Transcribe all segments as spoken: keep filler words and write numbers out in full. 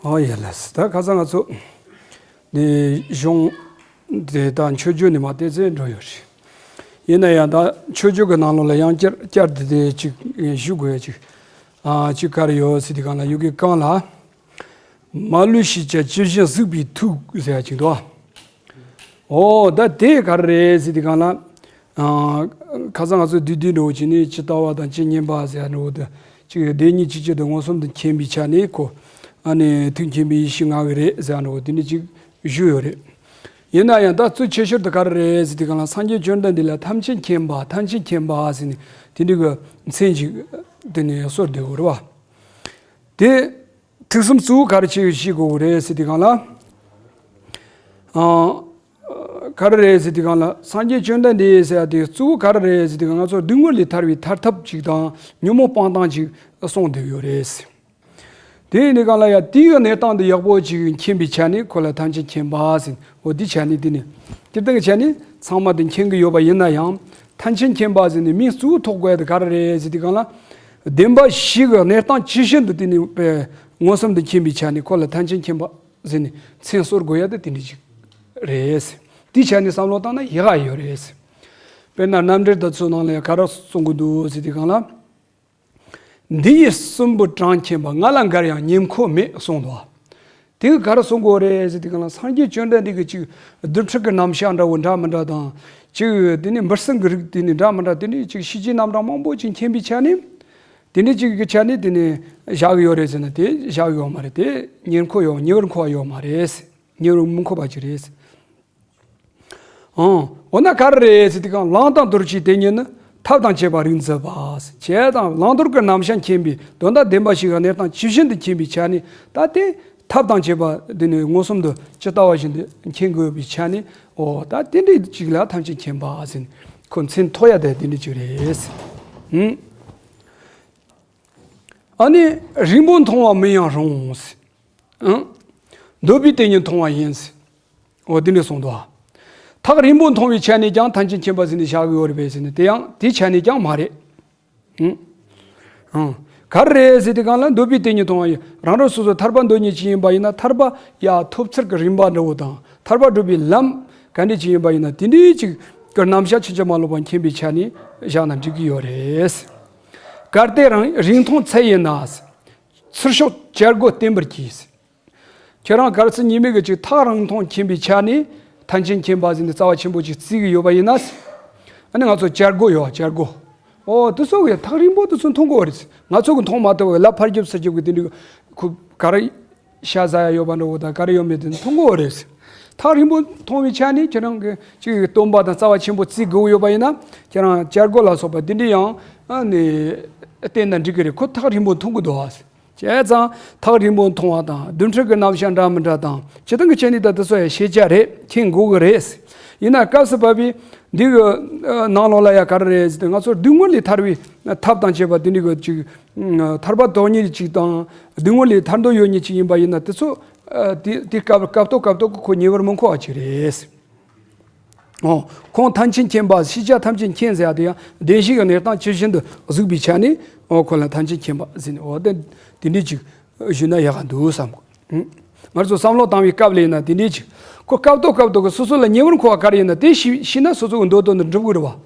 ཨོ་ཡ་ལགས། ད་ཁ་སང་ང་ཚོ་ནི་གཞུང་དེ་དང་མཆོད་བརྗོད་ནི་མ་བལྟས་ཚེ་འགྲོ་ཡོད་རེད། ཡིན་ན་ཡང་ད་མཆོད་བརྗོད་ཀྱི་ནང་ལོགས་ལ་ཡང་བསྐྱར་བསྐྱར་དེ་དེ་ཅིག་ཞུ་དགོས་ཡ་ཅིག་ཨ་ཅིག་ག་རེ་ཡོད་ཟེར་དུས་སྒང་ལ་ཡུ་གེ་གང་ལ། མ་ལུས་ཤེས་བྱ་ཇི་བཞིན་གཟིགས་པའི་ཐུགས་ཟེར་ཡ་ཅིག་འདུག་ཨོ་ད་དེ་ག་རེ་རེད་ཟེར་དུས་སྒང་ལ། ཨ་ཁ་སང་ང་ཚོ་བསྡུས་བསྡུས་འདྲ་བོ་བྱས་ནས་ཇི་ལྟ་བ་དང་ཇི་སྙེད་པ་ཟེར་ཡ་འདྲ་བོ་དེ་ཅིག་བདེན་གཉིས་ཆོས་ཅན་དུ་མངོན་སུམ་དུ་མཁྱེན་པའི་ཆ་ནས་ཁོ་ཨ་ནི་ཐུགས་མཁྱེན་པའི་ཡེ་ཤེས་ལྔ་གི་རེད་ཟེར་ཡ་འདྲ་བོ་དེ་འདྲ་ཅིག་ཞུས་ཡོད་རེད། ཡིན་ན་ཡང་ད་གཙོ་ཆེ་ཤོས་དེ་ག་རེ་རེད་ཟེར་དུས་སྒང་ལ་སངས་རྒྱས་བཅོམ་ལྡན་འདས་ལ་ཐམས་ཅད་མཁྱེན་པ་ཐམས་ཅད་མཁྱེན་པ་ཟེར་ནས་དེ་འདྲ་གི་མཚན་ཅིག་དེ་ནས་གསོལ་བསྡད་ཡོད་རེད་བ། དེ། ཐུགས་བསམ་གཙོ་བོ་ག་རེ་བྱེད་ཤེས་དགོས་རེད་ཟེར་དུས་སྒང་ལ། ཨ། ག་རེ་རེད་ཟེར་དུས་སྒང་ལ་སངས་རྒྱས་བཅོམ་ལྡན་འདས་ཟེར་ཡ་དེ་གཙོ་བོ་ག་རེ་རེད་ཟེར་དུས་སྒང་ང་ཚོ་སྡུག་བསྔལ་ལས་ཐར་བའི་ཐར་ཐབས་ཅིག་དང་ཉོན་མོངས་སྤང་ཐབས་ཅིག་གསུངས་བསྡད་ཡོད་རེད། དེ་ཡིན་དུས་སྒང་ལ་ཡ་དེའི་གནས་སྟངས་དེ་ཡག་པོ་ཅིག་མཁྱེན་པའི་ཆ་ནས་ཁོ་ལ་ཐམས་ཅད་མཁྱེན་པ་ཟེར། འོ་འདི་ཆ་ནས་འདི་ནི། སྤྱིར་བཏང་གི་ཆ་ནས་ཚང་མ་འདི་མཁྱེན་གྱི་ཡོད་པ་ཡིན་ན་ཡང་། ཐམས་ཅད་མཁྱེན་པ་ཟེར་ནས་མིང་གཙོ་བོ་ཐོགས་དགོས་ཡ་དེ་ག་རེ་རེད་ཟེར་དུས་སྒང་ལ། བདེན་པ་བཞི་གི་གནས་སྟངས་ཇི་བཞིན་དུ་དེ་ནི་དཔེ་མངོན་སུམ་དུ་མཁྱེན་པའི་ཆ་ནས་ཁོ་ལ་ཐམས་ཅད་མཁྱེན་པ་ཟེར་ནས་མཚན་གསོལ་དགོས་ཡ་དེ་དེ་འདྲ་ཅིག་རེད། དེའི་ཆ་ནས་བསམ་བློ་བཏང་ན་ཡག་ག་ཡོད་རེད། དཔེར་ན་རྣམ་འགྲེལ་དེ་ཚོའི་ནང་ལ་ཡང་ག་རེ་གསུང་གི་འདུག་ཟེར་དུས་སྒང་ལ། འདི་ཡི་གསུམ་པོ་གྲངས་མཁྱེན་པ། ང་ལ་འགར་ཡང་ཉེར་མཁོ་མེད་གསུངས་འདུག་དེ་ག་རེ་གསུང་གི་ཡོད་རེད་ཟེར་དུས་སྒང་ལ་སངས་རྒྱས་བཅོམ་ལྡན་འདས་ཀྱིས་ཅིག་རྡུལ་ཕྲན་གྱི་རྣམ་གཞག་འདྲ་བོ་འདྲ་མི་འདྲ་དང་། ཅིག་དེ་ནས་འབུར་སེང་གི་རིགས་དེ་ནས་འདྲ་མི་འདྲ་དེ་འདྲའི་ཅིག་ཤེས་བྱའི་རྣམ་གྲངས་མང་པོ་ཅིག་མཁྱེན་པའི་ཆ་ནས། དེ་འདྲའི་ཅིག་གི་ཆ་ནས་དེ་ནས་བཞག་གི་ཡོད་རེད་ཟེར་ན་དེ་བཞག་གི་ཡོད་མ་རེད། དེ་ཉེར་མཁོ་ཡོད། ཉེ་བར་མཁོ་བ་ཡོད་མ་རེད། ཉེ་བར་མི་མཁོ་བ་ཅིག་རེད། ཨང་། འོ་ན་ག་རེ་རེད་ཟེར་དུས་སྒང་བླང་དང་དོར་གྱི་དེ་ཉིད་ནི། ཐབས་དང་བཅས་པ་རིགས་འཛིན་པ། བྱས་དང་བླང་དོར་གྱི་རྣམ་གཞག་མཁྱེན་པའི་དོན་དམ་བདེན་པ་བཞི་གི་གནས་སྟངས་ཇི་བཞིན་དུ་མཁྱེན་པའི་ཆ་ནས་ད་དེ་ཐབས་དང་བཅས་པ་འདི་ནི་མངོན་སུམ་དུ་ཇི་ལྟ་བ་བཞིན་དུ་མཁྱེན་དགོས་པའི་ཆ་ནས། འོ་ད་དེ་འདྲའི་ཅིག་ལ་ཐམས་ཅད་མཁྱེན་པ་ཟེར་ནས་ཁོ་མཚན་ཐོགས་ཡ་དེ་དེ་འདྲའི་ཅིག་རེད། ཨང་། ཨ་ནི་རིང་པོ་མཐོང་བ་མིན་ཡང་རུང་། ཨང་། འདོད་པའི་དེ་ཉིད་མཐོང་བ་ཡིན། འོ་དེ་འདྲ་གསུངས་འདུག་ཐག་རིང་པོ་མཐོང་བའི་ཆ་ནས་ཀྱང་ཐམས་ཅད་མཁྱེན་པ་ཟེར་ནས་བཞག་གི་ཡོད་རེད་པས་ཟེར་ན་དེ་ཡང་དེའི་ཆ་ནས་ཀྱང་མ་རེད། ཨང་། ཨང་། ག་རེ་རེད་ཟེར་དུས་སྒང་ལ་འདོད་པའི་དེ་ཉིད་མཐོང་བ་ཡིན། རང་རང་སོ་སོ་ཐར་པ་འདོད་མཁན་ཅིག་ཡིན་པ་ཡིན་ན་ཐར་པ་ཡར་ཐོབ་ཚུལ་གྱི་རིམ་པ་འདྲ་བོ་དང་ཐར་པ་སྒྲུབ་པའི་ལམ་ག་འདྲ་ཅིག་ཡིན་པ་ཡིན་ན་དེ་འདྲའི་ཅིག་གི་རྣམ་གཞག་ཕྱིན་ཅི་མ་ལོག་པ་མཁྱེན་པའི་ཆ་ནས་བཞག་ན་འགྲིག་གི་ཡོད་རེད། གལ་ཏེ་རང་རིང་མཐོང་ཚད་ཡིན་ན། ཚུར་ཤོག་བྱ་རྒོད་བསྟེན་པར་གྱིས། ཁྱེད་རང་གལ་སྲིད་ཉེས་མེད་ཀྱི་ཅིག་ཐག་རིང་མཐོང་མཁྱེན་པའི་ཆ་ནས་ཐམས་ཅད་མཁྱེན་པ་ཟེར་ནས་རྩ་བ་ཆེན་པོ་ཅིག་བརྩི་གི་ཡོད་པ་ཡིན་ན། ཨ་ནི་ང་ཚོ་བྱ་རྒོད་ཡོད་བྱ་རྒོད། ཨོ་དེ་ཚོ་གི་ཐག་རིང་པོ་དེ་ཚོ་མཐོང་གི་ཡོད་རེད། ང་ཚོ་གི་མཐོང་མ་ཐུབ་པའི་ལ་ཕར་རྒྱབ་ཚུར་རྒྱབ་ཀྱི་དེ་འདྲའི་ཁུ་ག་རེ་ཤ་ཟ་ཡ་ཡོད་པ་འདྲ་བོ་དང་ག་རེ་ཡོད་མེད་དེ་མཐོང་གི་ཡོད་རེད། ཐག་རིང་པོ་མཐོང་བའི་ཆ་ནས་ཁྱེད་རང་གི་ཅིག་སྟོན་པ་དང་རྩ་བ་ཆེན་པོ་བརྩི་དགོས་ཡོད་པ་ཡིན་ན་ཁྱེད་རང་བྱ་རྒོད་ལ་སོགས་པ་དེ་འདྲའི་ཡང་ཨ་ནི་བསྟེན་ན་འགྲིག་གི་རེད། ཁོ་ཐག་རིང་པོ་མཐོང་གི་འདུག་ཨ། བྱས་ཙང་ཐག་རིང་པོ་མཐོང་བ་དང་རྡུལ་ཕྲན་གྱི་རྣམ་གཞག་འདྲ་མི་འདྲ་དང་སྤྱིར་བཏང་གི་ཆ་ནས་ད་དེ་ཚོ་ཡང་ཤེས་བྱ་རེད། མཁྱེན་དགོས་ཀྱི་རེད། ཡིན་ན་སྐབས་སུ་བབས་པའི་འདི་གི་ནང་ལོགས་ལ་ཡང་ག་རེ་རེད་ཟེར་ཏེ་ང་ཚོ་སྡུག་བསྔལ་ལས་ཐར་བའི་ཐབས་དང་བཅས་པ་དེ་འདྲ་གི་ཅིག་ཐར་པ་དོན་གཉེར་ཅིག་དང་སྡུག་བསྔལ་ལས་ཐར་འདོད་ཡོད་མཁན་ཅིག་ཡིན་པ་ཡིན་ན་དེ་ཚོ་དེ་དེ་སྐབས་སྐབས་ཐོག་སྐབས་ཐོག་གི་ཁོ་ཉེ་བར་མི་མཁོ་བ་ཅིག་རེད། ཨོ། ཁོང་ཐམས་ཅད་མཁྱེན་པ། ཤེས་བྱ་ཐམས་ཅད་མཁྱེན་ཟེར་ཡ་དེ་ཡང་བདེན་བཞི་གི་གནས་སྟངས་ཇི་བཞིན་དུ་གཟིགས་པའི་ཆ་ནས་ཨོ་ཁོ་ལ་ཐམས་ཅད་མཁྱེན་པ་ཟེར་ནས་ཨོ་དེ་དེ་འདྲས་ཅིག་ཞུས་ན་ཡག་ག་འདུག་བསམ་གོ། ང་ཚོ་བསམ་བློ་བཏང་བའི་སྐབས་ལ་ཡིན་ན་དེ་འདྲས་ཅིག་ཁོ་སྐབས་ཐོག་སྐབས་ཐོག་གི་སོ་སོ་ལ་ཉེ་བར་མཁོ་བ་ག་རེ་ཡིན་ན་དེ་ཤེས་ཤེས་ན་སོ་སོ་གི་འདོད་དོན་དེ་འགྲུབ་གི་རེད་བ།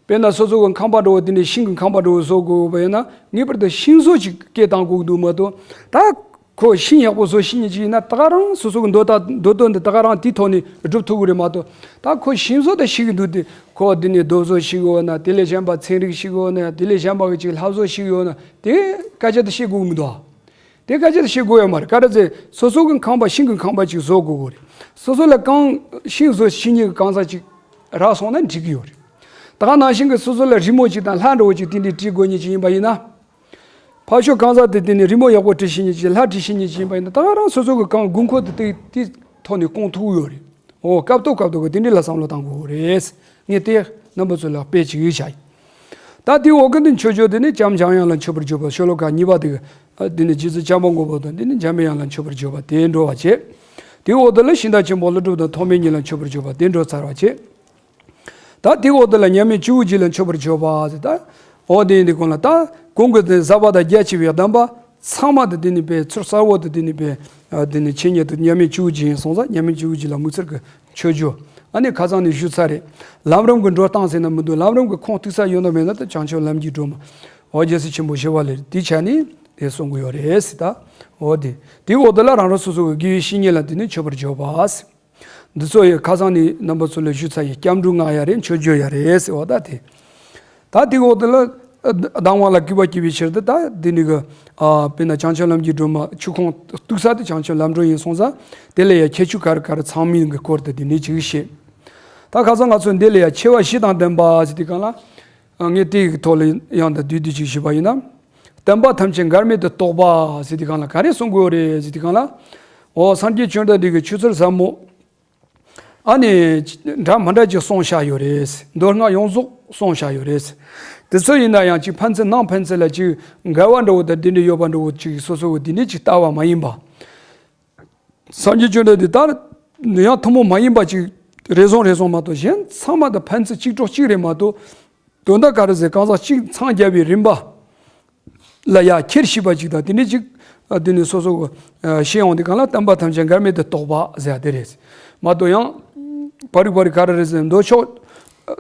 དཔེར་ན་སོ་སོ་གི་ཁང་པ་འདྲ་བོ་དེ་འདྲས་ཤིང་གི་ཁང་པ་འདྲ་བོ་བཟོ་དགོས་པ་ཡིན་ན་ངེས་པར་དུ་ཤིང་བཟོ་ཅིག་སྐད་བཏང་དགོས་ཀྱི་འདུག་མ་གཏོགས་ད། ཁོ་ཤིང་ཡག་པོ་བཟོ་ཤེས་མཁན་ཅིག་ཡིན་ན་ད་ག་རང་སོ་སོ་གི་འདོད་ད་འདོད་དོན་འདི་ད་ག་རང་དེའི་ཐོག་ནས་སྒྲུབ་ཐུབ་ཀྱི་རེད་མ་གཏོགས། ད་ཁོ་ཤིང་བཟོ་ད་ཤེས་ཀྱི་འདུག་དེ་ཁོ་འདི་ནས་རྡོ་བཟོ་ཤེས་ཀྱི་ཡོད་ན་དེ་ལས་གཞན་པ་ཚན་རིག་ཤེས་ཀྱི་ཡོད་ན་དེ་ལས་གཞན་པ་གི་ཅིག་ལྷ་བཟོ་ཤེས་ཀྱི་ཡོད་ན་དེ་སྐད་ཆ་དེ་བཤད་དགོས་མི་འདུག་ཨ། དེ་སྐད་ཆ་དེ་བཤད་དགོས་ཡོད་མ་རེད། ག་རེ་ཟེར་སོ་སོ་གི་ཁང་པ་ཤིང་གི་ཁང་པ་ཅིག་བཟོ་དགོས་ཀྱི་རེད། སོ་སོ་ལ་གང་ཤིང་བཟོ་ཤེས་མཁན་གི་གང་ཟག་ཅིག་རག་སོང་ན་འགྲིག་གི་ཡོད་རེད། ད་ག་ནང་བཞིན་གི་སོ་སོ་ལ་རི་མོ་ཅིག་དང་ལྷ་འདྲ་བོ་ཅིག་དེ་འདྲའི་བྲིས་དགོས་མཁན་ཅིག་ཡིན་པ་ཡིན་ན། ཕར་ཕྱོགས་གང་ཟག་དེ་དེ་ནི་རི་མོ་ཡག་པོ་བྲིས་ཤེས་མཁན་ཅིག་ལྷ་བྲིས་ཤེས་མཁན་ཅིག་ཡིན་པ་ཡིན་ན་ད་ག་རང་སོ་སོ་གི་གང་དགོས་མཁོ་དེ་དེ་དེ་ཐོག་ནས་སྐོང་ཐུབ་ཡོད་རེད། འོ་སྐབས་ཐོག་སྐབས་ཐོག་གི་དེ་འདྲ་ལ་བསམ་བློ་བཏང་དགོས་རེད། ངས་དེ་རྣམ་པ་ཚོ་ལ་དཔེ་ཅིག་ཡོད་བྱ་ཡིན། ད་དེའི་འོག་གི་འདི་མཆོད་བརྗོད་དེ་ནི་བྱམས་འཇམ་དབྱངས་ལ་མཆོད་པར་བརྗོད་པ་ཤོ་ལོ་ཀ་གཉིས་པ་དེ་གི་དེ་ནི་རྗེ་བཙུན་བྱམས་པ་མགོན་པོ་དང་དེ་ནི་འཇམ་པའི་དབྱངས་ལ་མཆོད་པར་བརྗོད་པ་དེ་འགྲོ་བ་བྱེད། དེའི་འོག་དེ་ལ་ཤིང་རྟ་ཆེན་པོ་ཀླུ་སྒྲུབ་དང་ཐོགས་མེད་གཉིས་ལ་མཆོད་པར་བརྗོད་པ་དེ་འགྲོ་ཚར་བ་བྱེད། ད་དེའི་འོག་དེ་ལ་མཉམ་མེད་སྤྱི་བོ་རྗེ་ལ་མཆོད་པར་བརྗོད་པ་ཟེར་ད། འོ་དེ་ཡིན་དུས་གོང་ལ་ད་གོང་གི་དེ་ཟབ་པ་དང་རྒྱ་ཆེ་བའི་གདམས་པ། ཚང་མ་དེ་དེ་ནི་པའི་ཚུར་གསལ་བོ་དེ་དེ་ནི་པའི་དེ་ནི་ཆེ་ཉེ་དུ་མཉམ་མེད་བཅུ་དགུ་ཅིག་ཡིན་སོང་ཙང་། མཉམ་མེད་བཅུ་དགུ་ཅིག་ལ་མི་ཚེར་གི་མཆོད་རྒྱུ། ཨ་ནི་ཁ་སང་ནས་ཞུས་ཚར་རེད། ལམ་རིམ་གྱི་འགྲོ་སྟངས་ཟེར་ན་མི་འདུག། ལམ་རིམ་གྱི་ཁུངས་གཏུགས་ས་ཡོད་ན་མེད་ན་ད་བྱང་ཆུབ་ལམ་གྱི་སྒྲོན་མ། འོ་རྒྱལ་སྲས་ཆེན་པོ་ཞི་བ་ལྷས་དེ་ཆ་ནས་དེ་གསུང་གི་ཡོད་རེད་ཟེར། ད་འོ་དེ་དེའི་འོག་དེ་ལ་རང་རང་སོ་སོ་གི་དགེ་བའི་བཤེས་གཉེན་ལ་དེ་ནི་མཆོད་པར་བརྗོད་པ་ཟེར། འདི་ཚོ་ཡི་ཁ་སང་ནས་རྣམ་པ་ཚོ་ལ་ཞུས་ཚར་ཡི། སྐྱབས་འགྲོའི་སྔགས་ཡང་རེད། མཆོད་བརྗོད་ཡང་རེད་ཟེར་བ། ད་དེ་ད་དེའི་འོག་དེ་ལ་ཨ་གདམས་ངག་ལ་གུས་པ་སྐྱེ་བའི་ཕྱིར་དུ། ད་དེ་ནི་གི་ཨ་དཔེར་ན་བྱང་ཆུབ་ལམ་གྱི་སྒྲོན་མ་ཆུ་ཁུངས་གཏུགས་ས་དེ་བྱང་ཆུབ་ལམ་སྒྲོན་ཡིན་སོང་ཙང་། དེ་ལ་ཡང་ཁྱད་ཆོས་ག་རེ་ག་རེ་ཚང་མིན་གྱི་སྐོར་དུ་དེ་ནི་ཅིག་བཤད། ད་ཁ་སང་ང་ཚོ་འདི་ལ་ཡང་ཆེ་བ་བཞི་དང་ལྡན་པ་ཟེར་དུས་སྒང་ལ། ཨ་ངས་དེའི་ཐོག་ལ་ཡང་དང་བསྡུས་བསྡུས་ཅིག་ཞུས་པ་ཡིན་ན། བསྟན་པ་ཐམས་ཅད་འགལ་མེད་དུ་རྟོགས་པ་ཟེར་དུས་སྒང་ལ་ག་རེ་གསུང་དགོས་རེད་ཟེར་དུས་སྒང་ལ། འོ་སངས་རྒྱས་བཅོམ་ལྡན་འདས་ཀྱི་ཆོས་ཚུལ་ཟབ་མོ། ཨ་ནི་འདྲ་མི་འདྲ་ཅིག་གསུངས་བཞག་ཡོད་རེད། མདོ་སྔགས་ཡོངས་རྫོགས་གསུངས་བཞག་ཡོད་རེད། དེ་ཚོ་ཡིན་ན་ཡང་ཅིག་ཕན་ཚུན་ནང་ཕན་ཚུན་ལ་ཅིག་འགལ་བ་འདྲ་བོ་དང་དེ་འདྲ་ཡོད་པ་འདྲ་བོ་ཅིག་སོ་སོ་བོ་དེ་འདྲ་ཅིག་ལྟ་བ་མ་ཡིན་པ། སངས་རྒྱས་བཅོམ་ལྡན་འདས་ད་ཡང་ཐུན་མོང་མ་ཡིན་པ་ཅིག་རེ་ཟུང་རེ་ཟུང་མ་གཏོགས། གཞན་ཚང་མ་དང་ཕན་ཚུན་གཅིག་གྲོགས་གཅིག་རེད་མ་གཏོགས། དོན་དག་ག་རེ་ཟེར། གང་ཟག་གཅིག་འཚང་རྒྱ་བའི་རིམ་པ་ལ་ཡ་ཁྱེར་ཤེས་པ་ཅིག་དང་དེ་འདྲ་ཅིག་ཨ་དེ་ནི་སོ་སོ་གི་ཨ་ཤེས་ཡོང་དུས་སྒང་ལ་བསྟན་པ་ཐམས་ཅད་འགལ་མེད་དུ་རྟོགས་པ་ཟེར་ཡ་དེ་རེད། མ་གཏོགས་ཡང་པར་རིས་པར་རིས་ག་རེ་རེད་ཟེར། མདོ་ཕྱོགས་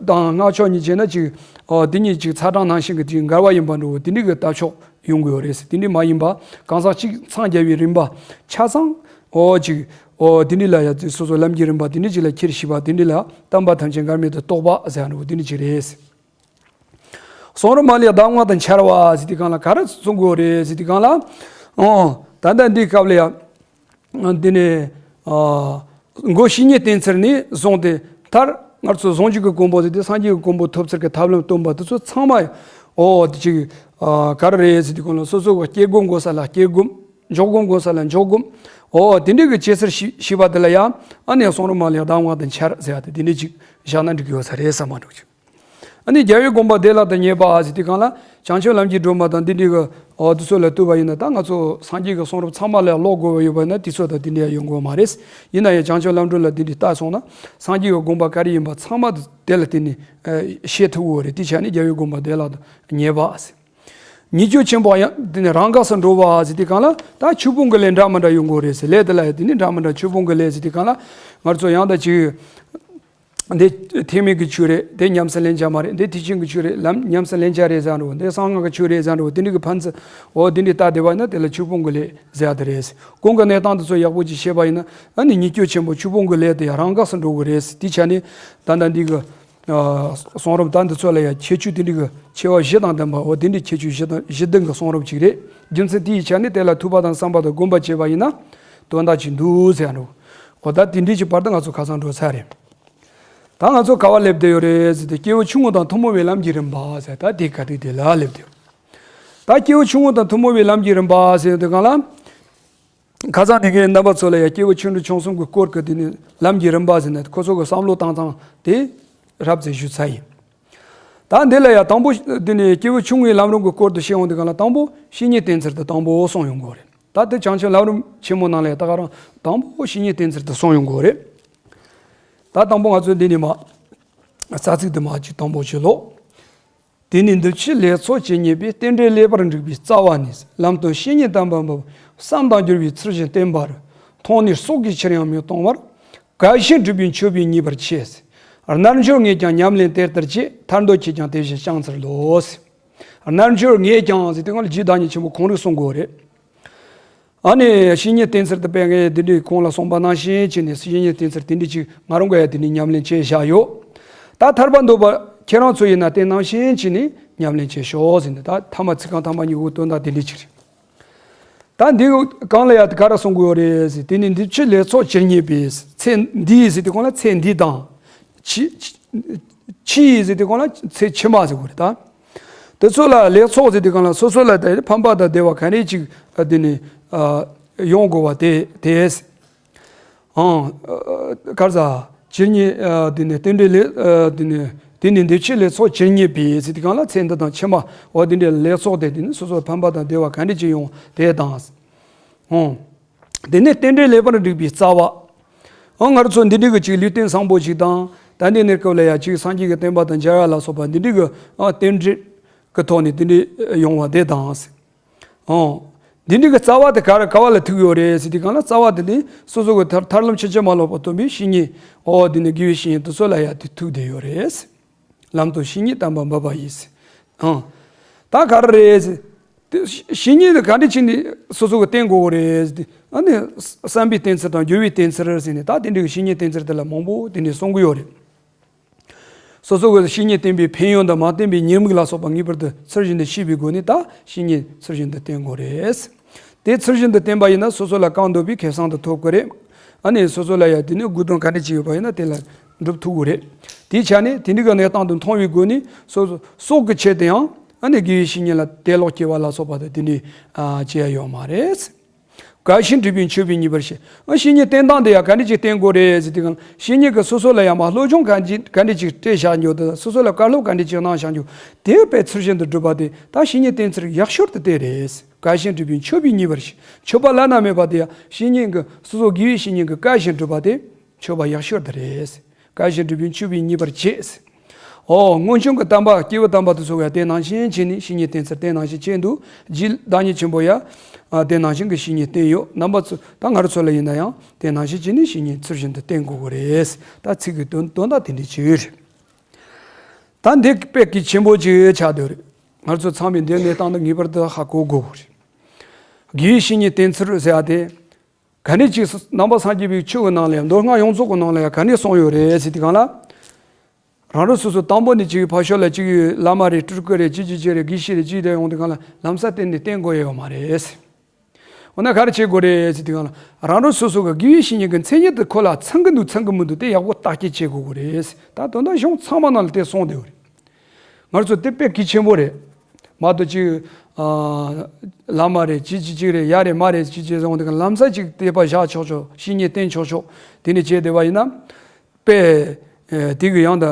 དང་སྔགས་ཕྱོགས་གཉིས་བྱས་ན་ཅིག་ཨ་དེ་གཉིས་ཅིག་ཚ་གྲང་ནང་བཞིན་གྱི་ཅིག་འགལ་བ་ཡིན་པ་འདྲ་བོ་དེ་འདྲ་གི་ལྟ་ཕྱོགས་ཡོང་གི་ཡོད་རེད། དེ་འདྲ་མ་ཡིན་པ། གང་ཟག་གཅིག་འཚང་རྒྱ་བའི་རིམ་པ་ཆ་ཚང་། འོ་ཅིག་འོ་དེ་འདྲ་ལ་ཡ་སོ་སོ་ལམ་གྱི་རིམ་པ་དེ་འདྲ་ཅིག་ལ་ཁྱེར་ཤེས་པ་དེ་འདྲ་ལ་བསྟན་པ་ཐམས་ཅད་འགལ་མེད་དུ་རྟོགས་པ་ཟེར་ཡ་འདྲ་བོ་དེ་འདྲ་ཅིག་རེད། གསུང་རབ་མ་ལུས་གདམས་ངག་དང་འཆར་བ་ཟེར་དུས་སྒང་ལ་ག་རེ་གསུང་དགོས་རེད་ཟེར་དུས་སྒང་ལ། ཨོ། ད་ལྟ་འདིའི་སྐབས་ལ་ཡང་འདི་ནས་ཨ་སྒོ་བཤེས་གཉེན་བསྟེན་ཚུལ་ནས་བཟུང་སྟེ། མཐར་ང་ཚོ་ཟུང་འཇུག་གི་གོ་འཕང་ཟེར་དེ་སངས་རྒྱས་ཀྱི་གོ་འཕང་ཐོབ་ཚུལ་གྱི་ཐབས་ལམ་སྟོན་པ་དེ་ཚོ་ཚང་མ། ཨོ་དེ་ཅིག་ཨ་ག་རེ་རེད་ཟེར་དུས་སྒང་ལ་སོ་སོ་གི་སྐྱེ་སྒོ་འགོད་ས་ལ་སྐྱེ་སྒོམ། འཇོག་སྒོ་འགོད་ས་ལ་འཇོག་སྒོམ། ཨོ་དེ་འདྲ་གི་བྱེད་ཚུལ་ཤེས་ཤེས་པ་དེ་ལ་ཡང་ཨ་ནི་གསུང་རབ་མ་ལུས་གདམས་ངག་དང་འཆར་ཟེར་ཡ་དེ་དེ་འདྲ་ཅིག་བཞག་ན་འགྲིག་གི་ཡོད་ས་རེད་བསམ་པ་འདྲ་བོ་ཅིག་ཨ་ནི་རྒྱལ་བའི་དགོངས་པ་བདེ་བླག་ཏུ་ངེས་པ་ཟེར་དུས་སྒང་ལ་བྱང་ཆུབ་ལམ་གྱི་སྒྲོན་མ་དང་འདི་འདྲའི་གི་འོ་དེ་ཚོ་ལ་ལྟོས་པ་ཡིན་ན། ད་ང་ཚོ་སངས་རྒྱས་ཀྱི་གསུང་རབ་ཚང་མ་ལ་ཀློག་དགོས་པ་ཡོད་པ་ཡིན་ན་དེ་ཚོ་ད་དེ་འདྲ་ཡང་ཡོང་གི་ཡོད་མ་རེད། ཡིན་ན་ཡང་བྱང་ཆུབ་ལམ་སྒྲོན་ལ་འདི་འདྲའི་ལྟ་སོང་ན་སངས་རྒྱས་ཀྱི་དགོངས་པ་ག་རེ་ཡིན་པ་ཚང་མ་དེ་ལ་བརྟེན་ནས་ཨ་ཤེས་ཐུབ་ཀྱི་ཡོད་རེད། དེ་བྱས་ནས་རྒྱལ་བའི་དགོངས་པ་བདེ་བླག་ཏུ་ངེས་པ་ཟེར། ཉེས་སྤྱོད་ཆེན་པོ་ཡང་དེ་ནི་རང་འགགས་སུ་འགྲོ་བ་ཟེར་དུས་སྒང་ལ་ད་ཆོས་སྤོང་གི་ལས་འདྲ་མི་འདྲ་ཡོང་གི་ཡོད་རེད་ཟེར། ལས་དེ་ལ་ཡང་དེ་ནི་འདྲ་མི་འདྲ། ཆོས་སྤོང་གི་ལས་ཟེར་དུས་སྒང་ལ་ང་ཚོ་ཡང་ད་ཅིག་འདི་ཐེག་དམན་གྱི་ཆོས་རེད། འདི་ཉམས་སུ་ལེན་བྱ་མ་རེད། འདི་ཐེག་ཆེན་གྱི་ཆོས་རེད། ལམ་ཉམས་སུ་ལེན་བྱ་རེད་ཟེར་འགྲོ། འདི་གསང་སྔགས་ཀྱི་ཆོས་རེད་ཟེར་འགྲོ། དེ་འདྲ་གི་ཕན་ཚུན་འོ་དེ་འདྲ་ལྟ་བསྡད་པ་ཡིན་ན་དེ་ལ་ཆོས་སྤོང་གི་ལས་ཟེར་ཡ་དེ་རེད། གོང་གི་གནས་སྟངས་དེ་ཚོ་ཡག་པོ་ཅིག་ཤེས་པ་ཡིན་ན་ཨ་ནི་ཉེས་སྤྱོད་ཆེན་པོ་ཆོས་སྤོང་གི་ལས་དེ་ཡང་རང་འགགས་སུ་འགྲོ་གི་རེད། དེ་བྱས་ནས་ད་ལྟ་འདི་གི་ཨ་གསུང་རབ་ད་འདི་ཚོ་ལ་ཡང་ཁྱད་ཆོས་དེ་འདྲ་གི་ཆེ་བ་བཞི་དང་ལྡན་པ། འོ་དེ་འདྲའི་ཁྱད་ཆོས་བཞི་དང་བཞི་ལྡན་གྱི་གསུང་རབ་ཅིག་རེད། རྒྱུ་མཚན་དེ་ཡི་ཆ་ནས་དེ་ལ་ཐོས་པ་དང་བསམ་པ་དང་སྒོམ་པ་བྱས་པ་ཡིན་ན་དོན་དག་ཅིག་འདུག་ཟེར་ཡ་འགྲོ། འོ་ད་དེ་འདྲའི་ཅིག་བར་དུ་ང་ཚོ་ཁ་སང་འགྲོ་ཚར་རེད། ད་ང་ཚོ་ག་བ་སླེབས་བསྡད་ཡོད་རེད་ཟེར་ཏེ། སྐྱེས་བུ་ཆུང་ངུ་དང་ཐུན་མོང་བའི་ལམ་གྱི་རིམ་པ་ཟེར། ད་དེ་ག་དུས་དེ་ལ་སླེབས་བསྡད་ཡོད། ད་སྐྱེས་བུ་ཆུང་ངུ་དང་ཐུན་མོང་བའི་ལམ་གྱི་རིམ་པ་ཟེར་དུས་སྒང་ལ། ཁ་སང་ནས་ངས་རྣམ་པ་ཚོ་ལ་ཡང་སྐྱེས་བུ་ཆུང་འབྲིང་ཆུང་གསུམ་གྱི་སྐོར་གྱི་དེ་ནི་ལམ་གྱི་རིམ་པ་ཟེར་ནས་ཁོ་ཚོ་གི་བསམ་བློ་བཏང་སྟངས་དེ་རབ་ཙམ་ཞུས་ཚར་ཡིན། ད་འདི་ལ་ཡང་དང་པོ་དེ་ནི་སྐྱེས་བུ་ཆུང་ངུའི་ལམ་རིམ་གྱི་སྐོར་དུ་བཤད་ཡོང་དུས་སྒང་ལ་དང་པོ་བཤེས་གཉེན་བསྟེན་ཚུལ་དེ་དང་པོ་གསུངས་ཡོང་གི་ཡོད་རེད། ད་དེ་བྱང་ཆུབ་ལམ་རིམ་ཆེན་མོ་ནང་ལ་ཡང་ད་ག་རང་དང་པོ་བཤེས་གཉེན་བསྟེན་ཚུལ་དེ་གསུངས་ཡོང་གི་ཡོད་རེད། ད་དང་པོ་ང་ཚོས་འདི་ནས་མར་རྩ་ཚིག་དེ་མར་ཅིག་དང་པོ་ཅིག་ཀློག་དེ་ནས་འདི་ཕྱི་ལེགས་ཚོགས་ཇི་སྙེད་པའི། རྟེན་འབྲེལ་ལེགས་པར་འགྲིག་པའི་རྩ་བ་ནས། ལམ་སྟོན་བཤེས་གཉེན་དམ་པ་འབུལ། བསམ་དང་འགྱུར་བའི་ཚུལ་བཞིན་བསྟེན་པར། མཐོང་ནས་སྲོག་གི་ཕྱིར་ཡང་མི་གཏོང་བར། གལ་ཞིག་འགྲུབ་པའི་མཆོད་པས་མཉེས་པར་བྱེད། རྣལ་འབྱོར་ངས་ཀྱང་ཉམས་ལེན་དེ་ལྟར་བྱེད། ཐར་འདོད་ཁྱེད་ཀྱང་དེ་བཞིན་བསྐྱང་ཚུལ་ལོ། རྣལ་འབྱོར་ངས་ཀྱང་ཟེར་དུས་སྒང་ལ་རྗེ་བདག་ཉིད་ཆེན་པོ་ཁོང་རང་གསུང་གི་ཡོད་རེད། ཨ་ནི་བཤེས་གཉེན་བསྟེན་ཚུལ་དེ་དཔེ་ངས་འདི་འདྲའི་གོང་ལ་གསུངས་པ་ནང་བཞིན་བྱས་ནས་བཤེས་གཉེན་བསྟེན་ཚུལ་དེ་འདྲ་ཅིག་ང་རང་གིས་ཡང་དེ་ནས་ཉམས་ལེན་བྱས་བཞག་ཡོད། ད་ཐར་པ་འདོད་པ་ཁྱེད་རང་ཚོ་ཡིན་ན་དེ་ནང་བཞིན་བྱས་ནས་ཉམས་ལེན་བྱས་ཤོག་ཟེར་ནས། ད་ཐ་མ་ཚིག་རྐང་ཐ་མ་གཉིས་པོ་དོན་དག་དེ་འདྲ་ཅིག་རེད། ད་འདི་གང་ལ་ཡང་ག་རེ་གསུང་གི་ཡོད་རེད་ཟེར། དེ་ནི་འདི་ཕྱི་ལེགས་ཚོགས་ཇི་སྙེད་པའི། ཚེ་འདིའི་ཟེར་དུས་སྒང་ལ་ཚེ་འདི་དང་། ཕྱི་ཕྱི་ཡི་ཟེར་དུས་སྒང་ལ་ཚེ་ཕྱི་མ་ཟེར་དགོས་རེད་ད། དེ་ཚོ་ལ་ལེགས་ཚོགས་ཟེར་དུས་སྒང་ལ་སོ་སོ་ལ་དེ་ཕན་པ་དང་བདེ་བ་ག་འདྲ་ཅིག་ཨ་དེ་ནི་ཨ་ཡོང་དགོས་པ་དེ་དེ། ཨང་། ཨ་ག་རེ་ཟ། ཇི་སྙེད་ཨ་དེ་ནི་རྟེན་འབྲེལ་ལེགས་ཨ་དེ་ནི་དེ་ནི་འདི་ཕྱི་ལེགས་ཚོགས་ཇི་སྙེད་པའི་ཟེར་དུས་སྒང་ལ་ཚེ་འདི་དང་ཕྱི་མ། འོ་དེ་འདྲའི་ལེགས་ཚོགས་དེ་དེ་ནི་སོ་སོར་ཕན་པ་དང་བདེ་བ་ག་འདྲ་ཅིག་ཡོང་དེ་དང་། ཨང་། དེ་ནས་རྟེན་འབྲེལ་ལེགས་པར་འགྲིག་པའི་རྩ་བ། ཨང་། ང་ཚོ་འདི་འདྲའི་གི་ཅིག་ལུས་རྟེན་བཟང་པོ་ཞིག་དང་། ད་ལྟའི་གནས་སྐབས་ལ་ཡང་ཅིག་སངས་རྒྱས་ཀྱི་བསྟན་པ་དང་མཇལ་ཡ་ལ་སོགས་པ་འདི་འདྲའི་གི་ཨ་རྟེན་འབྲེལ་གྱི་ཐོག་ནས་དེ་འདྲའི་ཡོང་བ་དེ་དང་། ཨང་། འདི་འདྲའི་གི་རྩ་བ་དེ་ག་རེ་ག་བ་ལ་ཐུག་ཡོད་རེད་ཟེར་དུས་སྒང་ལ། རྩ་བ་དེ་ནི་སོ་སོ་གི་ཐར་ཐར་ལམ་ཕྱིན་ཅི་མ་ལོག་པར་སྟོན་པའི་བཤེས་གཉེན། འོ་དེ་ནི་དགེ་བའི་བཤེས་གཉེན་དེ་ཚོ་ལ་ཡ་དེ་ཐུག་བསྡད་ཡོད་རེད། ལམ་དང་བཤེས་གཉེན་དམ་པ་འབའ་ཡིས། ཨང་། ད་ག་རེ་རེད་ཟེར། དེ་བཤེས་གཉེན་དེ་ག་འདྲ་བྱས་ནས་སོ་སོ་གི་བསྟེན་དགོས་རེད་ཟེར་དུས། ཨ་ནི་བསམ་པའི་བསྟེན་ཚུལ་དང་སྦྱོར་བའི་བསྟེན་ཚུལ་ཟེར་ནས། ད་དེ་འདྲའི་བཤེས་གཉེན་བསྟེན་ཚུལ་དེ་ལ་མང་པོ་དེ་འདྲ་གསུང་གི་ཡོད་རེད། སོ་སོ་གི་བཤེས་གཉེན་བསྟེན་པའི་ཕན་ཡོན་དང་མ་བསྟེན་པའི་ཉེས་དམིགས་ལ་སོགས་པ་ངེས་པར་དུ་ཚུལ་བཞིན་དུ་ཤེས་པའི་སྒོ་ནས། ད་བཤེས་གཉེན་ཚུལ་བཞིན་དུ་བསྟེན་དགོས་རེད། དེ་ཚུལ་བཞིན་དུ་བསྟེན་པ་ཡིན་ན་སོ་སོ་ལ་གང་འདོད་པའི་ཁེ་བཟང་དུ་ཐོབ་ཀྱི་རེད། ཨ་ནི་སོ་སོ་ལ་ཡ་དེ་ནི་དགོས་དོན་ག་འདྲ་ཅིག་ཡོད་པ་ཡིན་ན་དེ་ལ་འགྲུབ་ཐུབ་ཀྱི་རེད། དེའི་ཆ་ནས་དེ་འདྲའི་གི་གནས་སྟངས་དེ་མཐོང་བའི་སྒོ་ནས། སོ་སོ་སྲོག་གི་ཆེད་དུ་ཡང་ཨ་ནི་དགེ་བའི་བཤེས་གཉེན་ལ་དད་ལོག་སྐྱེ་བ་ལ་སོགས་པ་དེ་དེ་འདྲའི་ཨ་བྱེད་ཡ་ཡོད་མ་རེད། དགའ་ཞིང་སྒྲིབ་པའི་མཆོད་པའི་ཉེས་པར་བྱེད། ཨ་བཤེས་གཉེན་བསྟེན་སྟངས་དེ་ཡང་ག་འདྲ་ཅིག་བསྟེན་དགོས་རེད་ཟེར་དུས་སྒང་ལ། བཤེས་གཉེན་གྱིས་སོ་སོ་ལ་ཡང་མ་སློབ་སྦྱོང་ག་འདྲ་ག་འདྲ་ཅིག་སྤྲད་བཞག་རྒྱུ་དང་། སོ་སོ་ལ་བཀའ་སློབ་ག་འདྲ་ཅིག་གནང་བཞག་རྒྱུ་དེ་དཔེ་ཚུལ་བཞིན་དུ་སྒྲུབ་པ་དེ། ད་བཤེས་གཉེན་བསྟེན་ཚུལ་ཡག་ཤོས་དེ་དེ་རེད། དགའ་ཞིང་སྒྲིབ་པའི་མཆོད་པའི་ཉེས་པར་བྱེད། མཆོད་པ་བླ་ན་མེད་པ་དེ་ཡང་བཤེས་གཉེན་གྱིས་སོ་སོ་དགེ་བའི་བཤེས་གཉེན་གྱིས་བཀའ་བཞིན་སྒྲུབ་པ་དེ་མཆོད་པ་ཡག་ཤོས་དེ་རེད། དགའ་ཞིང་སྒྲིབ་པའི་མཆོད་པའི་ཉེས་པར་བྱེད། ཨོ། སྔོན་བྱོན་གྱི་དམ་པ། སྐྱེས་བུ་དམ་པ་དེ་ཚོ་ཡང་དེ་ནང་བཞིན་བྱས་ནས་བཤེས་གཉེན་བསྟེན་ཚུལ་དེ་ནང་བཞིན་བྱས་འདུག་རྗེ་བདག་ཉིད་ཆེན་པོ་ཡང་ཨ་དེ་ནང་བཞིན་གྱི་བཤེས་གཉེན་བསྟེན་ཡོད། རྣམ་པ་ཚོ་ད་ང་རང་ཚོ་ལ་ཡིན་ན་ཡང་དེ་ནང་བཞིན་བྱས་ནས་བཤེས་གཉེན་ཚུལ་བཞིན་དུ་བསྟེན་དགོས་ཀྱི་རེད། ད་ཚིག་གི་དོན་དོན་དག་དེ་འདྲ་ཅིག་རེད། ད་འདི་དཔེ་གལ་ཆེན་པོ་ཅིག་ཆགས་བསྡད་རེད། ང་ཚོ་ཚང་མས་འདི་གནས་སྟངས་འདི་ངེས་པར་དུ་ཧ་གོ་དགོས་རེད། དགེ་བའི་བཤེས་གཉེན་བསྟེན་ཚུལ་ཟེར་ཡ་དེ། ག་ནས་ཅིག་ནང་པ་སངས་རྒྱས་པའི་ཆོས་ཀྱི་ནང་ལ་ཡང་། མདོ་སྔགས་ཡོངས་རྫོགས་ཀྱི་ནང་ལ་ཡང་ག་ནས་གསུངས་ཡོད་རེད་ཟེར་དུས་སྒང་ལ། རང་རང་སོ་སོ་དང་པོ་ནས་ཅིག་ཕར་ཕྱོགས་ལ་ཅིག་བླ་མ་རེད། སྤྲུལ་སྐུ་རེད། ཅི་ཅི་ཅི་རེད། དགེ་བཤེས་རེད། ཅི་རེད། ཡོང་དུས་སྒང་ལ་ལམ་སང་གཏན་ནས་བསྟེན་དགོས་ཡ་ཡོད་མ་རེད། འོ་ན་ག་རེ་བྱེད་དགོས་རེད་ཟེར་དུས་སྒང་ལ། རང་རང་སོ་སོ་གི་དགེ་བའི་བཤེས་གཉེན་གྱི་མཚན་ཉིད་དེ་ཁོ་ལ་ཚང་གི་འདུག་ཚང་གི་མི་འདུག་དེ་ཡག་པོ་བརྟག་དཔྱད་བྱེད་དགོས་ཀྱི་རེད། ད་དོན་དག་གཞུང་ཚང་མ་ནང་ལ་དེ་གསུངས་བསྡད་ཡོད་རེད། ང་ཚོ་དེ་དཔེ་གལ་ཆེན་པོ་རེད། མ་གཏོགས་ཅིག་ཨ་བླ་མ་རེད། ཅི་ཅི་ཅིག་རེད། ཡ་རེད། མ་རེད། ཅི་ཅི་ཟེར་འོང་དུས་སྒང་ལ་ལམ་སང་ཅིག་དད་པ་བཞག་ཆོག་ཆོག་བཤེས་གཉེན་བསྟེན་ཆོག་ཆོག་དེ་འདྲ་བྱས་བསྡད་པ་ཡིན་ན། དཔེ་ཨེ་དེ་གི་ཡང་ད་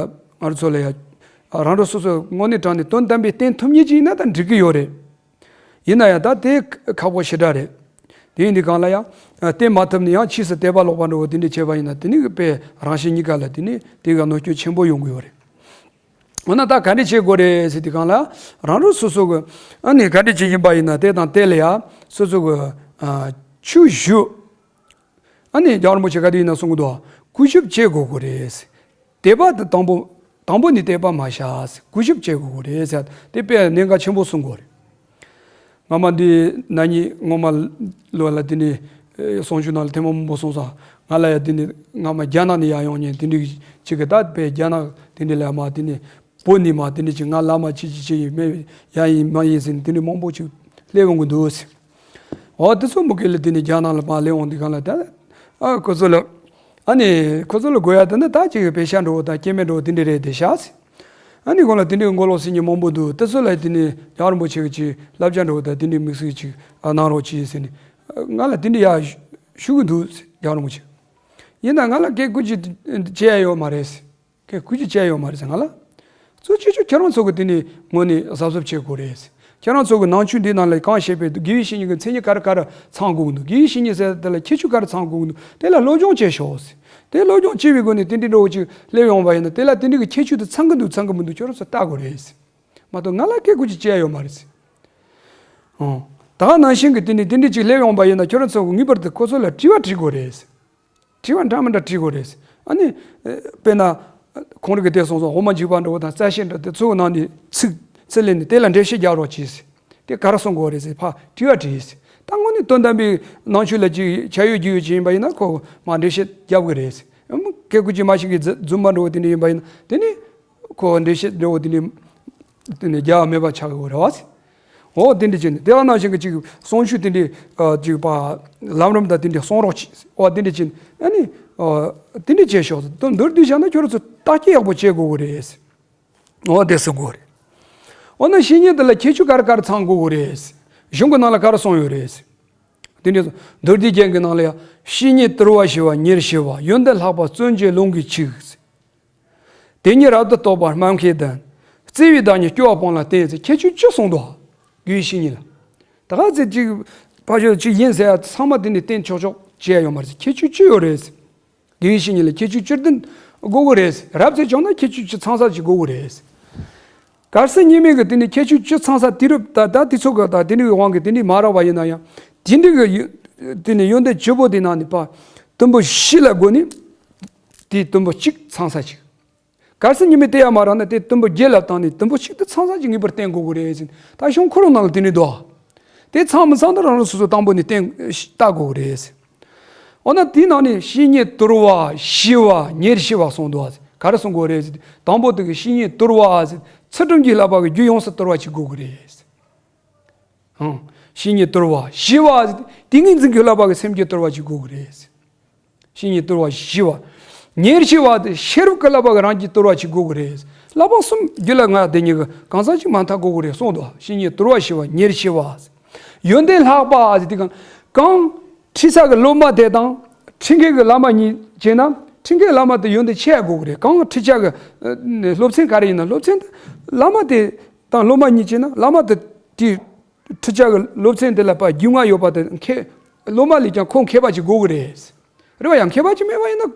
ང་རང་ཚོ་ལ་ཡ། ཨ་རང་རང་སོ་སོ་དངོས་གནས་དྲང་གནས་དོན་དམ་པའི་བསྟེན་ཐུབ་མཁན་ཅིག་ཡིན་ན་ད་འགྲིག་གི་ཡོད་རེད། ཡིན་ན་ཡང་ད་དེ་ཁག་པོ་ཞེ་དྲག་རེད། དེ་ཡིན་དུས་སྒང་ལ་ཡང་བསྟེན་མ་ཐུབ་ནས་ཡང་ཕྱིས་སུ་དད་པ་ལོག་པ་འདྲ་བོ་དེ་འདྲ་བྱས་པ་ཡིན་ན། དེ་ནི་དཔེ་རང་གཞན་གཉིས་ཀ་ལ་དེ་ནི་དེ་ག་གནོད་སྐྱོན་ཆེན་པོ་ཡོང་གི་ཡོད་རེད། འོ་ན་ད་ག་འདྲ་བྱེད་དགོས་རེད་ཟེར་དུས་སྒང་ལ། རང་རང་སོ་སོ་གི་ཨ་ནི་ག་འདྲ་བྱེད་ཀྱིན་པ་ཡིན་ན། དེ་དང་དེ་ལ་ཡ་སོ་སོ་གི་ཨ་ཆོས་ཞུ། ཨ་ནི་རྒྱལ་བ་རིན་པོ་ཆེ་ག་དུས་ཡིན་ན་གསུང་གི་འདུག་གུས་ཞབས་བྱེད་དགོས་ཀྱི་རེད། དད་པ་དེ་དང་པོ། དང་པོ་ནས་དད་པ་མ་བཞག་གུས་ཞབས་བྱེད་དགོས་ཀྱི་རེད་ཟེར། དེ་དཔེ་གནད་འགག་ཆེན་པོ་གསུང་གི་ཡོད་རེད། སྔ་མ་འདི་ན་ནིང་སྔོན་མ་ལོ་ལ་དེ་ནས་ཨེ་གསུང་ཆོས་ནང་ལ་ཐེངས་མང་པོ་གསུངས་སོང་། ང་ལ་ཡ་དེ་ནས་སྔ་མ་རྒྱ་ནག་ནས་ཡར་ཡོང་མཁན་དེ་འདྲའི་ཅིག་གིས། ད་དཔེ་རྒྱ་ནག་དེ་འདྲ་ལ་མར་དེ་ནས་བོད་ནས་མར་དེ་འདྲ་ཅིག་ང་བླ་མ་ཅི་ཅི་ཅི་ཡིན། མེད་ཡ་ཡིན་མ་ཡིན་ཟེར་ནས་དེ་འདྲ་མང་པོ་ཅིག་སླེབས་ཡོང་གི་འདུག་ཟེར། འོ་དེ་ཚོ་མུ་གེ་ལ་དེ་ནས་རྒྱ་ནག་ལ་མར་སླེབས་ཡོང་དུས་སྒང་ལ། ད་ཨ་ཁོ་ཚོ་ལ་ཨ་ནི་ཁོ་ཚོ་ལ་དགོས་ཡ་དེ་ནི་ད་ཅིག་བེ་ཤ་འདྲ་བོ་དང་སྐྱེ་དམན་འདྲ་བོ་དེ་འདྲ་རེད་དེ་ཤག་ཟེར། ཨ་ནི་ཁོང་ལ་དེ་འདྲའི་མགོ་ལོག་ཟེར་མཁན་མང་པོ་འདུག་དེ་ཚོ་ལ་དེ་ནས་རྒྱལ་བ་རིན་པོ་ཆེ་གིས་ཅིག་བསླབ་བྱ་འདྲ་བོ་དང་དེ་འདྲའི་དམིགས་བསལ་ཅིག་ཨ་གནང་རོགས་གྱིས་ཟེར་ནས། ང་ལ་དེ་འདྲ་ཡ་ཞུ་གི་འདུག་ཟེར། རྒྱལ་བ་རིན་པོ་ཆེ། ཡིན་ན་ང་ལ་སྐད་ཁུར་ཅིག་བྱེད་ཡ་ཡོད་མ་རེད་ཟེར། སྐད་ཁུར་ཅིག་བྱེད་ཡ་ཡོད་མ་རེད་ཟེར། ང་ལ་གཙོ་ཆེ་ཤོས་ཁྱེད་རང་ཚོ་གིས་དེ་ནས་ངོས་ནས་གཟབ་གཟབ་བྱེད་དགོས་རེད་ཟེར། ཁྱེད་རང་ཚོ་གི་ནང་ཆོས་འདི་ནང་ལ་གང་བཤད་པའི་དགེ་བའི་བཤེས་གཉེན་གྱི་མཚན་ཉིད་ག་རེ་ག་རེ་ཚང་དགོས་ཀྱི་འདུག་དགེ་བའི་བཤེས་གཉེན་ཟེར་དེ་ལ་ཁྱད་ཆོས་ག་རེ་ཚང་དགོས་ཀྱི་འདུག་དེ་ལ་སློབ་སྦྱོང་བྱེད་ཤོག་ཟེར། དེ་སློབ་སྦྱོང་བྱེད་པའི་སྒོ་ནས་དེ་འདྲའི་འདྲ་བོ་ཅིག་སླེབས་ཡོང་བ་ཡིན་ན། དེ་ལ་དེ་འདྲའི་གི་ཁྱད་ཆོས་དེ་ཚང་གི་འདུག་ཚང་གི་མི་འདུག་ཁྱོད་རང་ཚོ་བལྟ་དགོས་རེད་ཟེར། མ་གཏོགས་ང་ལ་སྐད་ཁུར་ཅིག་བྱེད་ཡ་ཡོད་མ་རེད་ཟེར། ཨོ། ད་ག་ནང་བཞིན་གྱི་དེ་ནས་དེ་འདྲའི་ཅིག་སླེབས་ཡོང་བ་ཡིན་ན། ཁྱོད་རང་ཚོ་ངེས་པར་དུ་ཁོ་ཚོ་ལ་དྲི་བ་དྲི་དགོས་རེད་ཟེར། དྲི་བ་འདྲ་མི་འདྲ་དྲི་དགོས་རེད། ཨ་ནི་ཨེ་དཔེར་ན་ཁོང་རང་གིས་དེ་གསུངས་སོང་། འོག་མ་འཇིགས་པ་འདྲ་བོ་དང་རྩ་ཤེ་འདྲ་དེ་ཚོའི་ནང་ནས་ཚིག་ཚིག་ལེན་ནས་དེ་ལ་འགྲེལ་བཤད་རྒྱག་རོགས་གྱིས་ཟེར། དེ་ག་རེ་གསུང་དགོས་རེད་ཟེར་ཕར་དྲི་བ་དྲིས་ཟེར། ད་དངོས་གནས་དོན་དམ་པའི་ནང་ཆོས་ལ་ཅིག་ཆ་ཡོད་རྒྱུས་ཡོད་ཅིག་ཡིན་པ་ཡིན་ན། ཁོ་མར་འགྲེལ་བཤད་རྒྱབ་དགོས་རེད་ཟེར། ཨ་མ་སྐད་ཁུར་ཅིག་མ་ཤེས་མཁན་རྫུན་མ་འདྲ་བོ་དེ་འདྲ་ཡིན་པ་ཡིན་ན། དེ་ནི་ཁོ་འགྲེལ་བཤད་འདྲ་བོ་དེ་འདྲ་དེ་ནི་རྒྱབ་མེད་པ་ཆགས་ཡོད་རེད་བ་ཟེར། འོ་དེ་འདྲ་བྱས་ནས། དེ་ག་ནང་བཞིན་གྱི་ཅིག་གསུང་ཆོས་དེ་འདྲའི་ཨ་ཅིག་པ་ལམ་རིམ་དང་དེ་འདྲའི་གསུང་རོགས་གྱིས། འོ་དེ་འདྲ་བྱས་ནས། ཨ་ནི་ཨ་དེ་འདྲ་བྱས་ཤོག་ཟེར། དོན་མདོར་བསྡུས་བཞག་ན་ཁྱོད་རང་ཚོ་བརྟག་དཔྱད་ཡག་པོ་བྱེད་དགོས་ཀྱི་རེད་ཟེར། འོ་དེ་གསུང་དགོས་རེད། འོ་ན་བཤེས་གཉེན་དེ་ལ་ཁྱད་ཆོས་ག་རེ་ག་རེ་ཚང་དགོས་ཀྱི་རེད་ཟེར། གཞུང་གི་ནང་ལ་ག་རེ་གསུངས་ཡོད་རེད་ཟེར། དེ་འདྲ་གསུངས། མདོ་སྡེ་རྒྱན་གྱི་ནང་ལ་ཡང་། བཤེས་གཉེན་དུལ་བ་ཞི་བ་ཉེར་ཞི་བ། ཡོན་ཏན་ལྷག་པ་བརྩོན་བཅས་ལུང་གིས་འཆིག་ཟེར། དེ་ཉིད་རབ་ཏུ་རྟོགས་པ་སྨྲ་མཁས་ལྡན། བརྩེ་བའི་བདག་ཉིད་སྐྱོ་བ་སྤངས་ལ་བསྟེན་ཟེར། ཁྱད་ཆོས་བཅུ་གསུངས་འདུག་དགེ་བའི་བཤེས་གཉེན་ལ། ད་ག་ཚོད་ཅིག་ཕ་ཆོས་ཅིག་ཡིན་ཟེར་ཡ་ཚང་མ་དེ་ནས་བསྟེན་ཆོག་ཆོག་བྱེད་ཡ་ཡོད་མ་རེད་ཟེར། ཁྱད་ཆོས་བཅུ་ཡོད་རེད་ཟེར། དགེ་བའི་བཤེས་གཉེན་ལ་ཁྱད་ཆོས་བཅུ་ལྡན་དགོས་ཀྱི་རེད་ཟེར། རབ་ཙམ་བྱུང་ན་ཁྱད་ཆོས་བཅུ་ཚང་ས་ཅིག་དགོས་ཀྱི་རེད་ཟེར། གལ་སྲིད་ཉི་མའི་གི་དེ་ནི་ཁྱད་ཆོས་བཅུ་ཚང་ས་དུས་རབས་ད་ལྟ་དུས་ཚོད་གི་ད་དེ་ནི་གི་དབང་གི་དེ་ནི་མ་རག་པ་ཡིན་ན་ཡང་དེ་འདྲའི་གི་ཡོ་དེ་ནི་ཡོན་ཏན་བཅུ་པོ་དེ་ནང་ནས་པ་དུམ་བུ་བཞི་ལ་བགོས་ནས་དེ་དུམ་བུ་གཅིག་ཚང་ས་ཅིག་གལ་སྲིད་ཉི་མའི་དེ་ཡང་མ་རག་ན་དེ་དུམ་བུ་བརྒྱད་ལ་བཏང་ནས་དུམ་བུ་གཅིག་དེ་ཚང་ས་ཅིག་ངེས་པར་བསྟན་དགོས་གི་རེད་ཟེར། ད་གཞུང་ཁོ་རང་ནང་ལ་དེ་ནི་འདུག་དེ་ཚང་མི་ཚང་དེ་རང་རང་སོ་སོ་དང་པོ་ནས་བསྟན་ལྟ་དགོས་གི་རེད་ཟེར། འོ་ན་དེའི་ནང་ནས་བཤེས་གཉེན་དོར་བ་ཞི་བ་ཉེར་ཞི་བ་གསུངས་འདུག་ཟེར། ག་རེ་གསུང་དགོས་རེད་ཟེར། དང་པོ་དེ་གི་བཤེས་གཉེན་དོར་བ་ཟེར། ཚུལ་ཁྲིམས་ཀྱི་བསླབ་པ་གི་རྒྱུ་ཡོངས་སུ་དོར་བ་ཅིག་དགོས་གི་རེད་ཟེར། ཧང་། བཤེས་གཉེན་དོར་བ་ཞི་བ་ཟེར། ཏིང་ངེ་འཛིན་གྱི་བསླབ་པ་གི་སེམས་རྒྱུད་དོར་བ་ཅིག་དགོས་གི་རེད་ཟེར། བཤེས་གཉེན་དོར་བ་ཞི་བ། ཉེར་ཞི་བ་དེ་ཤེས་རབ་ཀྱི་བསླབ་པ་གི་རང་རྒྱུད་དོར་བ་ཅིག་དགོས་གི་རེད། བསླབ་པ་གསུམ་རྒྱུད་ལ་ང་དེ་གཉིས་ཀྱི་གང་ཟག་ཅིག་མ་མཐའ་དགོས་གི་རེད་གསུངས་འདུག་བཤེས་གཉེན་དོར་བ་ཞི་བ་ཉེར་ཞི་བ། ཡོན་ཏན་ལྷག་པ་ཟེར་དུས་གང་གང་ཁྲིད་ས་གི་སློབ་མ་དེ་དང་ཁྲིད་མཁན་གྱི་བླ་མ་གཉིས་བྱས་ན་ཁྲིད་མཁན་བླ་མ་དེ་ཡོན་ཏན་ཆེ་ཡ་དགོས་གི་རེད། གང་ཁྲིད་ས་གི་ཨ་ནི་སློབ་ཚན་ག་རེ་ཡིན་ན་སློབ་ཚན་དེ་བླ་མ་དེ་དང་སློབ་མ་གཉིས་བྱས་ན་བླ་མ་དེ་དེ་ཁྲིད་ས་གི་སློབ་ཚན་དེ་ལ་པ་རྒྱུས་མངའ་ཡོད་པ་དེ་མཁས་སློབ་མ་ལས་ཀྱང་ཁོ་མཁས་པ་ཅིག་དགོས་གི་རེད། རེད་བ། ཡང་མཁས་པ་ཅིག་མེད་པ་ཡིན་ན་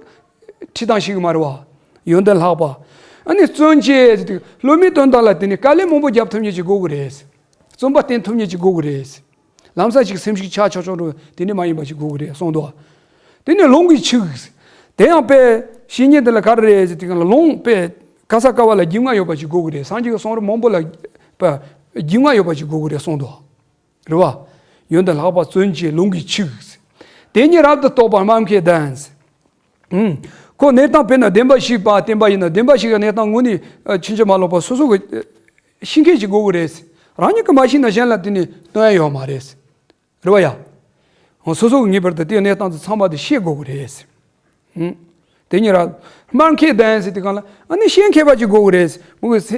ཁྲིད་སྟངས་ཤེས་གི་མ་རེད་བ། ཡོན་ཏན་ལྷག་པ། ཨ་ནི་བརྩོན་བཅས་ཟེར་དུས་སློབ་མའི་དོན་དག་ལ་དེ་ནི་དཀའ་ལས་མང་པོ་རྒྱབ་ཐུབ་མཁན་ཅིག་དགོས་གི་རེད། བརྩོན་པ་བསྟེན་ཐུབ་མཁན་ཅིག་དགོས་གི་རེད། ལམ་སང་ཅིག་སེམས་ཤུགས་ཆག་ཆོག་ཆོག་འགྲོ་དེ་ནི་མ་ཡིན་པ་ཅིག་དགོས་གི་རེད་གསུངས་འདུག་དེ་ནི་ལུང་གི་ཆོས། དེ་ཡང་དཔེ་བཤེས་གཉེན་དེ་ལ་ག་རེ་རེད་ཟེར་དུས་གང་ལ་ལུང་དཔེ་ག་ས་ག་བ་ལ་རྒྱུས་མངའ་ཡོད་པ་ཅིག་དགོས་གི་རེད། སངས་རྒྱས་ཀྱི་གསུང་རབ་མང་པོ་ལ་པ་རྒྱུས་མངའ་ཡོད་པ་ཅིག་དགོས་གི་རེད་གསུངས་འདུག་རེད་བ། ཡོན་ཏན་ལྷག་པ་བརྩོན་བཅས་ལུང་གི་ཆོས། དེ་ཉིད་རབ་ཏུ་རྟོགས་པར་སྨྲ་མཁས་ལྡན། ཨུམ། ཁོ་གནས་སྟངས་དཔེར་ན་བདེན་པ་བཞི་པ་བསྟན་པ་ཡིན་ན་བདེན་པ་བཞི་གི་གནས་སྟངས་དངོས་གནས་ཕྱིན་ཅི་མ་ལོག་པ་སོ་སོ་གི་ཤེས་མཁན་ཅིག་དགོས་གི་རེད། རང་ཉིད་ཀྱིས་མ་ཤེས་ན་གཞན་ལ་དེ་ནི་སྟོན་ཡ་ཡོད་མ་རེད། རེད་བ་ཡ། འོ་སོ་སོ་གི་ངེས་པར་དུ་དེའི་གནས་སྟངས་དེ་ཚང་མ་དེ་ཤེས་དགོས་གི་རེད། ཧུམ། དེ་ཉིད་ར། སྨྲ་མཁས་ལྡན་ཟེར་དུས་གང་ལ་ཨ་ནི་ཤེས་མཁས་པ་ཅིག་དགོས་གི་རེད། མོ་གི་སེ་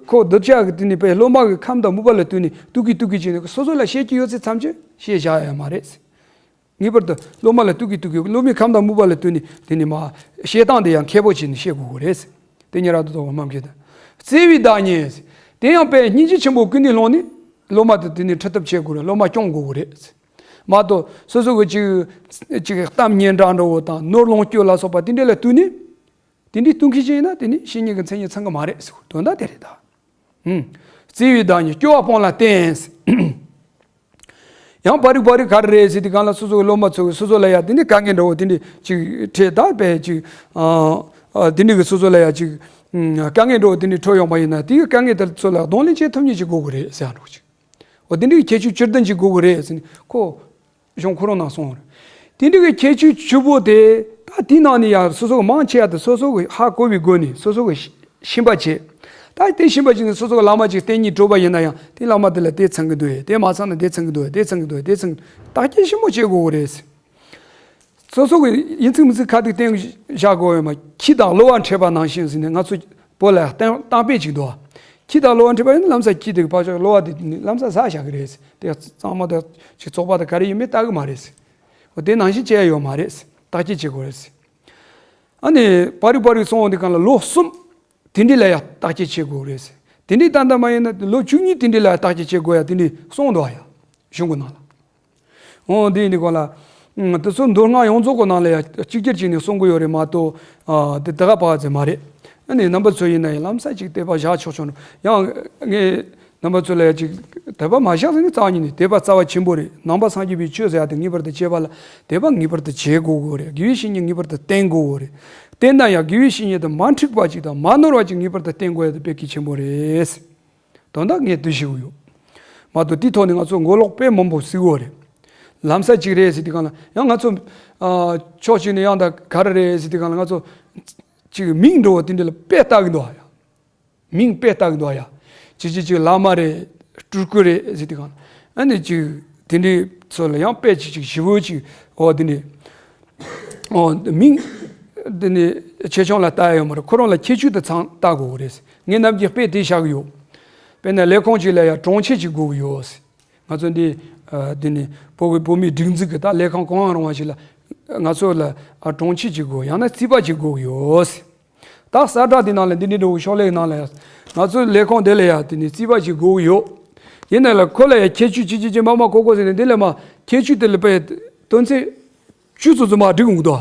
ཁོ་གདུལ་བྱ་གི་དེ་ནི་པའི་སློབ་མ་གི་ཁམས་དང་མུ་པ་ལ་ལྟོས་ནས་ཏུ་ཀི་ཏུ་ཀི་བྱས་ནས་སོ་སོ་ལ་བཤད་རྒྱུ་ཡོད་ཚད་ཐམས་ཅད་བཤད་བཞག་ཡ་མ་རེད། ངེས་པར་དུ་སློབ་མ་ལ་ཏུ་ཀི་ཏུ་ཀི་སློབ་མའི་ཁམས་དང་མུ་པ་ལ་ལྟོས་ནས་དེ་ནི་མ་བཤད་སྟངས་དེ་ཡང་མཁས་པོ་བྱས་ནས་བཤད་དགོས་གི་རེད། དེ་ཉིད་ར་དུ་དོ་སྨྲ་མཁས་ལྡན། བརྩེ་བའི་བདག་ཉིད། དེ་ཡང་དཔེ་སྙིང་རྗེ་ཆེན་པོ་ཀུན་ནས་བསླངས་ནས་སློབ་མ་དེ་དེ་ནི་ཁྲིད་ཐབས་བྱེད་དགོས་རེད། སློབ་མ་སྐྱོང་དགོས་གི་རེད། མ་གཏོགས་སོ་སོ་གི་ཅིག་ཅིག་གཏམ་སྙན་གྲགས་འདྲ་བོ་དང་ནོར་ལོངས་སྤྱོད་ལ་སོགས་པ་དེ་འདྲ་ལ་ལྟོས་ནས་དེ་འདྲའི་ལྟོས་མཁན་ཅིག་ཡིན་ན་དེ་ནི་བཤེས་གཉེན་གྱི་མཚན་ཉིད་ཚང་གི་མ་རེད་ཟེར་དོན་དག་དེ་རེད་ད། ཨུམ། བརྩེ་བའི་བདག་ཉིད་སྐྱོ་བ་སྤངས་ལ་བསྟེན། ཡང་པ་རིག་པ་རིག་ག་རེ་རེད་ཟེར་དུས་གང་ལ་སོ་སོ་གི་སློབ་མ་ཚོ་གི་སོ་སོ་ལ་ཡ་དེ་འདྲའི་དཀའ་ངལ་འདྲ་བོ་དེ་འདྲའི་ཅིག་འཕྲད་ད་པས་ཅིག་ཨ་ཨ་དེ་འདྲའི་གི་སོ་སོ་ལ་ཡ་ཅིག་ཨུམ་དཀའ་ངལ་འདྲ་བོ་དེ་འདྲའི་འཕྲོད་ཡོང་པ་ཡིན་ན་དེའི་དཀའ་ངལ་དེ་ཚོ་ལ་གདོང་ལེན་བྱེད་ཐུབ་མཁན་ཅིག་དགོས་གི་རེད་ཟེར་ཡ་འདྲ་བོ་ཅིག་འོ་དེ་འདྲའི་ཁྱད་ཆོས་བཅུ་བདུན་ཅིག་དགོས་གི་རེད་ཟེར་ནས་ཁོ་གཞུང་ཁོ་རང་ནང་གསུངས་རེད། དེ་འདྲའི་གི་ཁྱད་ཆོས་བཅུ་པོ་དེ་ད་དེའི་ནང་ནས་ཡང་སོ་སོ་གི་མང་ཆེ་བ་དེ་སོ་སོ་གི་ཧ་གོ་བའི་སྒོ་ནས་སོ་སོ་གི་ཤེས་པ་བྱེད། ད་དེ་ཤེས་པ་བྱས་ནས་སོ་སོ་གི་བླ་མ་ཅིག་བསྟེན་སྙིང་བྲོ་བ་ཡིན་ན་ཡང་དེ་བླ་མ་དེ་ལ་དེ་ཚང་གི་འདུག་ཨེ། དེ་མ་ཚང་ན་དེ་ཚང་གི་འདུག་ཨེ། དེ་ཚང་གི་འདུག་ཨེ། དེ་ཚང་བརྟག་དཔྱད་ཞིབ་མོ་བྱེད་དགོས་གི་རེད། སོ་སོ་གི་ཡིན་ཚིག་མིན་ཚིག་ཁ་ཐུག་བསྟན་བཞག་དགོས་ཡོད་མ། ཁྱི་དང་གློ་བ་འཕྲད་པ་ནང་བཞིན་ཟེར་ནས་ང་ཚོ་བོད་ལ་གཏམ་གཏམ་དཔེ་ཅིག་འདུག་ཁྱི་དང་གློ་བ་འཕྲད་པ་ཡིན་ན་ལམ་སང་ཁྱི་དེ་གི་ཕར་ཕྱོགས་གློ་བ་དེ་ནི་ལམ་སང་ཟ་བཞག་གི་རེད། དེ་གཙང་མ་དང་ཅིག་བཙོག་པ་དང་ག་རེ་ཡིན་མིན་ལྟ་གི་མ་རེད། འོ་དེ་ནང་བཞིན་བྱས་ཡོད་མ་རེད། བརྟག་དཔྱད་བྱེད་དགོས་རེད། ཨ་ནི་པ་རིག་པ་རིག་སོང་འོང་དེ་གང་ལ་ལོ་གསུམ་དེ་འདྲི་ལ་ཡང་བརྟག་དཔྱད་བྱེད་དགོས་རེད། དེ་འདྲི་ཏན་ཏན་མ་ཡིན་ན་ལོ་བཅུ་གཉིས་དེ་འདྲི་ལ་ཡང་བརྟག་དཔྱད་བྱེད་དགོས་ཡ་དེ་འདྲི་གསུངས་འདུག་ཡ། གཞུང་གི་ནང་ལ། འོ་འདི་ཡིན་དུས་གང་ལ། ཨང་། དེ་ཚོ་མདོ་སྔགས་ཡོངས་རྫོགས་ཀྱི་ནང་ལ་ཡང་གཅིག་གྱུར་བྱས་ནས་གསུང་གི་ཡོད་རེད་མ་གཏོགས། ཨ། དེ་དེ་ག་པ་ཙམ་མ་རེད། ཨ་ནི་རྣམ་པ་ཚོ་ཡིན་ན་ཡང་ལམ་སང་ཅིག་དད་པ་བཞག་ཆོག་ཆོག་ཡང་ངས་རྣམ་པ་ཚོ་ལ་ཡང་ཅིག་དད་པ་མ་བཞག་ཟེར་ནས་རྩ་བ་ཉིད་ནས་དད་པ་རྩ་བ་ཆེན་པོ་རེད། ནང་པ་སངས་རྒྱས་པའི་ཆོས་ཟེར་ཡ་དེ་ངེས་པར་དུ་བྱེད་པ་ལ་དད་པ་ངེས་པར་དུ་བྱེད་དགོས་དགོས་རེད། དགེ་བའི་བཤེས་གཉེན་ངེས་པར་དུ་བསྟེན་དགོས་དགོས་རེད། བསྟེན་ན་ཡང་དགེ་བའི་བཤེས་གཉེན་དེ་མ་འཁྲུགས་པ་ཅིག་དང་མ་ནོར་བ་ཅིག་ངེས་པར་དུ་བསྟེན་དགོས་ཡ་དེ་དཔེ་གལ་ཆེན་པོ་རེད། དོན་དག་ངས་འདི་ཞུ་གི་ཡོད། མ་གཏོགས་དེའི་ཐོག་ནས་ང་ཚོ་མགོ་ལོག་དཔེ་མང་པོ་ཟིག་ཡོད་རེད། ལམ་སང་ཅིག་རེད་ཟེར་དུས་གང་ལ་ཡང་ང་ཚོ། ཨ། ཕྱོགས་གཅིག་ནས་ཡང་ད་ག་རེ་རེད་ཟེར་དུས་གང་ལ་ང་ཚོ་ཅིག་མིང་འདྲ་བོ་དེ་འདྲ་ལ་དཔེ་ལྟ་གི་འདུག་ཡ། མིང་དཔེ་ལྟ་གི་འདུག་ཡ། ཅིག་ཅིག་ཅིག་བླ་མ་རེད། སྤྲུལ་སྐུ་རེད་ཟེར་དུས་གང་ལ་ཨ་ནི་ཅིག་དེ་འདྲའི་ཚོ་ལ་ཡང་དཔེ་ཅིག་ཅིག་ཞིབ་པོ་ཅིག་འོ་དེ་འདྲའི། འོ་མིང་། དེ་ནི་ཆེ་ཆུང་ལ་ལྟ་ཡ་ཡོད་མ་རེད། ཁོ་རང་ལ་ཁྱད་ཆོས་དེ་ཚང་ལྟ་དགོས་རེད། ངས་ནམ་རྒྱུན་དཔེ་དེ་བཞག་གི་ཡོད། དཔེར་ན་ལས་ཁུངས་ཅིག་ལ་ཡང་དྲུང་ཆེ་ཅིག་དགོས་ཀྱི་ཡོད། ང་ཚོ་འདི། ཨ། འདི་ནི་བོད་ཀྱི་བོད་མིའི་སྒྲིག་འཛུགས་ཀྱི་ད་ལས་ཁང་གང་ཡང་རུང་བ་ཞིག་ལ་ང་ཚོ་ལ། ཨ། དྲུང་ཆེ་ཅིག་དགོས། ཡང་ན་རྩིས་པ་ཅིག་དགོས་ཀྱི་ཡོད། ད་གསལ་བསྒྲགས་འདི་ནང་ལ་འདི་འདྲའི་འདྲ་བོ་ཤོག་ལྷེ་ནང་ལ་ཡང་ང་ཚོའི་ལས་ཁུངས་འདི་ལ་ཡང་དེ་ནི་རྩིས་པ་ཅིག་དགོས་ཀྱི་ཡོད། ཡིན་ན་ལ་ཁོ་ལ་ཡང་ཁྱད་ཆོས་ཅི་ཅི་ཅི་མ་མ་ཁོ་ཁོ་ཟེར་ནས་འདི་ལ་མ་ཁྱད་ཆོས་དེ་ལ་དཔེ་དོན་ཚན་བཅུ་ཙམ་ཙམ་མ་བསྒྲིགས་འོང་གི་འདུག་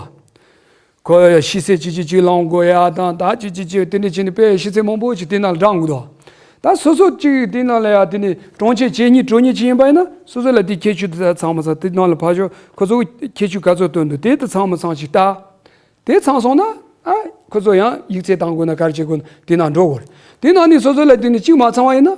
ཁོ་ཡ་ཤེས་ཚད་ཅི་ཅི་ཅི་བླང་དགོས་ཡ་དང་ད་ཅི་ཅི་ཅི་དེ་འདྲ་བྱས་ནས་དཔེ་ཤེས་ཚད་མང་པོ་ཅིག་དེ་ནང་ལ་བགྲང་དགོས་འདུག་ད་སོ་སོ་གཅིག་དེ་ནང་ལ་ཡ་དེ་ནི་གྲོང་ཁྱེར་བྱེད་སྙིང་འདོད་མཁན་ཅིག་ཡིན་པ་ཡིན་ན། སོ་སོ་ལ་དེ་ཁྱད་ཆོས་དེ་ཚང་མ་ཚང་། དེ་ནང་ལ་ཕར་ཞོག་ཁོ་ཚོ་ཁྱད་ཆོས་ག་ཚོད་སྟོན་འདུག་དེ་དེ་ཚང་མ་ཚང་ཞིག་ལྟ། དེ་ཚང་སོང་ན། ཨ། ཁོ་ཚོ་ཡང་ཡིག་ཚད་བཏང་དགོས་ན་ག་རེ་བྱེད་དགོས་ན་དེ་ནང་འགྲོ་དགོས་རེད། དེ་ནང་ནས་སོ་སོ་ལ་དེ་ནི་གཅིག་མ་ཚང་བ་ཡིན་ན།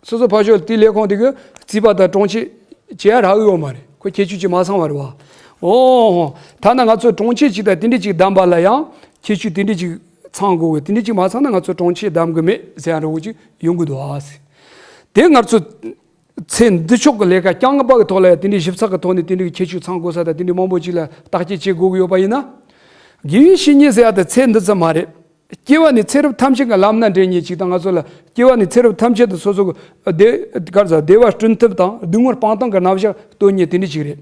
སོ་སོ་ཕར་ཞོག་དེ་ལས་ཁུངས་དེ་གི་རྩིས་པ་དང་གྲོང་ཁྱེར་བྱེད་ཡ་རག་གི་ཡོད་མ་རེད། ཁོ་ཁྱད་ཆོས་ཅིག་མ་ཚང་བ་རེད་བ། ཨོ། ཐ་ན་ང་ཚོ་གྲོང་ཁྱེར་ཅིག་དང་དེ་འདྲ་ཅིག་བདམས་པ་ལ་ཡང་ཁྱད་ཆོས་དེ་འདྲ་ཅིག་ཚང་དགོས་གི། དེ་འདྲ་ཅིག་མ་ཚང་ན་ང་ཚོ་གྲོང་ཁྱེར་བདམས་གི་མེད་ཟེར་ཡ་འདྲ་བོ་ཅིག་ཡོང་གི་འདུག་ཨ་ཟེར། དེ་ང་ཚོ་ཚེ་འདི་ཕྱོགས་ཀྱི་ལས་ཀ་རྐྱང་པ་གི་ཐོག་ལ་ཡང་དེ་འདྲའི་ཞིབ་ཚགས་ཀྱི་ཐོག་ནས་དེ་འདྲའི་ཁྱད་ཆོས་ཚང་དགོས་ས་དང་དེ་འདྲའི་མང་པོ་ཅིག་ལ་བརྟག་དཔྱད་བྱེད་དགོས་ཀྱི་ཡོད་པ་ཡིན་ན། དགེ་བའི་བཤེས་གཉེན་ཟེར་ཡ་དེ་ཚེ་འདི་ཙམ་མ་རེད། སྐྱེ་བ་ནས་ཚེ་རབས་ཐམས་ཅད་ཀྱི་ལམ་སྣ་འདྲེན་མཁན་ཅིག་དང་། ང་ཚོ་ལ་སྐྱེ་བ་ནས་ཚེ་རབས་ཐམས་ཅད་དུ་སོ་སོ་གི་བདེ་ག་རེ་ཟེར། བདེ་བ་བསྐྲུན་ཐབས་དང་སྡུག་བསྔལ་སྤང་ཐབས་ཀྱི་རྣམ་གཞག་སྟོན་མཁན་དེ་འདྲ་ཅིག་རེད།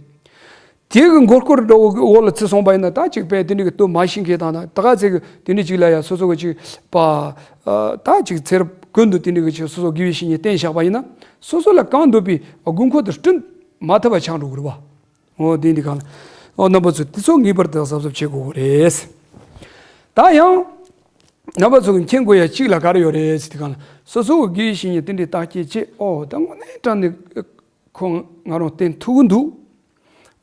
དེ་གི་མགོ་སྐོར་འདྲ་བོ་འོག་ལ་ཚུད་སོང་པ་ཡིན་ན། ད་ཅིག་དཔེ་དེ་འདྲ་གི་སྟོབས་མ་ཤེས་མཁན་དང་། ད་ག་ཚད་གི་དེ་འདྲ་ཅིག་ལ་ཡ་སོ་སོ་གི་ཅིག་པ། ཨ། ད་ཅིག་ཚེ་རབས་ཀུན་ཏུ་དེ་འདྲ་གི་ཅིག་སོ་སོ་དགེ་བའི་བཤེས་གཉེན་བསྟེན་བཞག་པ་ཡིན་ན། སོ་སོ་ལ་གང་འདོད་པའི་དགོས་མཁོ་དེ་བསྐྲུན་མ་ཐུབ་པ་ཆགས་འགྲོ་གི་རེད་བ། འོ། དེ་འདི་གང་། འོ། རྣམ་པ་ཚོ་དེ་ཚོ་ངེས་པར་དུ་གཟབ་གཟབ་བྱེད་དགོས་རེད། ད་ཡང་རྣམ་པ་ཚོ་གི་མཁྱེན་དགོས་ཡ་གཅིག་ལ་ག་རེ་ཡོད་རེད་ཟེར་དུས་གང་ལ། སོ་སོ་གི་དགེ་བའི་བཤེས་གཉེན་དེ་འདྲའི་བརྟག་དཔྱད་བྱེད། ཨོ། ད་དངོས་གནས་དྲང་ནས་ཁོ་ང་རང་བསྟེན་ཐུབ་ཀྱི་འདུག་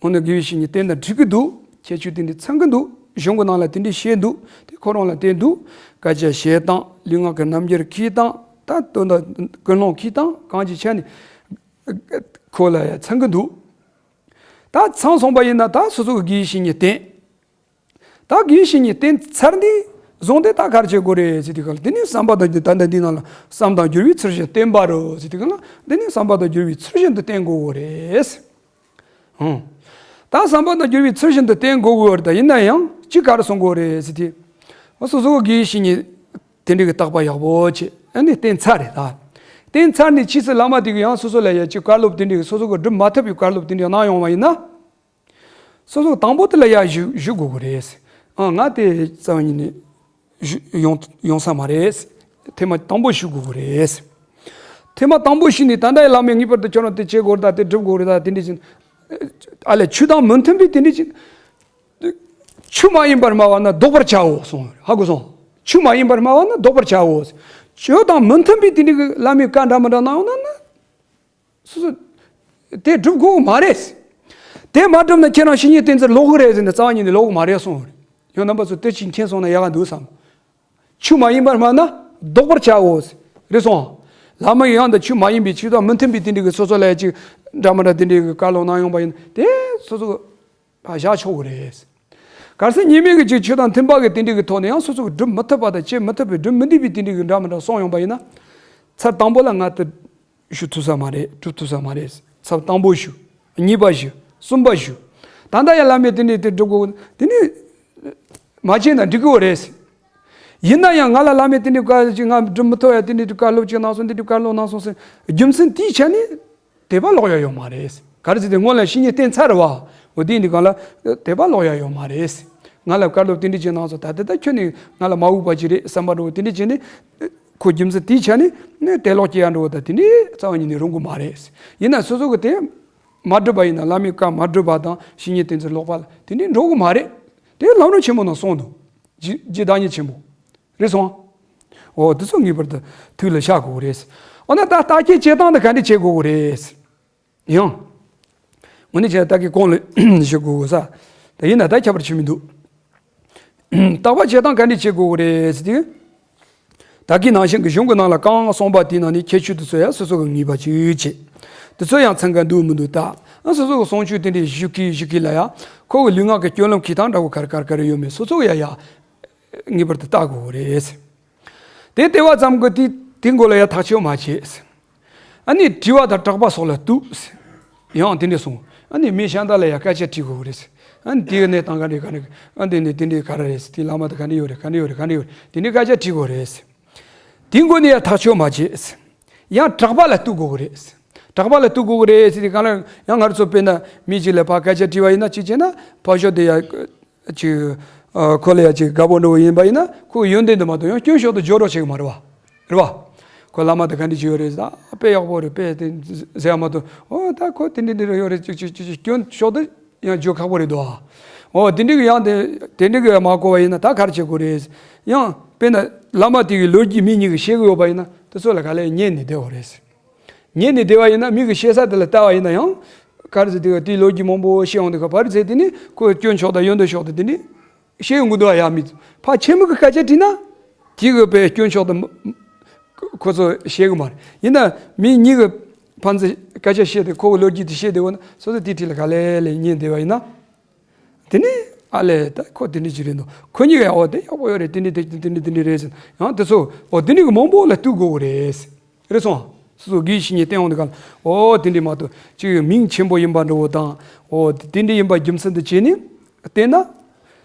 དངོས་གནས་དགེ་བའི་བཤེས་གཉེན་བསྟེན་དང་འགྲིག་གི་འདུག་ཁྱད་ཆོས་དེ་འདྲ་ཚང་གི་འདུག་གཞུང་གི་ནང་ལ་དེ་འདྲ་བཤད་འདུག་དེ་ཁོ་རང་ལ་བསྟེན་འདུག་སྐད་ཆ་བཤད་སྟངས། ལུས་ངག་གི་རྣམ་འགྱུར་འཁྱེར་སྟངས། ད་དོན་དག་ཀུན་སློང་འཁྱེར་སྟངས་གང་ཅིའི་ཆ་ནས་ཁོ་ལ་ཡ་ཚང་གི་འདུག་ད་ཚང་སོང་པ་ཡིན་ན། ད་སོ་སོ་གི་དགེ་བའི་བཤེས་གཉེན་བསྟེན། ད་དགེ་བའི་བཤེས་གཉེན་བསྟེན་ཚར་ནས་བཟུང་སྟེ་ད་ག་རེ་བྱེད་དགོས་རེད་ཟེར་དུས་གང་ལ། འདི་ནི་བསམ་པ་དང་། ད་ལྟ་འདི་ནང་ལ་བསམ་དང་འགྱུར་བའི་ཚུལ་བཞིན་བསྟེན་པ་རོ་ཟེར་དུས་གང་ལ། འདི་ནི་བསམ་པ་དང་འགྱུར་བའི་ཚུལ་བཞིན་དུ་བསྟེན་དགོས་རེད། ཧུང་། ད་བསམ་པ་དང་འགྱུར་བའི་ཚུལ་བཞིན་དུ་བསྟེན་དགོས་ཀྱི་ཡོད་རེད། ད་ཡིན་ན་ཡང་གཅིག་ག་རེ་གསུང་དགོས་རེད་ཟེར་དུས། སོ་སོ་གི་དགེ་བའི་བཤེས་གཉེན་དེ་འདྲའི་གི་བརྟག་པ་ཡག་པོ་བྱས། ཨ་ནི་བསྟེན་ཚར་རེད། ད་བསྟེན་ཚར་ནས་ཕྱིས་སུ་བླ་མ་དེ་གིས་ཡང་སོ་སོ་ལ་ཡ་ཅིག་བཀའ་སློབ་དེ་འདྲའི་གི་སོ་སོ་གིས་སྒྲུབ་མ་ཐུབ་པའི་བཀའ་སློབ་དེ་འདྲའི་གནང་ཡོང་བ་ཡིན་ན། སོ་སོ་དང་པོ་དེ་ལ་ཡ་ཞུ་ཞུ་དགོས་ཀྱི་རེད། ཨ། ང་དེ་རྩ་བ་ཉིད་ནས་ཞུ་ཡོང་ཡོང་ས་མ་རེད། ཐེངས་མ་དང་པོ་ཞུ་དགོས་ཀྱི་རེད། ཐེངས་མ་དང་པོ་ཞུས་ནས། ད་ལྟ་ཡི་བླ་མས་ངེས་པར་དུ་ཁྱོད་རང་དེ་བྱེད་དགོས་རེད། ད་དེ་སྒྲུབ་དགོས་རེད། ད་དེ་འདྲ་བྱེད། ཨ་ལས། ཆོས་དང་མི་མཐུན་པའི་དེ་འདྲ་བྱེད། ཆོས་མ་ཡིན་པར་སྨྲ་བ་ན་བཟློག་པར་བྱའོ་གསུངས། ཧ་གོ་སོང་། ཆོས་མ་ཡིན་པར་སྨྲ་བ་ན་བཟློག་པར་བྱའོ། ཆོས་དང་མི་མཐུན་པའི་དེ་འདྲ་གི་བླ་མའི་བཀའ་འདྲ་མི་འདྲ་གནང་ཡོང་ན་ན། སོ་སོ་དེ་སྒྲུབ་དགོས་མ་རེད། དེ་མ་བསྒྲུབས་ན་ཁྱེད་རང་བཤེས་གཉེན་བསྟེན་ཚུལ་ལོག་གི་རེད་ཟེར་ནས་རྩ་བ་ཉིད་ནས་ལོག་གི་མ་རེད་གསུངས་པ་རེད། ཡང་རྣམ་པ་ཚོ་དེ་ཅིག་མཁྱེན་སོང་ན་ཡག་ག་འདུག་བསམ། ཆོས་མ་ཡིན་པར་སྨྲ་ན་བཟློག་པར་བྱའོ། རེད་སོང་། བླ་མ་ཡང་དག་ཆོས་མ་ཡིན་པའི་ཆོས་དང་མི་མཐུན་པའི་དེ་འདྲ་གི་སོ་སོ་ལ་ཡ་ཅིག་འདྲ་མི་འདྲ་དེ་འདྲ་གི་བཀའ་སློབ་གནང་ཡོང་བ་ཡིན་ན། དེ་སོ་སོ་ཕར་བཞག་ཆོག་གི་རེད། གལ་སྲིད་ཉེས་མེད་ཀྱི་ཅིག་ཆོས་དང་མཐུན་པ་གི་དེ་འདྲ་གི་ཐོག་ནས་ཡང་སོ་སོ་གིས་སྒྲུབ་མི་ཐུབ་པ་དང་བྱེད་མི་ཐུབ་པའི་སྒྲུབ་མི་ནུས་པའི་དེ་འདྲ་གི་འདྲ་མི་འདྲ་གསུངས་ཡོང་པ་ཡིན་ན། ཚར་དང་པོ་ལ་ང་དེ་ཞུ་ཐུབ་ས་མ་རེད། སྒྲུབ་ཐུབ་ས་མ་རེད། ཚར་དང་པོ་ཞུ། གཉིས་པ་ཞུ། གསུམ་པ་ཞུ། ད་ལྟ་ཡང་བླ་མས་དེ་འདྲ་དེ་སྒྲུབ་དགོས། དེ་ནི་མ་བྱས་ན་འགྲིག་གི་རེད། ཡིན་ན་ཡང་ང་ལ་བླ་མས་དེ་འདྲའི་བཀའ་ཅིག་ང་སྒྲུབ་མི་ཐུབ་ཡ། དེ་འདྲའི་བཀའ་སློབ་ཅིག་གནང་སོང་། དེ་འདྲའི་བཀའ་སློབ་གནང་སོང་ཟེར། རྒྱུ་མཚན་དེའི་ཆ་ནས་དད་པ་ལོག་ཡ་ཡོད་མ་རེད། ག་རེ་ཟེར་དུས་སྔོན་ལ་བཤེས་གཉེན་བསྟེན་ཚར་བ། འོ། དེ་འདི་གང་ལ་དད་པ་ལོག་ཡ་ཡོད་མ་རེད། ང་ལ་བཀའ་སློབ་དེ་འདྲ་ཅིག་གནང་སོང་། ད་ལྟ་ད་ཁྱོད་ནི་ང་ལ་མ་འོས་པ་ཅིག་རེད་བསམ་པ་འདྲ་བོ་དེ་འདྲ་བྱས་ནས། ཁོ་རྒྱུ་མཚན་དེའི་ཆ་ནས་ནི་དད་ལོག་སྐྱེ་ཡ་འདྲ་བོ་ད་དེ་འདྲའི་རྩ་བ་ཉིད་ནས་རུང་གི་མ་རེད། ཡིན་ན་སོ་སོ་གིས་དེ་མ་སྒྲུབ་པ་ཡིན་ན། བླ་མའི་བཀའ་མ་སྒྲུབ་པ་དང་བཤེས་གཉེན་བསྟེན་ཚུལ་ལོག་པ་ལ་དེ་འདྲའི་འགྲོ་གི་མ་རེད། དེ་ལམ་རིམ་ཆེན་མོ་ནང་གསུངས་འདུག་ཇི་ཇི་བདག་ཉིད་ཆེན་པོ། རེད་སོང་། འོ། དེ་ཚོ་ངེས་པར་དུ་ཐུགས་ལ་བཞག་དགོས་རེད། འོ་ན་ད་བརྟག་དཔྱད་བྱེད་སྟངས་དེ་ག་འདྲ་བྱེད་དགོས་རེད། ཡང་། དངོས་གནས་བྱས་ན་ད་གིན་གོང་ལ་ཞུ་དགོས་ས། དེ་ཡིན་ན་ད་ཁྱད་པར་ཆེ་མི་འདུག་བརྟག་པ་བྱེད་སྟངས་ག་འདྲ་བྱེད་དགོས་རེད་ཟེར་དུས། ད་གིན་ནང་བཞིན་གྱི་གཞུང་གི་ནང་ལ་གང་གསུངས་པ་དེའི་ནང་ནས་ཁྱད་ཆོས་དེ་ཚོ་ཡང་སོ་སོ་གིས་ངེས་པ་ཅིག་བྱེད། དེ་ཚོ་ཡང་ཚང་ག་འདུག་མི་འདུག་ལྟ། ཨ། སོ་སོ་གི་གསུང་ཆོས་དེ་འདྲའི་ཞུ་གི་ཞུ་གི་ལ་ཡ། ཁོ་གི་ལུས་ངག་གི་སྤྱོད་ལམ་འཁྱེར་སྟངས་འདྲ་བོ་ག་རེ་ག་རེ་ག་རེ་ཡོད་མེད་སོ་སོ་གིས་ཡ་ཡ་ངེས་པར་དུ་བལྟ་དགོས་རེད། དེ་བལྟས་པ་ཙམ་གྱིས་དེ་དེའི་མགོ་ལ་ཡ་ཐག་གཅོད་མ་བྱེད། ཨ་ནི་དྲི་བ་དང་དྲག་པ་སོགས་ལ་གཏུགས། ཡང་དེ་འདྲ་གསུངས། ཨ་ནི་མི་གཞན་དག་ལ་ཡང་སྐད་ཆ་དྲི་དགོས་རེད། ཨ་ནི་དེའི་གནས་སྟངས་ག་འདྲ་ག་འདྲ། ཨ། དེ་ནི་དེ་འདྲ་ག་རེ་རེད། དེའི་ལམ་དེ་ག་འདྲ་ཡོད་རེད། ག་འདྲ་ཡོད་རེད། ག་འདྲ་ཡོད་རེད། དེ་འདྲའི་སྐད་ཆ་དྲི་དགོས་རེད། དེའི་མགོ་ནས་ཡང་ཐག་གཅོད་མ་བྱེད། ཡང་དྲག་པ་ལ་གཏུག་དགོས་ཀྱི་རེད། དྲག་པ་ལ་གཏུག་དགོས་ཀྱི་རེད་ཟེར་དུས་གང་ལ་ཡང་ང་རང་ཚོ་དཔེར་ན་མི་གཅིག་ལ་ཕར་སྐད་ཆ་དྲིས་པ་ཡིན་ན། གཅིག་བྱས་ན་ཕར་ཞོག་དེ་ཡ་ཅིག་ཨ། ཁོ་ལ་ཡ་ཅིག་དགའ་པོ་འདྲ་བོ་ཡིན་པ་ཡིན་ན། ཁོའི་ཡོན་ཏན་དེ་མ་གཏོགས་ཡང་སྐྱོན་ཤོར་དུ་འཇོག་རོགས་བྱེད་ཀྱི་མ་རེད་བ། རེད་བ། ཁོ་བླ་མ་དེ་ག་འདྲ་ཅིག་ཡོད་རེད། ད་དཔེ་ཡག་པོ་རེད། དཔེ་དེ་ཟེར་ཡ་མ་གཏོགས། ཨོ། ད་ཁོ་དེ་འདྲ་འདྲ་ཡོད་རེད། ཅིག་ཅིག་ཅིག་ཅིག་སྐྱོན་ཤོར་དུ་ཡང་འཇོག་ཁག་པོ་རེད་དོ། ཨོ། དེ་འདྲ་གི་ཡང་དེ་དེ་འདྲ་གི་མ་གོ་བ་ཡིན་ན་ད་ག་རེ་བྱེད་དགོས་རེད། ཡང་དཔེར་ན་བླ་མ་དེ་གི་ལོ་རྒྱུས་མི་གཉིས་ཀྱིས་བཤད་གི་ཡོད་པ་ཡིན་ན། ད་ དེ་ཚོ་ལ་ག་ལེར་ཉན་ནས་བསྡད་པ་རེད། ཉན་ནས་བསྡད་པ་ཡིན་ན་མི་གི་བཤད་ས་དེ་ལ་ལྟ་བ་ཡིན་ན་ཡང་། ག་རེ་ཟེར་དེ་ག་དེའི་ལོ་རྒྱུས་མང་པོ་བཤད་ཡོང་དུས་ག་བར་ཚེ་དེ་ནི་ཁོས་སྐྱོན་ཕྱོགས་དང་ཡོན་ཏན་ཕྱོགས་དེ་དེ་ནི་བཤད་ཡོང་གི་འདུག་ཡ། མི་ཕ་ཆེན་མོ་གི་སྐད་ཆ་དྲིས་ན་དེ་གི་པའི་སྐྱོན་ཕྱོགས་དེ་ཁོ་ཚོ་བཤད་གི་མ་རེད། ཡིན་ན་མི་གཉིས་གི་ཕན་ཚུན་སྐད་ཆ་བཤད་དེ་ཁོ་གི་ལོ་རྒྱུས་དེ་བཤད་བསྡད་འོ་ན་སོ་སོ་དེ་དྲིས་ལ་ག་ལེ་ལེ་ཉན་བསྡད་པ་ཡིན་ན། དེ་ནི་ཨ་ལས་ད་ཁོ་དེ་འདྲ་ཅིག་རེད་འདུག་ཁོ་གཉིས་ཀ་ཡང་འོ་དེ་ཡག་པོ་ཡོད་རེད། དེ་འདྲ་དེ་དེ་འདྲ་དེ་འདྲ་རེད་ཟེར་ཡང་དེ་ཚོ་འོ་དེ་འདྲ་གི་མང་པོ་ལ་ལྟོས་དགོས་གི་རེད། རེད་སོང་། སོ་སོ་དགེ་བའི་བཤེས་གཉེན་བསྟེན་ཡོང་དུས་ག་ལ་འོ་དེ་འདྲ་མ་གཏོགས་ཅིག་མིང་ཆེན་པོ་ཡིན་པ་འདྲ་བོ་དང་འོ་དེ་འདྲ་ཡིན་པ་རྒྱུ་མཚན་དུ་བྱས་ནས་བསྟེན་ན།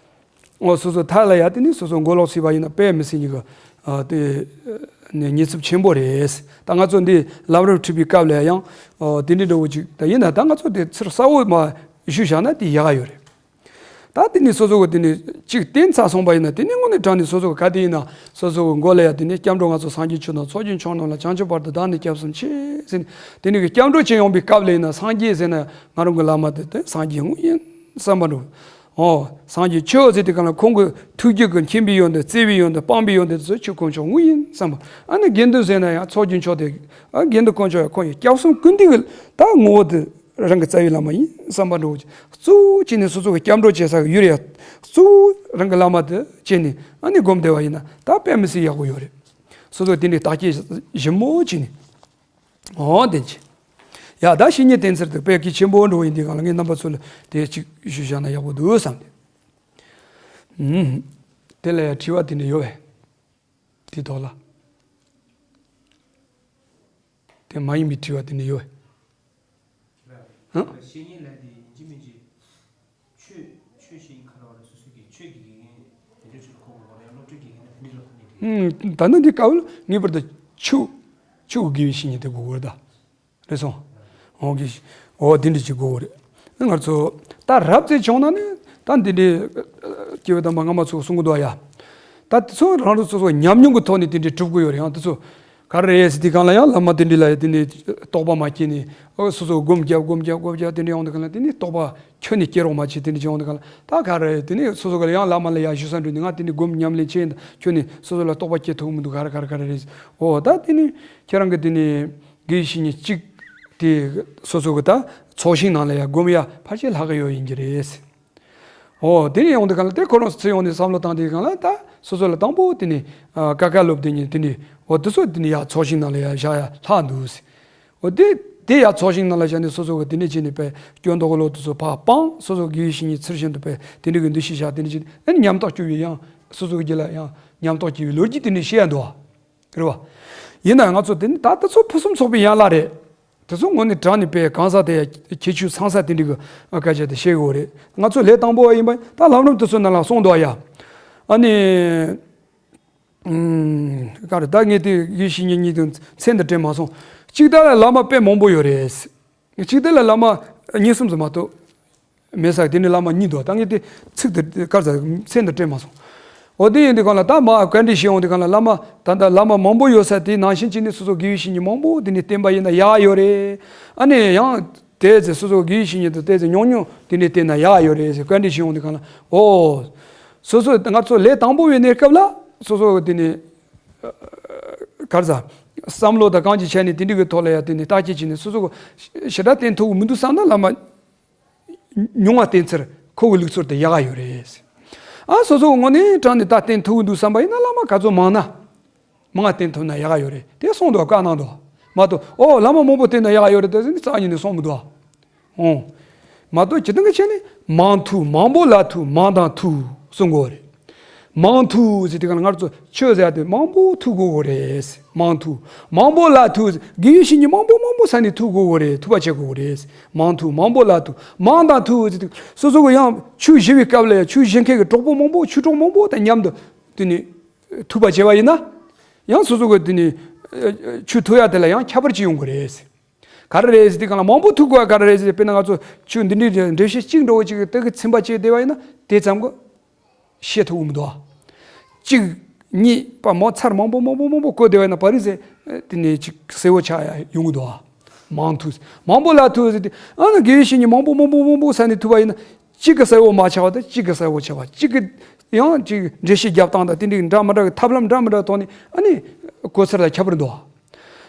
འོ་སོ་སོ་ཐད་ལ་ཡ་དེ་ནི་སོ་སོ་མགོ་ལོག་སྲིད་པ་ཡིན་ན་དཔེ་མི་སྲིད་ཉིད་ཀྱི་ཨ་དེ་ནས་ཉེན་ཚབས་ཆེན་པོ་རེད། ད་ང་ཚོ་འདི་ལམ་རིམ་ཁྲིད་པའི་སྐབས་ལ་ཡང་འོ་དེ་འདྲ་འདྲ་བོ་ཅིག་ད་ཡིན་ན་ད་ང་ཚོ་དེ་ཚུར་གསལ་བོ་མ་ཞུས་བཞག་ན་དེ་ཡག་ཡོད་རེད། ད་དེ་ནི་སོ་སོ་གི་དེ་ནི་གཅིག་བསྟེན་ཚར་སོང་པ་ཡིན་ན་དེ་ནི་དངོས་གནས་དྲང་ནས་སོ་སོ་གི་ག་དེ་ཡིན་ན་སོ་སོ་གི་མགོ་ལ་ཡ་དེ་ནི་སྐྱབས་འགྲོ་ང་ཚོ་སངས་རྒྱས་ཆོས་དང་ཚོགས་ཀྱི་མཆོག་རྣམས་ལ། བྱང་ཆུབ་བར་དུ་བདག་ནི་སྐྱབས་སུ་མཆི་ཟེར་ནས་དེ་ནི་གི་སྐྱབས་འགྲོ་བྱེད་ཡོང་པའི་སྐབས་ལ་ཡིན་ན་སངས་རྒྱས་ཟེར་ན་ང་རང་གི་བླ་མ་དེ་དེ་སངས་རྒྱས་དངོས་ཡིན་བསམ་པ་འགྲོ། ཨོ། སངས་རྒྱས་ཆོས་ཟེར་དེ་གང་ལ་ཁོང་གི་ཐུགས་རྒྱུད་ཀྱི་མཁྱེན་པའི་ཡོན་ཏན་བརྩེ་བའི་ཡོན་ཏན་སྤངས་པའི་ཡོན་ཏན་དེ་ཚོ་ཆོས་དཀོན་མཆོག་དངོས་ཡིན་བསམ་པ། ཨ་ནི་དགེ་འདུན་ཟེར་ན་ཡང་ཚོགས་ཀྱི་མཆོག་དེ། ཨ་དགེ་འདུན་དཀོན་མཆོག་ཡང་ཁོང་ཡི་སྐྱབས་གསུམ་ཀུན་འདུས་ཀྱི་ད་ངོ་བོ་དེ་རང་གི་རྩ་བའི་བླ་མ་ཡིན་བསམ་པ་འགྲོ། གཙོ་བོ་བྱས་ནས་སོ་སོ་གི་སྐྱབས་འགྲོ་བྱེད་ས་གི་ཡུལ་ཡ་གཙོ་བོ་རང་གི་བླ་མ་དེ་བྱས་ནས་ཨ་ནི་སྒོམ་བསྡད་པ་ཡིན་ན་ད་དཔེ་མི་སྲིད་ཡག་པོ་ཡོད་རེད། སོ་སོ་དེ་འདྲའི་བརྟག་དཔྱད་ཞིབ་མོ་བྱས་ནས། འོ་དེ་ཅི། ཡ་ད་བཤེས་གཉེན་བསྟེན་ཚུལ་དེ་དཔེ་གལ་ཆེན་པོ་འགྲོ་ཡིན་དུས་གང་ལ་ངས་རྣམ་པ་ཚོ་ལ་དེ་གཅིག་ཞུས་བཞག་ན་ཡག་པོ་འདུག་བསམ་སྟེ། ཨུམ། དེ་ལ་ཡང་དྲི་བ་དེ་འདྲ་ཡོད་པས། དེ་ཐོག་ལ། དེ་མ་ཡིན་པའི་དྲི་བ་དེ་འདྲ་ཡོད་པས། ཧང་། བཤེས་གཉེན་ལབ་དེ་ཡིན་གཅིག་མིན་གཅིག་ཆོས་ཆོས་ཤིག་ཁ་ལ་བ་ལ་སོ་སོ་གི་ཆོས་ཀྱི་དགེ་རྒན་དེ་འདྲ་ཆོས་ལ་གོ་དགོས་པ་ལ་ཡང་སློབ་གྲྭའི་དགེ་རྒན་ལ་དེ་འདྲ་ལ་གོ་ནས་རེད། ཨུམ། ད་ནི་འདི་སྐབས་ལ་ངེས་པར་དུ་ཆོས་ཆོས་ཀྱི་དགེ་བའི་བཤེས་གཉེན་དེ་དགོས་ཀྱི་རེད་ད། རེད་སོང་། འོ་གི། འོ་འདི་འདྲ་ཅིག་དགོས་རེད། ང་ཚོ་ད་རབ་ཙམ་བྱུང་ན་ནི་ད་འདི་འདྲའི་སྐྱེས་བུ་དམ་པ་སྔ་མ་ཚོས་གསུང་གི་འདུག་ཡ། ད་དེ་ཚོ་རང་རང་སོ་སོ་ཉམས་མྱོང་གི་ཐོག་ནས་དེ་འདྲའི་སྒྲུབ་དགོས་ཡོད་རེད། ཡང་དེ་ཚོ་ག་རེ་རེད་ཟེར་དུས་སྒང་ལ་ཡང་བླ་མ་དེ་འདྲ་ལ་ཡ་དེ་འདྲའི་རྟོགས་པ་མ་སྐྱེས་ནས་ཨོ་སོ་སོ་སྒོམ་རྒྱབ་སྒོམ་རྒྱབ་སྒོམ་རྒྱབ་དེ་འདྲ་ཡོང་དུས་སྒང་ལ་དེ་ནི་རྟོགས་པ་ཁྱོན་ནས་སྐྱེ་རོགས་མ་བྱེད། དེ་འདྲ་ཅིག་ཡོང་དུས་སྒང་ལ་ད་ག་རེ་དེ་ནི་སོ་སོ་ག་ལ་ཡང་བླ་མ་ལ་ཡ་ཞུ་ས་འགྲོ་ནས་ང་དེ་འདྲའི་སྒོམ་ཉམས་ལེན་བྱས་ཡིན་ད་ཁྱོན་ནས་སོ་སོ་ལ་རྟོགས་པ་སྐྱེ་ཐུབ་མི་འདུག་ག་རེ་ག་རེ་ག་རེ་རེད། ཨོ་ད་དེ་ནི་ཁྱེད་རང་གི་དེ་ནི། དགེ་བའི་བཤེས་གཉེན་གཅིག་དེ་སོ་སོ་གི་ད་ཚོགས་ཞིང་ནང་ལ་ཡང་སྒོམ་ཡ་ཕལ་ཆེར་ལྷག་གི་ཡོད་ཡིན་གྱི་རེད། འོ་དེ་ནས་ཡོང་དུས་གང་ལ་དེ་ཁོ་རང་ཚུར་ཡོང་ནས་བསམ་བློ་བཏང་དུས་གང་ལ་ད་སོ་སོ་ལ་དང་པོ་དེ་ནས་ཀ་ཁ་སློབ་དེ་ཉིད་དེ་ནས་འོ་དེ་ཚོ་དེ་ནས་ཡ་ཚོགས་ཞིང་ནང་ལ་ཡ་བཞག་ཡ་ལྷག་འདུག་ཟེར། འོ་དེ་དེ་ཡ་ཚོགས་ཞིང་ནང་ལ་བཞག་ནས་སོ་སོ་གི་དེ་ནས་བྱས་ནས་པའི་སྐྱོན་དག་གི་ལོག་དེ་ཚོ་ཕར་སྤངས་སོ་སོ་དགེ་བའི་བཤེས་གཉེན་ཚུལ་བཞིན་དུ་པའི་དེ་འདྲ་གི་འདུ་ཤེས་བཞག་དེ་འདྲ་བྱས་ཨ་ནི་ཉམས་རྟོགས་སྐྱེ་བའི་ཡང་སོ་སོ་གི་རྒྱུད་ལ་ཡང་ཉམས་རྟོགས་སྐྱེ་བའི་ལོ་རྒྱུས་དེ་འདྲ་བཤད་ཡ་འདུག་བ། རེད་བ། ཡིན་ན་ང་ཚོ་དེ་ནི་ད་ལྟ་ཚོ་ཕུན་སུམ་ཚོགས་པའི་ཡན་ལག་རེད། དེ་ཚོ་དངོས་གནས་དྲང་ནས་དཔེ་གང་ཟག་དེ་ཡ་ཁྱད་ཆོས་ཚང་ས་དེ་འདྲ་གི་སྐད་ཆ་དེ་བཤད་དགོས་རེད། ང་ཚོ་ལས་དང་པོ་བ་ཡིན་པ་ད་ལམ་རིམ་དེ་ཚོ་ནང་ལ་གསུངས་འདུག་ཡ། ཨ་ནི། ཨུམ། ག་རེ་ད་ངས་དེ་དགེ་བཤེས་གཉེན་གཉིས་དང་མཚན་དུ་དྲན་མ་སོང་། གཅིག་ད་ལ་བླ་མ་དཔེ་མང་པོ་ཡོད་རེད། གཅིག་དེ་ལ་བླ་མ་གཉིས་གསུམ་ཙམ་མ་གཏོགས། མེད་ས་དེ་ནི་བླ་མ་གཉིས་འདུག་ད་ངས་དེ་ཚིག་དེ་དཀར་ས་མཚན་དུ་དྲན་མ་སོང་། འོ་དེ་ཡིན་དུས་གང་ལ་ད་མ་བཀའ་འདྲི་ཞིག་ཡོང་དུས་གང་ལ་བླ་མ་ད་ལྟ་བླ་མ་མང་པོ་ཡོད་ས་དེའི་ནང་བཞིན་གཅིག་ནི་སོ་སོ་དགེ་བའི་བཤེས་གཉེན་མང་པོ་དེ་ནི་བསྟེན་པ་ཡིན་ན་ཡག་ཡོད་རེད། ཨ་ནི་ཡང་དེ་ཚེ་སོ་སོ་དགེ་བའི་བཤེས་གཉེན་དུ་དེ་ཚེ་ཉུང་ཉུང་དེ་ནི་བསྟེན་ན་ཡག་ཡོད་རེད་ཟེར་བཀའ་འདྲི་ཞིག་ཡོང་དུས་གང་ལ་འོ། སོ་སོ་ང་ཚོ་ལས་དང་པོ་བའི་གནས་སྐབས་ལ་སོ་སོ་དེ་ནི། གར་ཟ། བསམ་བློ་དང་གང་ཅི་བྱས་ནས་དེ་འདྲ་གི་ཐོག་ལ་ཡ་དེ་ནི་བརྟག་དཔྱད་བྱས་ནས་སོ་སོ་གི་ཞེ་དྲག་བསྟེན་ཐུབ་ཀྱི་མི་འདུག་བསམ་ན་བླ་མ་ཉུང་བ་བསྟེན་ཚུལ་ཁོ་གི་ལུགས་སྲོལ་དེ་ཡག་ཡོད་རེད། ཨ་སོ་སོ་གི་ངོས་ནས་དྲང་ནས་ད་བསྟེན་ཐུབ་ཀྱི་འདུག་བསམ་པ་ཡིན་ན་བླ་མ་ག་ཚོད་མང་ན་མང་བ་བསྟེན་ཐུབ་ན་ཡག་ཡོད་རེད་དེ་གསུངས་འདུག་བཀའ་གནང་འདུག་མ་གཏོགས་ཨོ་བླ་མ་མང་པོ་བསྟེན་ན་ཡག་ཡོད་རེད་དེ་ཟེར་ནས་རྩ་བ་ཉིད་ནས་གསུངས་མི་འདུག་འོང་། མ་གཏོགས་སྤྱིར་བཏང་གི་ཆ་ནས་མང་ཐུབ་མང་པོ་ལ་ཐུབ་མང་དང་ཐུབ་གསུང་དགོས་རེད། མང་ཐུབ་ཟེར་དུས་གང་ལ་ང་ཚོ་ཆོས་ཟེར་ཡ་དེ་མང་པོ་ཐུབ་དགོས་གོ་རེད། མང་ཐུབ་མང་པོ་ལ་ཐུབ་དགེ་བའི་བཤེས་གཉེན་མང་པོ་མང་པོ་ས་ནས་ཐུབ་དགོས་གོ་རེད་ཐུབ་པ་བྱེད་དགོས་གོ་རེད། མང་ཐུབ་མང་པོ་ལ་ཐུབ་མང་དང་ཐུབ་ཟེར་དུས་སོ་སོ་གི་ཡང་ཆོས་ཞུ་བའི་སྐབས་ལ་ཡང་ཆོས་ཞུ་མཁན་གྱི་གྲོགས་པོ་མང་པོ་ཆོས་གྲོགས་མང་པོ་དང་མཉམ་དུ་དེ་ནས་ཐུབ་པ་བྱས་པ་ཡིན་ན་ཡང་སོ་སོ་གི་དེ་ནས་ཆོས་ཐུབ་ཡ་དེ་ལ་ཡང་ཁྱད་པར་ཅིག་ཡོང་གི་རེད། ག་རེ་རེད་ཟེར་དུས་གང་ལ་མང་པོ་ཐུག་དགོས་པ་ག་རེ་རེད་ཟེར་དཔེར་ན་ང་ཚོ་ཆོས་འདི་འདྲའི་འགྲེལ་བཤད་གཅིག་འདྲ་བོ་གཅིག་གི་སྟེང་གི་ཚིམ་པ་བྱས་བསྡད་པ་ཡིན་ན་དེ་ཙམ་གྱིས་ཤེས་ཐུབ་ཀྱི་མི་འདུག་ཨ། གཅིག་གཉིས་པ་མོ་ཚར་མང་པོ་མང་པོ་མང་པོ་བཀོད་བསྡད་པ་ཡིན་ན་པ་རི་ཟེར་དེ་ནས་ཅིག་གསལ་བོ་ཆགས་ཡ་ཡོང་གི་འདུག་ཨ། མང་ཐུག་མང་པོ་ལ་ཐུག་ཟེར་དུས་ཨ་ན་དགེ་བའི་བཤེས་གཉེན་མང་པོ་མང་པོ་མང་པོ་ས་ནས་ཐུག་པ་ཡིན་ན་གཅིག་གི་གསལ་བོ་མ་ཆགས་པ་དང་གཅིག་གི་གསལ་བོ་ཆགས་པ་གཅིག་གི་ཡང་ཅིག་འགྲེལ་བཤད་རྒྱབ་སྟངས་དང་དེ་འདྲའི་འདྲ་མི་འདྲ་གི་ཐབས་ལམ་འདྲ་མི་འདྲ་ཐོག་ནས་ཨ་ནི་གོ་ཚུལ་ལ་ཁྱད་པར་འདུག་ཨ།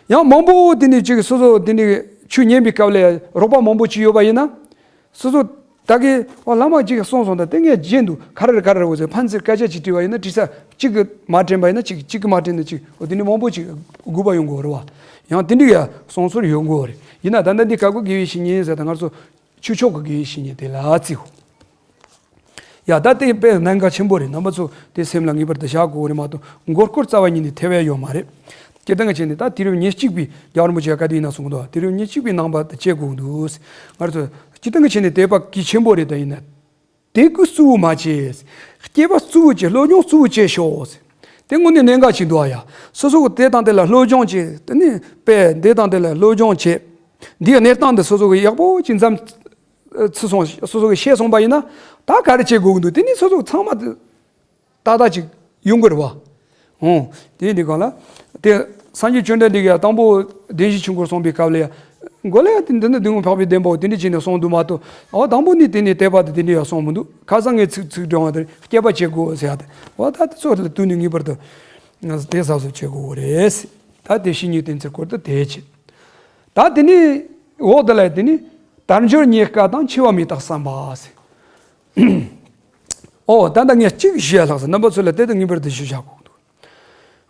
ཡང་མང་པོ་དེ་ནས་ཅིག་སོ་སོ་དེ་ནས་ཆོས་ཉན་པའི་སྐབས་ལ་རོགས་པ་མང་པོ་ཅིག་ཡོད་པ་ཡིན་ན། སོ་སོ་ད་གི་ཨོ་བླ་མ་ཅིག་གསུངས་སོང་ད་དེ་ངས་བརྗེད་འདུག་ག་རེ་རེད་ག་རེ་རེད་འོ་ཟེར་ཕན་ཚུན་སྐད་ཆ་ཅིག་དྲིས་པ་ཡིན་ན་དྲི་ས་གཅིག་གིས་མ་དྲན་པ་ཡིན་ན་གཅིག་གཅིག་གིས་མ་དྲན་ན་གཅིག་འོ་དེ་འདྲ་མང་པོ་ཅིག་དགོས་པ་ཡོང་གི་ཡོད་རེད་བ། ཡང་དེ་འདྲ་ཡ་གསུང་སྲོལ་ཡོང་གི་ཡོད་རེད། ཡིན་ན་ད་ལྟ་འདི་ག་གོ་དགེ་བའི་བཤེས་གཉེན་ཟེར་ད་ང་ཚོ་ཆོས་ཕྱོགས་ཀྱི་དགེ་བའི་བཤེས་གཉེན་དེ་ལ་བརྩིའོ། ཡ་ད་དེ་དཔེ་གནད་འགག་ཆེན་པོ་རེད། རྣམ་པ་ཚོ་དེ་སེམས་ལ་ངེས་པར་དུ་བཞག་དགོས་རེད་མ་གཏོགས་མགོ་སྐོར་རྩ་བ་ཉིད་ནས་ཐེབས་ཡ་ཡོད་མ་རེད། སྤྱིར་བཏང་གི་ཆ་ནས་ད་དུས་རབས་ཉེར་གཅིག་པའི་རྒྱལ་བ་རིན་པོ་ཆེ་ག་དུས་ཡིན་ན་གསུངས་འདུག་དུས་རབས་ཉེར་གཅིག་པའི་ནང་པ་དེ་བྱེད་དགོས་འདུག་ང་ཚོ་སྤྱིར་བཏང་གི་ཆ་ནས་དད་པ་གལ་ཆེན་པོ་རེད། ད་ཡིན་ན་དད་གུས་གཙོ་བོ་མ་བྱས། སྐྱེས་པ་གཙོ་བོ་བྱས་སློབ་སྦྱོང་གཙོ་བོ་བྱས་ཤོག་དེ་དངོས་གནས་གནད་འགག་ཆེན་འདུག་ཨ་ཡ། སོ་སོ་གི་དེ་དང་དེ་ལ་སློབ་སྦྱོང་བྱས་དེ་ནས་དཔེ་འདི་དང་དེ་ལ་སློབ་སྦྱོང་བྱས། འདིའི་གནས་སྟངས་འདི་སོ་སོ་གི་ཡག་པོ་ཅིག་འཛམ། ཚུལ་སོང་སོ་སོ་གི་ཤེས་སོང་པ་ཡིན་ན་ད་ག་རེ་བྱེད་དགོས་ཀྱི་འདུག་དེ་ནི་སོ་སོ་ཚང་མ་དེ་ཏག་ཏག་ཅིག་ཡོང་གི་རེད་བ། འོང་དེ་འདི་གང་ལ་དེ་སངས་རྒྱས་བཅོམ་ལྡན་འདས་ཀྱིས་དང་པོ་བདེན་བཞིའི་ཆོས་འཁོར་གསུངས་པའི་སྐབས་ལ་ཡ། མགོ་ལ་ཡ་དེ་འདི་ནི་འདི་ངོ་འཕགས་པའི་བདེན་པའོ་དེ་འདྲ་བྱས་ནས་གསུངས་འདུག་མ་གཏོགས་ཨོ་དང་པོ་ནི་དེ་ནི་དད་པ་དེ་དེ་འདྲ་ཡ་གསུངས་མི་འདུག་ཁ་སང་ངས་ཚིག་ཚིག་སྒྲོན་བ་དེ་སྐྱེས་པ་བྱེད་དགོས་ཟེར་ཡ་དེ་ཨོ་ད་དེ་ཚོ་ལ་བསྟུན་ནས་ངེས་པར་དུ་དེ་གཟབ་གཟབ་བྱེད་དགོས་རེད། ད་དེ་བཤེས་གཉེན་བསྟེན་ཚུལ་སྐོར་དུ་དེ་བྱེད། ད་དེ་ནི་འོག་དེ་ལ་དེ་ནི་དལ་འབྱོར་རྙེད་དཀའ་དང་འཆི་བ་མི་རྟག་བསམ་པ་ཟེར། ཨོ་ད་ལྟ་ངས་གཅིག་ཞུ་ཡ་ལྷག་ཟེར་རྣམ་པ་ཚོ་ལ་དེ་དང་ངེས་པར་དུ་ཞུ་བཞག་དགོས་འདུག་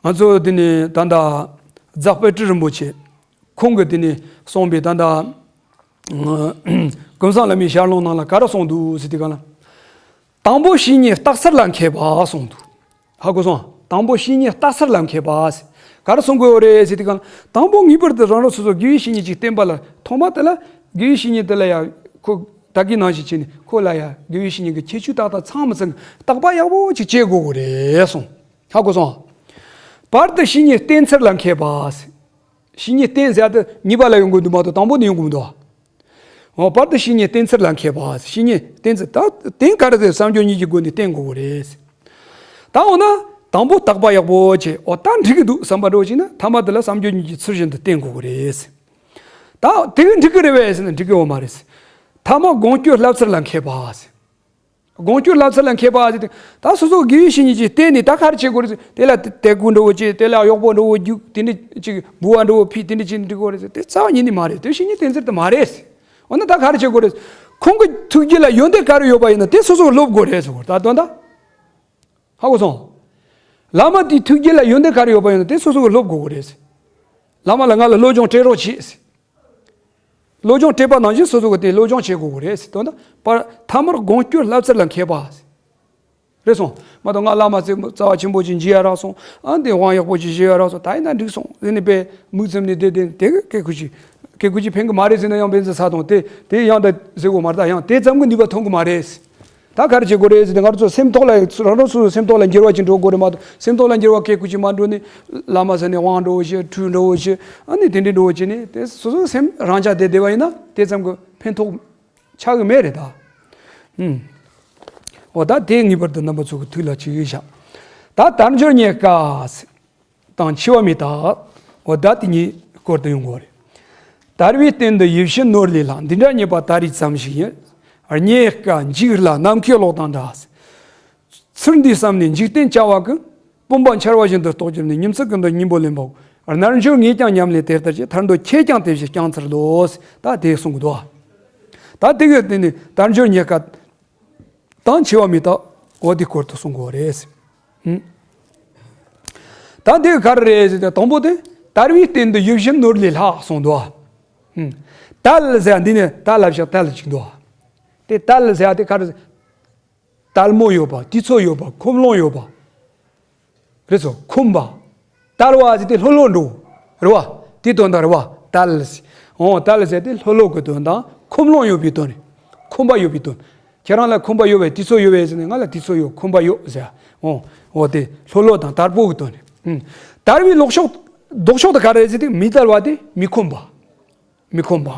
ང་ཚོ་དེ་ནི་ད་ལྟ་རྫ་དཔལ་སྤྲུལ་རིན་པོ་ཆེ་ཁོང་གིས་དེ་ནི་གསུངས་པའི་ད་ལྟ་ཀུན་བཟང་བླ་མའི་ཞལ་ལུང་ནང་ལ་ག་རེ་གསུངས་འདུག་ཟེར་དུས་གང་ལ། དང་པོ་བཤེས་གཉེན་རྟགས་གསལ་ལ་མཁས་པ་གསུངས་འདུག་ཧ་གོ་སོང་། དང་པོ་བཤེས་གཉེན་རྟགས་གསལ་ལ་མཁས་པ་ཟེར། ག་རེ་གསུང་དགོས་རེད་ཟེར་དུས་གང་། དང་པོ་ངེས་པར་དུ་རང་རང་སོ་སོ་དགེ་བའི་བཤེས་གཉེན་ཅིག་བསྟེན་པ་ལ་ཐོག་མ་དེ་ལ་དགེ་བའི་བཤེས་གཉེན་དེ་ལ་ཡ་ཁོ་ད་གིན་ནང་བཞིན་བྱས་ནས་ཁོ་ལ་ཡ་དགེ་བའི་བཤེས་གཉེན་གྱི་ཁྱད་ཆོས་ཏག་ཏག་ཚང་མ་ཚང་གི་བརྟག་པ་ཡག་པོ་ཅིག་བྱེད་དགོས་རེད་གསུངས། ཧ་གོ་སོང་། བར་དུ་བཤེས་གཉེན་བསྟེན་ཚུལ་ལ་མཁས་པ་ཟེར། བཤེས་གཉེན་བསྟེན་ཟེར་ཡ་དེ་གཉིས་པ་ལ་ཡོང་དགོས་འདུག་མ་གཏོགས་དང་པོ་ནས་ཡོང་དགོས་མི་འདུག་འོ་བར་དུ་བཤེས་གཉེན་བསྟེན་ཚུལ་ལ་མཁས་པ། བཤེས་གཉེན་བསྟེན་ཚུལ་ད་བསྟེན་ག་རེ་ཟེར་བསམ་སྦྱོར་གཉིས་ཀྱི་སྒོ་ནས་བསྟེན་དགོས་རེད། ད་འོ་ན་དང་པོ་བརྟག་པ་ཡག་པོ་བྱས་འོ་ད་འགྲིག་གི་འདུག་བསམ་པ་འགྲོ་བྱས་ན་ཐ་མ་དེ་ལ་བསམ་སྦྱོར་གཉིས་ཀྱི་ཚུལ་བཞིན་དུ་བསྟེན་དགོས་རེད། ད་དེ་གི་འགྲིག་གི་རེད་བས་ཟེར་ན་འགྲིག་གི་ཡོད་མ་རེད། ཐ་མ་དགོངས་སྐྱོར་བསླབ་ཚུལ་ལ་མཁས་པ། དགོངས་སྐྱོར་བསླབ་ཚུལ་ལ་མཁས་པ་ཟེར་ཏེ་ད་སོ་སོ་དགེ་བའི་བཤེས་གཉེན་གྱིས་བསྟེན་ནས་ད་ག་རེ་བྱེད་དགོས་རེད་ཟེར་དེ་ལ་དད་གུས་འདྲ་བོ་བྱེད་དེ་ལ་གཡོག་པོ་འདྲ་བོ་རྒྱུག་དེ་འདྲ་ཅིག་འབུལ་བ་འདྲ་བོ་ཕུལ་དེ་འདྲ་བྱེད་འགྲིག་གོ་རེད་ཟེར་དེ་རྩ་བ་ཉིད་ནས་མ་རེད། དེ་བཤེས་གཉེན་བསྟེན་ཚུལ་དེ་མ་རེད། འོ་ན་ད་ག་རེ་བྱེད་དགོས་རེད། ཁོང་གི་ཐུགས་རྒྱུད་ལ་ཡོན་ཏན་ག་རེ་ཡོད་པ་ཡིན་ན་དེ་སོ་སོ་སློབ་དགོས་རེད་ཟེར་གོ་ད་དོན་དག་ཧ་གོ་སོང་། བླ་མ་དེའི་ཐུགས་རྒྱུད་ལ་ཡོན་ཏན་ག་རེ་ཡོད་པ་ཡིན་ན་དེ་སོ་སོ་གི་སློབ་དགོས་གོ་རེད་ཟེར། བླ་མ་ལ་ང་ལ་སློབ་སྦྱོང་སྤྲད་རོགས་བྱེད་ཟེར། སློབ་སྦྱོང་སྤྲད་པ་ནང་བཞིན་སོ་སོ་གི་དེ་སློབ་སྦྱོང་བྱེད་དགོས་ཀྱི་རེད་ཟེར་དོན་དག་པར་ཐ་མར་དགོངས་སྐྱོར་བསླབ་ཚུལ་ལ་མཁས་པ། རེད་སོང་། མ་གཏོགས་ང་བླ་མ་རྩེ་རྩ་བ་ཆེན་པོ་ཅིག་མཇལ་ཡ་རག་སོང་། ཨ་འདི་དབང་ཡག་པོ་ཅིག་ཞུ་ཡ་རག་སོང་། ད་ཡིན་ན་འགྲིག་སོང་ཟེར་ནས་པས་མིག་བཙུམ་ནས་བསྡད་བསྡད་དེ་གི་སྐད་ཁུ་ཅིག་སྐད་ཁུ་ཅིག་ཕན་གི་མ་རེད་ཟེར་ན་ཡང་བན་ཚེ་ས་དང་དེ་དེ་ཡང་ད་ཟེར་གོ་མ་རེད། ད་ཡང་དེ་ཙམ་གི་ནུས་པ་ཐོན་གི་མ་རེད། ད་ག་རེ་བྱེད་དགོས་རེད་ཟེར་ཏེ་ང་ཚོ་སེམས་ཐོག་ལ་རང་རང་སོ་སོའི་སེམས་ཐོག་ལ་འགྱུར་བ་ཅིག་འགྲོ་དགོས་རེད་མ་གཏོགས་སེམས་ཐོག་ལ་འགྱུར་བ་སྐད་ཁུ་ཅིག་མ་འགྲོ་ནས་བླ་མ་ཟེར་ནས་དབང་འགྲོ་བོ་ཞེས་ཁྲུས་འགྲོ་བོ་ཞེས་ཨ་ནི་དེ་འདྲའི་འགྲོ་བོ་བྱས་ནས་དེ་སོ་སོའི་སེམས་རང་འཇགས་བསྡད་བསྡད་པ་ཡིན་ན་དེ་ཙམ་གྱི་ཕན་ཐོགས་ཆགས་ཀྱི་མེད་རེད་ད། ཨུམ། འོ་ད་དེ་ངེས་པར་དུ་རྣམ་པ་ཚོ་གི་ཐུགས་ལ་ཆུད་བཞག་ད་དལ་འབྱོར་རྙེད་དཀའ། དང་འཆི་བ་མི་རྟག་འོ་ད་དེ་གཉིས་སྐོར་དུ་ཡོང་དགོས་རེད། དལ་བའི་སྟེང་དུ་ཡིད་བཞིན་ནོར་ལས་ལྷག་འདི་འདྲ་རྙེད་པ་ད་རེས་ཙམ་ཞིག་ཡིན། རྙེད་དཀའ་འཇིག་སླ་ནམ་མཁའི་གློག་དང་འདྲ། ཚུལ་འདི་བསམ་ནས་འཇིག་རྟེན་བྱ་བ་ཀུན། སྤུན་པ་འཆར་བ་བཞིན་དུ་རྟོགས་གྱུར་ནས་ཉིན་མཚན་ཀུན་ཏུ་སྙིང་པོ་ལེན་པའོ། རྣལ་འབྱོར་ངས་ཀྱང་ཉམས་ལེན་དེ་ལྟར་བྱས། ཐར་འདོད་ཁྱེད་ཀྱང་དེ་བཞིན་བསྐྱང་འཚལ་ལོ། ད་དེ་གསུང་གི་འདུག་ད་དེ་གི་སྟེང་ནས་དལ་འབྱོར་རྙེད་དཀའ། དང་འཆི་བ་མི་རྟག་འོ་དེ་སྐོར་དུ་གསུང་དགོས་རེད། ཧུམ། ད་འདི་ག་རེ་རེད་ཟེར་ཏེ་དང་པོ་དེ་དལ་བའི་སྟེང་དུ་ཡིད་བཞིན་ནོར་ལས་ལྷག་གསུངས་འདུག་ཧུམ། དལ་ཟེར་འདི་ནས་དལ་ལབ་ཤག་དལ་ཅིག་འདུག་དེ་དལ་ཟེར་དེ་ག་རེ་ཟེར། དལ་མོ་ཡོད་པ་དུས་ཚོད་ཡོད་པ་ཁོམ་ལོང་ཡོད་པ། རེད་སོ་ཁོམ་པ། དལ་བ་ཟེར་ཏེ་ལྷོད་ལྷོད་འགྲོ། རེད་བ། དེ་དོན་དག་རེད་བ། དལ་ཟེར། འོ་དལ་ཟེར་ཏེ་ལྷོད་ལྷོད་ཀྱི་དོན་དང་ཁོམ་ལོང་ཡོད་པའི་དོན་རེད། ཁོམ་པ་ཡོད་པའི་དོན། ཁྱེད་རང་ལ་ཁོམ་པ་ཡོད་པས་དུས་ཚོད་ཡོད་པས་ཟེར་ནས་ང་ལ་དུས་ཚོད་ཡོད་ཁོམ་པ་ཡོད་ཟེར། འོ། འོ་དེ་ལྷོད་ལྷོད་དང་དལ་པོ་གི་དོན་རེད། ཨུམ། དལ་བའི་ལྡོག་ཕྱོགས་ལྡོག་ཕྱོགས་དེ་ག་རེ་ཟེར་ཏེ་མི་དལ་བ་དེ་མི་ཁོམ་པ། མི་ཁོམ་པ།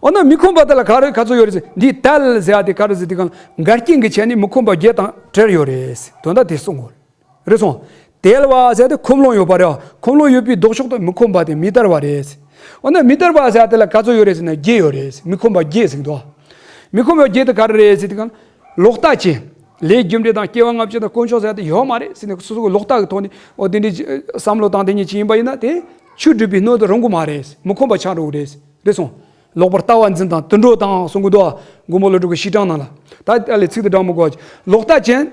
འོ་ན་མི་ཁོམ་པ་དེ་ལ་ག་རེ་ག་ཚོད་ཡོད་རེད་ཟེར། འདི་དལ་ཟེར་ཡ་དེ་ག་རེ་ཟེར་དེ་གང་འགལ་རྐྱེན་གྱི་ཆ་ནས་མི་ཁོམ་པ་བརྒྱད་དང་བྲལ་ཡོད་རེད། དོན་དག་དེ་གསུང་དགོས་རེད། རེད་སོང་། དལ་བ་ཟེར་དེ་ཁོམ་ལོང་ཡོད་པ་རེད། ཁོམ་ལོང་ཡོད་པའི་ལྡོག་ཕྱོགས་དེ་མི་ཁོམ་པ་དེ་མི་དལ་བ་རེད། འོ་ན་མི་དལ་བ་ཟེར་དེ་ལ་ག་ཚོད་ཡོད་རེད་ཟེར་ན་བརྒྱད་ཡོད་རེད། མི་ཁོམ་པ་བརྒྱད་ཟེར་འདུག་མི་ཁོམ་པ་བརྒྱད་དེ་ག་རེ་རེད་ཟེར་དེ་གང་ལོག་ལྟ་ཅན། ལས་རྒྱུ་འབྲས་དང་སྐྱེ་བ་སྔ་ཕྱི་དང་དཀོན་མཆོག་ཟེར་དེ་ཡོད་མ་རེད་ཟེར་ནས་སོ་སོ་གི་ལོག་ལྟ་གི་ཐོག་ནས་འོ་དེ་འདྲའི་བསམ་བློ་བཏང་དེ་ཉིད་ཅིག་ཡིན་པ་ཡིན་ན་དེ་ ཆོས་སྒྲུབ་པའི་སྣོད་དུ་རུང་གི་མ་རེད། མི་ཁོམ་པ་ཆགས་འགྲོ་གི་རེད། རེད་སོང་། ལོག་པར་ལྟ་བ་འཛིན་དང་དུད་འགྲོ་དང་གསུང་གི་འདུག་མགོན་པོ་ཀླུ་སྒྲུབ་ཀྱི་བཤེས་སྤྲིངས་ནང་ལ། ད་ཨ་ལས་ཚིག་དེ་དྲང་མི་དགོས། ལོག་ལྟ་ཅན།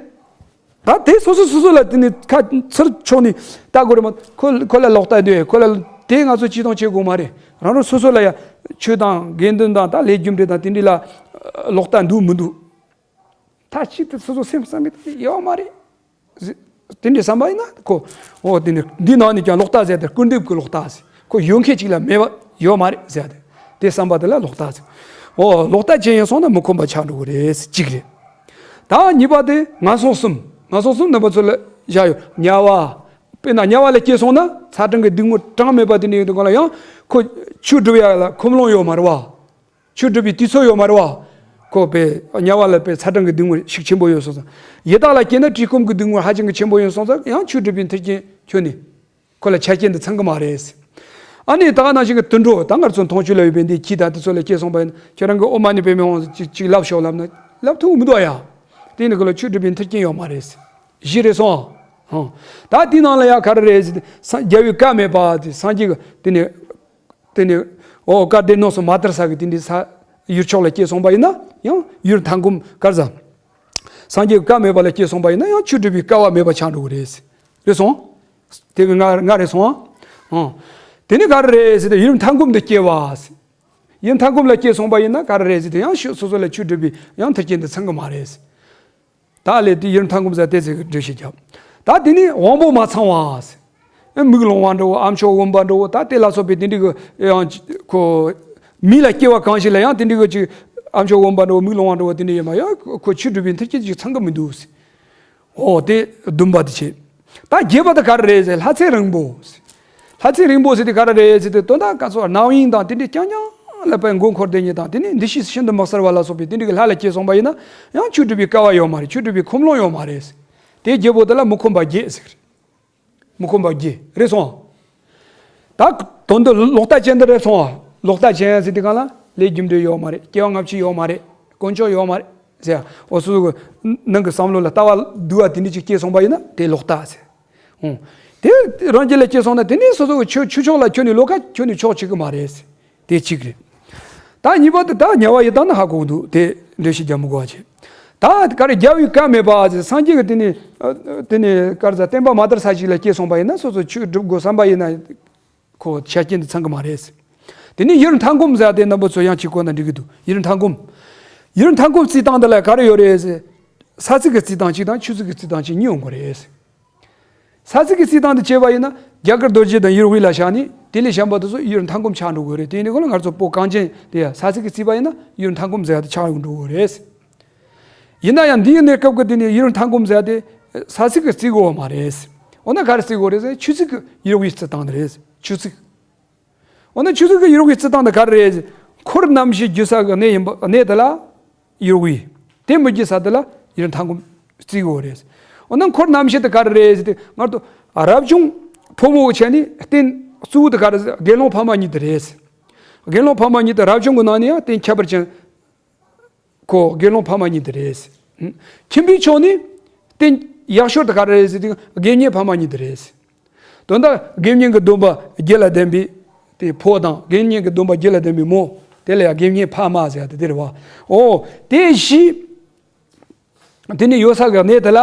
ད་དེ་སོ་སོ་སོ་སོ་ལ་དེ་ནི་ཁ་ཚུར་ཕྱོགས་ནས་ལྟ་དགོས་རེད་མ། ཁོ་ཁོ་ལ་ལོག་ལྟ་འདུག་ཁོ་ལ་དེ་ང་ཚོ་ཅི་དང་བྱེད་དགོས་མ་རེད། རང་རང་སོ་སོ་ལ་ཡ་ཆོས་དང་དགེ་འདུན་དང་ད་ལས་རྒྱུ་འབྲས་དང་དེ་འདྲ་ལ་ལོག་ལྟ་འདུག་མི་འདུག་ད་ཅི་སྟེ་སོ་སོ་སེམས་བསམ་པའི་ཡོད་མ་རེད། དེ་འདྲའི་བསམ་པ་ཡིན་ན་ཁོ། འོ་དེ་ནི་འདི་ནང་ནས་ཀྱང་ལོག་ལྟ་ཟེར་ཏེ་སྐུར་འདེབས་ཀྱི་ལོག་ལྟ་ཟེར། ཁོ་ཡོད་མཁན་ཅིག་ལ་མེད་པ་ཡོད་མ་རེད་ཟེར་ཏེ། དེ་བསམ་པ་དེ་ལ་ལོག་ལྟ་ཟེར། འོ་ལོག་ལྟ་ཅན་ཡིན་སོང་ན་མི་ཁོམ་པ་ཆགས་འགྲོ་གི་རེད། གཅིག་རེད། ད་གཉིས་པ་དེ་ངན་སོང་གསུམ། ངན་སོང་གསུམ་རྣམ་པ་ཚོ་ལ་བཞག་ཡོད། དམྱལ་བ། དཔེར་ན་དམྱལ་བ་ལ་སྐྱེས་སོང་ན་ཚ་གྲང་གི་སྡུག་བསྔལ་གྲངས་མེད་པ་དེ་འདྲ་ཡོད་དུས་གང་ལ་ཡང་ཁོ་ཆོས་སྒྲུབ་ཡ་ལ་ཁོམ་ལོང་ཡོད་མ་རེད་བ། ཆོས་སྒྲུབ་པའི་དུས་ཚོད་ཡོད་མ་རེད་བ། ཁོ་པའི་དམྱལ་བ་ལ་པའི་ཚ་གྲང་གི་སྡུག་བསྔལ་ཤུགས་ཆེན་པོ་ཡོད་སོང་ཙང་། ཡི་དྭགས་ལ་སྐྱེས་ན་བཀྲེས་སྐོམ་གྱི་སྡུག་བསྔལ་ཧ་ཅང་གི་ཆེན་པོ་ཡོད་སོང་ཙང་ཡང་ཆོས་སྒྲུབ་པའི་མཐུན་རྐྱེན་ཁྱོན་ནས་ཁོ་ལ་ཆ་རྐྱེན་དུ་ཚང་གི་མ་རེད། ཨ་ནི་ད་ག་ནང་བཞིན་གྱི་དུད་འགྲོ་ད་ང་ཚོ་མཐོང་ཆོས་ལ་ཡོད་པའི་འདི་ཁྱི་དང་དེ་ཚོ་ལ་སྐྱེས་སོང་པ་ཡིན་ན་ཁྱེད་རང་གི་ཨོཾ་མ་ཎི་པདྨེ་ཧཱུྃ་ཅིག་ཅིག་ལབ་ཤོག་ལབ་ན་ལབ་ཐུབ་མི་འདུག་ཡ། དེ་ནི་ཁོ་ལ་ཆོས་སྒྲུབ་པའི་མཐུན་རྐྱེན་ཡོད་མ་རེད། བཞི་རེད་སོང་། ཧང་། ད་དེའི་ནང་ལ་ཡ་ག་རེ་རེད་ཟེར་ཏེ་རྒྱལ་བའི་བཀའ་མེད་པ་དེ་སངས་རྒྱས་ཀྱི་དེ་ནི། དེ་ནི། འོ་བཀའ་སྡེ་སྣོད་སུ་མ་དར་ས་གི་དེ་འདྲའི་ས་ཡུལ་ཕྱོགས་ལ་སྐྱེས་སོང་པ་ཡིན་ན་ཡང་ཡུལ་མཐའ་འཁོབ་གར་ཟ། སངས་རྒྱས་ཀྱི་བཀའ་མེད་པ་ལ་སྐྱེས་སོང་པ་ཡིན་ན་ཡང་ཆོས་སྒྲུབ་པའི་སྐལ་བ་མེད་པ་ཆགས་འགྲོ་གི་རེད། རེད་སོང་། དེ་གི་ང་ང་རེད་སོང་ཨ། ཨང་། དེ་ནི་ག་རེ་རེད་ཟེར་ཏེ་ཡུལ་མཐའ་འཁོབ་འདི་སྐྱེ་བ། ཡུལ་མཐའ་འཁོབ་ལ་སྐྱེས་སོང་པ་ཡིན་ན་ག་རེ་རེད་ཟེར་ཏེ་ཡང་ཤོ་སོ་སོ་ལ་ཆོས་སྒྲུབ་པའི་ཡང་མཐུན་རྐྱེན་འདི་ཚང་གི་མ་རེད། ད་ལས་དེ་ཡུལ་མཐའ་འཁོབ་ཟེར་དེ་ཚེ་འགྲེལ་བཤད་བརྒྱབ། ད་དེ་ནི་དབང་པོ་མ་ཚང་བ། ཨེ་མིག་ལོང་བ་འདྲ་བོ་ཨ་མཆོག་འོན་པ་འདྲ་བོ་ད་དེ་ལ་སོགས་པའི་དེ་འདྲའི་གི་ཡང་ཁོ། མི་ལ་སྐྱེ་བ་གང་ཞིག་ལ་ཡང་དེ་འདྲའི་གི་ཅིག་ཨ་མཆོག་འོན་པ་འདྲ་བོ་མིག་ལོང་བ་འདྲ་བོ་དེ་འདྲ་ཡོད་མ་ཡང་ཁོ་ཆོས་སྒྲུབ་པའི་མཐུན་རྐྱེན་ཅིག་ཚང་གི་མི་འདུག། འོ་དེ་བདུན་པ་དེ་བྱས། ད་བརྒྱད་པ་དེ་ག་རེ་རེད་ཟེར་ལྷ་ཚེ་རིང་པོ། ལྷ་ཚེ་རིང་པོ་ཟེར་དེ་ག་རེ་རེད་ཟེར་དེ་དོན་དག་ག་ཚོད་རྣམ་གཡེང་དང་དེ་འདྲའི་རྐྱང་རྐྱང་ལ་པའི་མགོ་འཁོར་བསྡད་མཁན་དང་དེ་ནས་འདུ་ཤེས་ཤིན་ཏུ་མི་གསལ་བ་ལ་སོགས་པའི་དེ་འདྲའི་གི་ལྷ་ལ་སྐྱེས་སོང་པ་ཡིན་ན་ཡང་ཆོས་སྒྲུབ་པའི་སྐལ་བ་ཡོད་མ་རེད། ཆོས་སྒྲུབ་པའི་ཁོམ་ལོང་ཡོད་མ་རེད། དེ་བརྒྱད་པོ་དེ་ལ་མི་ཁོམ་པ་བརྒྱད་ཟེར་གི་རེད། མི་ཁོམ་པ་བརྒྱད་རེད་སོང་། ད་དོན་དུ་ལོག་ལྟ་ཅན་དེ་རེད་སོང་། ལོག་ལྟ་ཅན་ཟེར་དེ་གང་ལ་ལས་རྒྱུ་འབྲས་ཡོད་མ་རེད། སྐྱེ་བ་སྔ་ཕྱི་ཡོད་མ་རེད། དཀོན་མཆོག་ཡོད་མ་རེད་ཟེར། འོ་སོ་སོ་གི་ནང་གི་བསམ་བློ་ལ་ལྟ་བ་སྡུག་པ་དེ་འདྲ་ཅིག་སྐྱེས་སོང་པ་ཡིན་ན་དེ་ལོག་ལྟ་ཟེར། འོ། དེ་རང་རྒྱུད་ལ་སྐྱེས་སོང་ན་དེ་ནས་སོ་སོ་གི་ཆོས་ཆོས་ཕྱོགས་ལ་ཁྱོན་ནས་ལོག་ཁ་ཁྱོན་ནས་ཕྱོགས་གཅིག་གི་མ་རེད་ཟེར། དེ་གཅིག་རེད། ད་གཉིས་པ་དེ་ད་དམྱལ་བ་ཡི་དྭགས་ན་ཧ་གོ་གི་འདུག་དེ་འགྲེལ་བཤད་རྒྱག་མི་དགོས་པ་བྱས། ད་ག་རེ་རྒྱལ་བའི་བཀའ་མེད་པ་ཟེར་སངས་རྒྱས་ཀྱི་དེ་ནས་ཨ་དེ་ནས་ག་རེ་ཟེར་བསྟན་པ་མ་དར་ས་ཞིག་ལ་སྐྱེས་སོང་པ་ཡིན་ན་སོ་སོ་ཆོས་སྒྲུབ་དགོས་བསམ་པ་ཡིན་ན་ཁོ་ཆ་རྐྱེན་དེ་ཚང་གི་མ་རེད་ཟེར། དེ་ནས་ཡུལ་མཐའ་འཁོབ་ཟེར་དེ་རྣམ་པ་ཚོ་ཡང་གཅིག་གོ་ན་འགྲིག་གི་འདུག་ཡུལ་མཐའ་འཁོབ། ཡུལ་མཐའ་འཁོབ་རྩིས་སྟངས་དེ་ལ་ག་རེ་ཡོད་རེད་ཟེར། ས་ཚིགས་ཀྱི་རྩིས་སྟངས་གཅིག་དང་ཆུ་ཚིགས་ཀྱི་རྩིས་སྟངས་གཅིག་གཉིས་ཡོང་གི་རེད་ཟེར། ས་ཚིགས་ཀྱི་རྩིས་སྟངས་དེ་བྱས་པ་ཡིན་ན་རྒྱ་གར་རྡོ་རྗེ་གདན་ཡུལ་དབུས་ལ་བཞག་ནས་དེ་ལས་གཞན་པ་དེ་ཚོ་ཡུལ་མཐའ་འཁོབ་ཆགས་འགྲོ་གི་རེད། དེ་ཡིན་དུས་ཁོ་ན་ང་ཚོ་བོད་གངས་ཅན་དེ་ཡ་ས་ཚིགས་ཀྱི་རྩིས་པ་ཡིན་ན་ཡུལ་མཐའ་འཁོབ་ཟེར་ཡ་དེ་ཆགས་ཡོང་འགྲོ་གི་རེད། ཡིན་ན་ཡང་འདིའི་གནས་སྐབས་ཀྱི་དེ་ནས་ཡུལ་མཐའ་འཁོབ་ཟེར་ཡ་དེ་ས་ཚིགས་ཀྱི་རྩིས་དགོས་པ་མ་རེད། འོ་ན་ག་རེ་རྩིས་དགོས་རེད་ཟེར་ན་ཆུ་ཚིགས་ཀྱི་ཡུལ་དབུས་རྩིས་སྟངས་དེ་རེད། ཆུ་ཚིགས། འོ་ན་ཆུ་ཚིགས་ཀྱི་ཡུལ་དབུས་རྩིས་སྟངས་དེ་ག་རེ་རེད། འཁོར་རྣམ་བཞི་རྒྱུ་ས་གི་གནས་ཡིན་པ་གནས་དེ་ལ་ཡུལ་དབུས། དེ་མི་རྒྱུ་ས་དེ་ལ་ཡུལ་མཐའ་འཁོབ་རྩིས་དགོས་རེད། འོ་ན་འཁོར་རྣམ་བཞི་དེ་ག་རེ་རེད་ཟེར་ཏེ་ང་ཚོ་རབ་བྱུང་ཕོ་མོ་གི་ཆ་ནས་རྟེན་གཙོ་བོ་དེ་ག་རེ་ཟེར་དགེ་སློང་ཕ་མ་གཉིས་དེ་རེད། དགེ་སློང་ཕ་མ་གཉིས་དེ་རབ་བྱུང་གི་ནང་ནས་ཡང་རྟེན་ཁྱད་པར་ཅན། ཁོ་དགེ་སློང་ཕ་མ་གཉིས་དེ་རེད། ཁྱིམ་པའི་ཕྱོགས་ནས་རྟེན་ཡག་ཤོས་དེ་ག་རེ་རེད་ཟེར་དུས་དགེ་བསྙེན་ཕ་མ་གཉིས་དེ་རེད། དོན་དག་དགེ་བསྙེན་གྱི་སྡོམ་པ་རྒྱུད་ལ་ལྡན་པའི་དེ་ཕོ་དང་དགེ་བསྙེན་གྱི་སྡོམ་པ་རྒྱུད་ལ་ལྡན་པའི་མོ། དེ་ལ་ཡང་དགེ་བསྙེན་ཕ་མ་ཟེར་ཡ་དེ་དེ་རེད་བ། འོ། དེ་བཞི། དེ་ནས་ཡོད་ས་གི་གནས་དེ་ལ་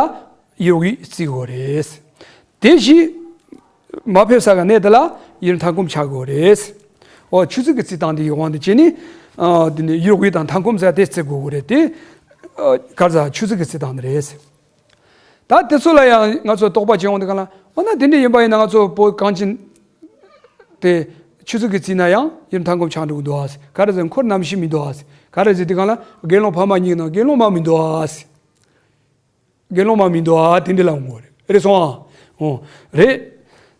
ཡུལ་དབུས་རྩིས་དགོས་རེད། དེ་བཞི། མ་ཕེབས་ས་གི་གནས་དེ་ལ་ཡུལ་མཐའ་འཁོབ་ཆགས་དགོས་རེད། འོ་ཆུ་ཚིགས་ཀྱི་རྩིས་སྟངས་དེ་ཡི་དབང་དུ་བྱས་ནས། ཨ་དེ་ནས་ཡུལ་དབུས་དང་མཐའ་འཁོབ་ཟེར་དེ་རྩི་དགོས་རེད་དེ། ཨ་ག་རེ་ཟེར་ཆུ་ཚིགས་ཀྱི་རྩིས་སྟངས་དེ་རེད། ད་དེ་ཚོ་ལ་ཡང་ང་ཚོ་དོགས་པ་བྱེད་ཡོང་དུས་གང་ལ་འོ་ན་དེ་འདྲ་ཡིན་པ་ཡིན་ན་ང་ཚོ་བོད་གངས་ཅན་དེ་ཆུ་ཚིགས་ཀྱི་རྩིས་ན་ཡང་ཡུལ་མཐའ་འཁོབ་ཆགས་འགྲོ་གི་འདུག་ཨ། ག་རེ་ཟེར་འཁོར་རྣམ་བཞི་མི་འདུག་ཨ། ག་རེ་ཟེར་དུས་གང་ལ་དགེ་སློང་ཕ་མ་གཉིས་ནང་དགེ་སློང་མ་མི་འདུག་ཨ། དགེ་སློང་མ་མི་འདུག་ཨ་དེ་འདྲ་ལ་འོང་གི་རེད། རེད་སོང་ཨ། འོ། རེད།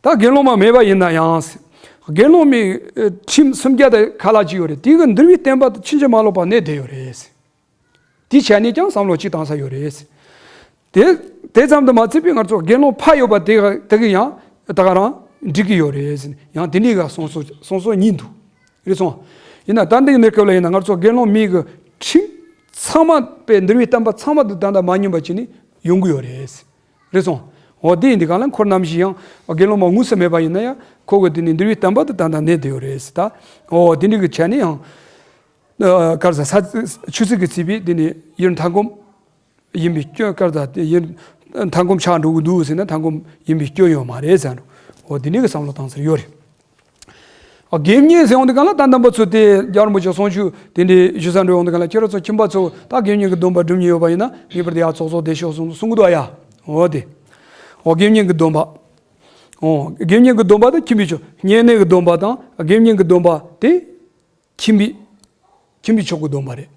ད་དགེ་སློང་མ་མེད་པ་ཡིན་ན་ཡང་། དགེ་སློང་མའི་ཁྲིམས་སུམ་བརྒྱ་དང་ཁ་ལག་ཅིག་ཡོད་རེད། དེ་གི་འདུལ་བའི་བསྟན་པ་དེ་ཕྱིན་ཅི་མ་ལོག་པ་གནས་བསྡད་ཡོད་རེད། དེའི་ཆ་ནས་ཀྱང་བསམ་བློ་གཅིག་བཏང་ས་ཡོད་རེད། དེ་དེ་ཙམ་དུ་མ་ཚད་པའི་ང་ཚོ་དགེ་སློང་ཕ་ཡོད་པ་དེ་དེ་གི་ཡང་ད་ག་རང་འགྲིག་གི་ཡོད་རེད། ཡང་དེ་འདྲའི་ག་གསུང་སྲོལ་གསུང་སྲོལ་གཉིས་འདུག་རེད་སོང་། ཡིན་ན་ད་འདི་གི་གནས་སྐབས་ལ་ཡིན་ན་ང་ཚོ་དགེ་སློང་མའི་གི་ཁྲིམས་ཚང་མ་པའི་འདུལ་བའི་བསྟན་པ་ཚང་མ་དུ་ད་ལྟ་མ་ཉམས་པ་བྱས་ནས་ཡོང་གི་ཡོད་རེད། རེད་སོང་། འོ་དེ་ཡིན་དུས་གང་ལ་འཁོར་རྣམ་བཞི་ཡང་དགེ་སློང་མ་དངོས་སུ་མེད་པ་ཡིན་ན་ཡང་ཁོ་གི་དེ་ནི་འདུལ་བའི་བསྟན་པ་དེ་ད་ལྟ་གནས་བསྡད་ཡོད་རེད་ཟེར། ད་འོ་དེ་འདྲ་གི་ཆ་ནས་ཡང་། ཨ། ག་རེ་ཟེར། ས་ཆུ་ཚོད་ཀྱི་བརྩིས་པའི་དེ་ནི་ཡུལ་མཐའ་སྐོར་ཡིན་པའི་སྐྱོན། ག་རེ་ཟེར། དེ་ཡུལ་མཐའ་སྐོར་ཆགས་འགྲོ་གི་འདུག་ཟེར་ན་མཐའ་སྐོར་ཡིན་པའི་སྐྱོན་ཡོད་མ་རེད་ཟེར་འགྲོ། འོ་དེ་འདྲ་གི་བསམ་བློ་བཏང་ཟེར་ཡོད་རེད། ཨ། དགེ་བསྙེན་ཟེར་ཡོང་དུས་གང་ལ་ད་རྣམ་པ་ཚོ་དེ་རྒྱལ་བ་རིན་པོ་ཆེ་གསུང་ཆོས་དེ་འདྲའི་ཞུ་ས་འགྲོ་ཡོང་དུས་གང་ལ་ཁྱེད་རང་ཚོ་ཁྱིམ་པ་ཚོ་ད་དགེ་བསྙེན་གྱི་སྡོམ་པ་སྒྲུབ་མཁན་ཡོད་པ་ཡིན་ན་ངེས་པར་དུ་ཡར་ཚོགས་གསོག་བསྡད་ཤོག་གསུང་གསུང་གི་འདུག་ཨ་ཡ། འོ་དེ། འོ་དགེ་བསྙེན་གྱི་སྡོམ་པ། འོ་དགེ་བསྙེན་གྱི་སྡོམ་པ་དང་ཁྱིམ་པའི་ཆོས། བསྙེན་གནས་ཀྱི་སྡོམ་པ་དང་དགེ་བསྙེན་གྱི་སྡོམ་པ་དེ། ཁྱིམ་པའི། ཁྱིམ་པའི་ཆོས་ཀྱི་སྡོམ་པ་རེད།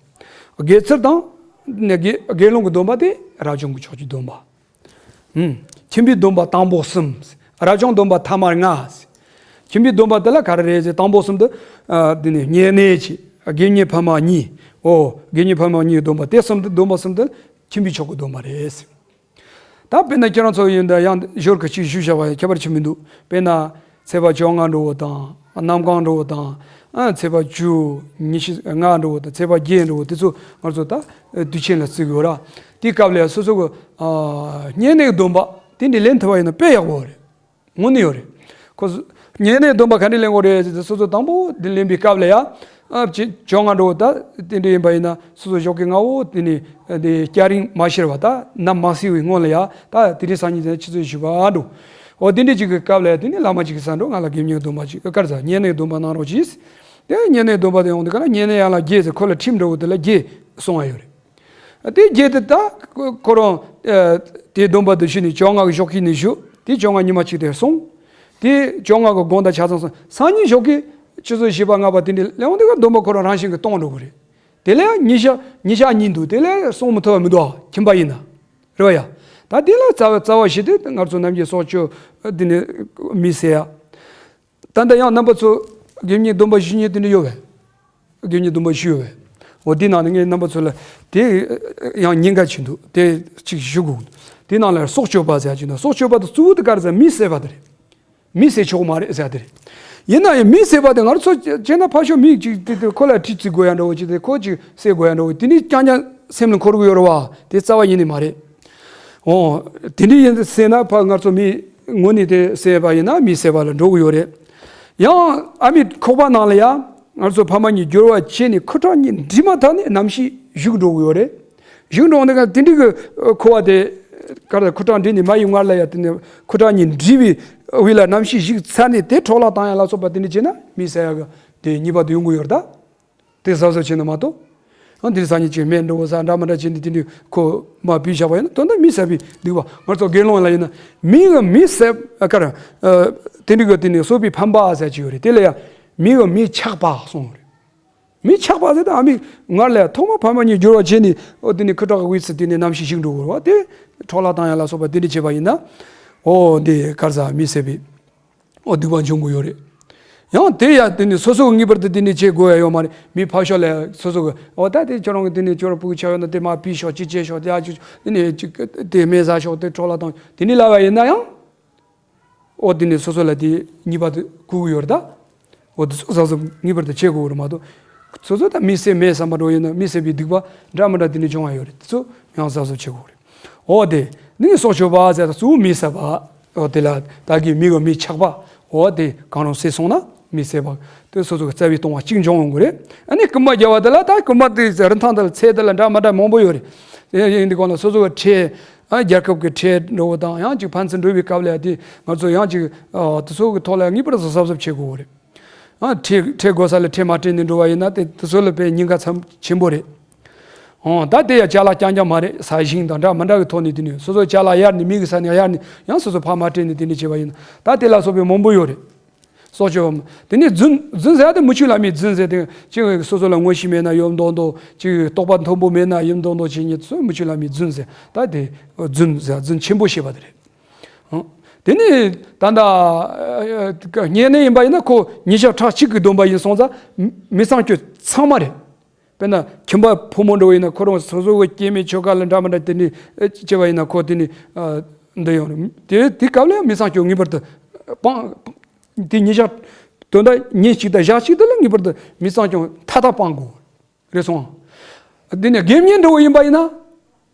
དགེ་ཚུལ་དང་། ནས་དགེ་དགེ་སློང་གི་སྡོམ་པ་དེ་རབ་བྱུང་གི་ཕྱོགས་ཀྱི་སྡོམ་པ། ཨུམ། ཁྱིམ་པའི་སྡོམ་པ་དང་པོ་གསུམ། རབ་བྱུང་སྡོམ་པ་ཐ་མ་ལྔ། ཁྱིམ་པའི་སྡོམ་པ་དེ་ལ་ག་རེ་རེད་ཟེར། དང་པོ་གསུམ་དུ། ཨ། དེ་ནི་བསྙེན་གནས་ཀྱི། དགེ་བསྙེན་ཕ་མ་གཉིས། འོ་དགེ་བསྙེན་ཕ་མ་གཉིས་སྡོམ་པ་དེ་གསུམ་དུ། སྡོམ་པ་གསུམ་དུ་ཁྱིམ་པའི་ཆོས་ཀྱི་སྡོམ་པ་རེད། ད་དཔེར་ན་ཁྱེད་རང་ཚོ་ཡིན་ད་ཡང་ཞོར་གི་གཅིག་ཞུས་བཞག་པ་ཡང་ཁྱད་པར་ཆེ་མི་འདུག་དཔེར་ན་ཚེས་པ་བཅོ་ལྔ་འདྲ་བོ་དང་གནམ་གང་འདྲ་བོ་དང་། ཨ། ཚེས་པ་བཅུ། ཉི་ཤུ་ལྔ་འདྲ་བོ་དང་ཚེས་པ་བརྒྱད་འདྲ་བོ་དེ་ཚོ་ང་ཚོ་ད་དུས་ཆེན་ལ་བརྩི་གི་ཡོད་ར། དེའི་སྐབས་ལ་ཡང་སོ་སོ་གི། ཨ། བསྙེན་གནས་སྡོམ་པ་དེ་འདྲ་ལེན་ཐུབ་པ་ཡིན་ན་དཔེ་ཡག་པོ་རེད། དངོས་གནས་ཡོད་རེད། ཁོ་ཚོ་བསྙེན་གནས་སྡོམ་པ་ག་འདྲ་ལེན་དགོས་རེད་ཟེར་ཏེ་སོ་སོ་དང་པོ་དེ་ལེན་པའི་སྐབས་ལ་ཡ། ཨ། ཅི་བཅོ་ལྔ་འདྲ་བོ་ད་དེ་འདྲ་ཡིན་པ་ཡིན་ན་སོ་སོ་ཞོགས་ཀས་སྔ་བོ་དེ་ནས་དེ་སྐྱ་རེངས་མ་ཤར་བ་ད་ནམ་མ་གསལ་བའི་སྔོན་ལ་ཡ། ད་དེ་རིང་སང་ཉིན་དེ་ཆུ་ཚོད་བཞི་པ་འགྲོ། འོ་དེ་འདྲ་ཅིག་གི་སྐབས་ལ་ཡ་དེ་ནས་བླ་མ་ཅིག་གིས་ཟེར་འགྲོ། ང་ལ་དགེ་བསྙེན་སྡོམ་པ་ཅིག་ག་རེ་ཟེར། བསྙེན་གནས་སྡོམ་པ་གནང་རོགས་གྱིས། དེ་བསྙེན་གནས་སྡོམ་པ་དེ་ཡོང་དུས་ག་ལ་བསྙེན་གནས་ཡན་ལག་བརྒྱད་ཟེར། ཁོ་ལ་ཁྲིམས་འདྲ་བོ་དེ་ལ་བརྒྱད་གསུང་བ་ཡོད་རེད། དེ་བརྒྱད་དེ་ད་ཁོ་རང་། ཨ། དེ་སྡོམ་པ་དེ་ཞུས་ནས་བཅོ་ལྔ་གི་ཞོགས་ཀས་ནས་ཞུ། དེ་བཅོ་ལྔ་ཉི་མ་གཅིག་དེར་སོང་། དེ་བཅོ་ལྔ་གི་དགོང་དག་ཆ་ཚང་སོང་། སང་ཉིན་ཞོགས་ཀས་ཆུ་ཚོད་བཞི་པ་ལྔ་པ་དེ་འདྲ་ལ་ཡོང་དུས་སྡོམ་པ་ཁོ་རང་རང་བཞིན་གྱིས་གཏོང་འགྲོ་གི་རེད། དེ་ལ་ཡང་ཉིན་ཞག་ཉིན་ཞག་གཉིས་འདུག་དེ་ལ་སོང་མི་ཐུབ་པ་མི་འདུག་ཁྱིམ་པ་ཡིན་ན། རེད་བ་ཡ། ད་དེ་ལ་རྩ་བ་རྩ་བ་ཞིག་དེ་ང་ཚོ་ནམ་རྒྱུན་སྲོག་གཅོད་དེ་ནས་མི་བསད་ཡ། ད་ལྟ་ཡང་རྣམ་པ་ཚོ་དགེ་བསྙེན་སྡོམ་པ་ཞུ་མཁན་དེ་འདྲ་ཡོད་པས། དགེ་བསྙེན་སྡོམ་པ་ཞུས་ཡོད་པས། འོ་དེ་ནང་ནས་ངས་རྣམ་པ་ཚོ་ལ་དེ་ཡང་ཉེན་ཁ་ཆེ་འདུག་དེ་གཅིག་ཞུ་དགོས། དེ་ནང་ལ་སྲོག་གཅོད་པ་ཟེར་གྱི་འདུག་སྲོག་གཅོད་པ་དེ་གཙོ་བོ་དེ་ག་རེ་ཟེར། མི་བསད་པ་དེ་རེད། མི་བསད་ཆོག་མ་རེད་ཟེར་དེ་རེད། ཡིན་ན་ཡང་མི་བསད་པ་དེ་ང་ཚོ་བྱས་ན་ཕར་ཞོག་མི་གཅིག་དེ་དེ་ཁོ་ལ་གྲི་བཙུགས་དགོས་ཡ་འདྲ་བོ་ཅིག་དེ་ཁོ་གཅིག་བསད་དགོས་ཡ་འདྲ་བོ་དེ་ནི་རྐྱང་རྐྱང་སེམས་ལ་འཁོར་གི་ཡོད་རེད་བ། དེ་རྩ་བ་ཉིད་ནས་མ་རེད། འོ། དེ་འདྲ་ཡིན་ཟེར་ན་ཕར་ང་ཚོ་མི་ངོ་ནས་དེ་བསད་པ་ཡིན་ན་མི་བསད་པ་ལ་འགྲོ་གི་ཡོད་རེད། ཡང་ཨ་མའི་ཁོག་པ་ནང་ལ་ཡ་ང་ཚོ་ཕ་མ་གཉིས་སྦྱོར་བ་བྱས་ནས་ཁུ་ཁྲག་གཉིས་འདྲེས་མ་ཐག་ནས་རྣམ་ཤེས་ཞུགས་འགྲོ་གི་ཡོད་རེད། ཞུགས་འགྲོ་ནས་དེ་འདྲ་གི་འཁོར་བ་དེ་ག་རེ་ཁུ་ཁྲག་འདྲེས་ནས་མ་ཡི་མངལ་ལ་ཡ་དེ་ནས་ཁུ་ཁྲག་གཉིས་འདྲེས་པའི་དབུས་ལ་རྣམ་ཤེས་ཞུགས་ཚར་ནས་དེ་འཕྲོ་བརླག་བཏང་ཡ་ལ་སོགས་པ་དེ་འདྲ་བྱས་ན་མི་བསད་ཡ་གི་དེ་ཉེས་པ་དེ་ཡོང་གི་ཡོད་རེད་ད། དེ་གཟབ་གཟབ་བྱས་ན་མ་གཏོགས། ཨ། འདིར་སང་ཉིན་གཅིག་སྨན་འདྲ་བོ་ཟ་འདྲ་མི་འདྲ་བྱས་ནས་དེ་འདྲའི་ཁོ་མ་བུད་བཞག་པ་ཡིན་ན་དོན་དག་མི་བསད་པའི་སྡིག་པ། ང་ཚོ་དགེ་སློང་ལ་ཡིན་ན་མི་གི་མི་བསད། ཨ། ག་རེ། ཨ། དེ་འདྲའི་གི་དེ་ནི་གསོད་པའི་ཕམ་པ་ཟེར་གྱི་ཡོད་རེད། དེ་ལ་ཡང་མི་གི་མི་ཆགས་པ་གསུངས་རེད། མི་ཆགས་པ་ཟེར་ད་ཨ་མའི་མངལ་ལ་ཐོག་མ་ཕ་མ་གཉིས་སྦྱོར་བ་བྱས་ནས། ཨོ། དེ་ནི་ཁུ་ཁྲག་གི་དབུས་སུ་དེ་ནི་རྣམ་ཤེས་ཞིག་འགྲོ་དགོས་རེད་བ། དེ་འཕྲོ་བརླག་བཏང་ཡ་ལ་སོགས་པ་དེ་འདྲ་བྱས་པ་ཡིན་ན། ཨོ། འདི་ག་རེ་ཟ། མི་བསད་པའི། ཨོ། སྡིག་པ་འབྱུང་གི་ཡོད་རེད། ཡང་དེ་ཡ་དེ་ནི་སོ་སོ་གི་ངེས་པར་དུ་དེ་ནི་བྱེད་དགོས་ཡ་ཡོད་མ་རེད། མི་ཕར་ཕྱོགས་ལ་སོ་སོ་གི། ཨོ། ད་དེ་ཁྱོད་རང་གི་དེ་ནི་ཁྱོད་རང་སྤུ་གུ་ཆགས་ཡོད་ན་དེ་མར་ཕུད་ཤོག་ཅི་བྱེད་ཤོག་དེ་ཨ་ཅུ་དེ་ནི་ཅིག་དེ་སྨན་ཟ་ཤོག་དེ་འཕྲོ་བརླག་བཏང་། དེ་ནི་ལབ་པ་ཡིན་ན་ཡང་། ཨོ། དེ་ནི་སོ་སོ་ལ་དེ་ཉེས་པ་དེ་འགོ་གི་ཡོད་རེད་ད། ཨོ། དེ་ཚོ་གཟབ་གཟབ་ངེས་པར་དུ་བྱེད་དགོས་རེད་མ་གཏོགས། སོ་སོ་ད་མི་བསད་མེད་བསམ་པ་འདྲ་བོ་ཡིན་ན་མི་བསད་པའི་སྡིག་པ་འདྲ་མི་འདྲ་དེ་ནི་འབྱུང་བ་ཡོད་རེད། དེ་ཚོ་ཡང་གཟབ་གཟབ་བྱེད་དགོས་རེད། འོ་དེ། ནི་སྲོག་གཅོད་པ་ཟེར་ད་གཙོ་བོ་མི་བསད་པ། འོ་དེ་ལ་ད་གི་མི་གི་མི་ཆགས་པ། འོ་དེ་གང་རུང་བསད་སོང་ན་མི་བསད་པ་དེ་སོ་སོ་གི་རྩ་བའི་ལྟུང་བ་གཅིག་འབྱུང་ཡོང་གི་རེད། ཨ་ནི་རྐུན་མ་རྒྱག་པ་དེ་ལ་ད་རྐུན་མ་དེ་རིན་ཐང་དེ་ལ་ཚད་དེ་ལ་འདྲ་མི་འདྲ་མང་པོ་ཡོད་རེད། དེ་ཡིན་དུས་གང་ལ་སོ་སོ་གི་ཁྲལ། ཨ། རྒྱལ་ཁབ་ཀྱི་ཁྲལ་འགྲོ་བ་དང་ཡང་ཅིག་ཕན་ཚུན་འགྲོ་བའི་སྐབས་ལ་དེ་ང་ཚོ་ཡང་ཅིག་ཨ། དེ་ཚོ་གི་ཐོག་ལ་ངེས་པར་དུ་གཟབ་གཟབ་བྱེད་དགོས་རེད། ཨ། ཁྲལ་ཁྲལ་དགོས་ས་ལ་ཁྲལ་མ་སྤྲད་ནས་འགྲོ་བ་ཡིན་ན་དེ་དེ་ཚོ་ལ་དཔེ་ཉེན་ཁ་ཚབས་ཆེན་པོ་རེད། ཨོ། ད་དེ་ཡང་ཅ་ལག་རྐྱང་རྐྱང་མ་རེད། ས་ཞིང་དང་འདྲ་མི་འདྲ་གི་ཐོག་ནས་དེ་ནས་སོ་སོ་ཅ་ལག་གཡར་ནས་མི་གི་ས་ནས་གཡར་ནས་ཡང་སོ་སོ་ཕར་མ་སྤྲད་ནས་དེ་འདྲ་བྱས་པ་ཡིན་ན་ད་དེ་ལ་སོགས་པའི་མང་པོ་ཡོད་རེད། སྲོག་གཅོད་པ། དེ་ནས་རྫུན། རྫུན་ཟེར་ཡ་དེ་མི་ཆོས་བླ་མའི་རྫུན་ཟེར་དེ་ཅིག་སོ་སོ་ལ་ངོ་ཤེས་མེད་ན་ཡོད་མདོག་མདོག་ཅིག་རྟོགས་པ་མཐོན་པོ་མེད་ན་ཡོད་མདོག་མདོག་བྱེད་མཁན་ཚོ་མི་ཆོས་བླ་མའི་རྫུན་ཟེར། ད་དེ་རྫུན་ཟེར་རྫུན་ཆེན་པོ་བཤད་པ་དེ་རེད། ཨང་། དེ་ནས་ད་ལྟ་བསྙེན་གནས་ཡིན་པ་ཡིན་ན་ཁོ་ཉིན་ཞག་ཕྲག་གཅིག་གི་སྡོམ་པ་ཡིན་སོང་ཙང་མི་ཚངས་སྤྱོད་ཚང་མ་རེད། དཔེར་ན་ཁྱིམ་པ་ཕོ་མོ་འདྲ་བོ་ཡིན་ན་ཁོ་རང་སོ་སོ་གི་སྐྱེ་དམན་ཆོ་ག་ལ་འདྲ་མི་འདྲ་དེ་ནས་བྱས་པ་ཡིན་ན་ཁོ་དེ་ནས་འདི་ཡོང་རེད། དེ་དེ་སྐབས་ལ་མི་ཚངས་སྤྱོད་ངེས་པར་དུ་སྤང་། དེ་ཉིན་ཞག་དོན་དག་ཉིན་གཅིག་དང་ཞག་གཅིག་དེ་ལ་ངེས་པར་དུ་མི་ཚངས་སྤྱོད་མཐའ་དག་སྤང་དགོས་རེད་སོང་། དེ་ནས་དགེ་བསྙེན་འདྲ་བོ་ཡིན་པ་ཡིན་ན་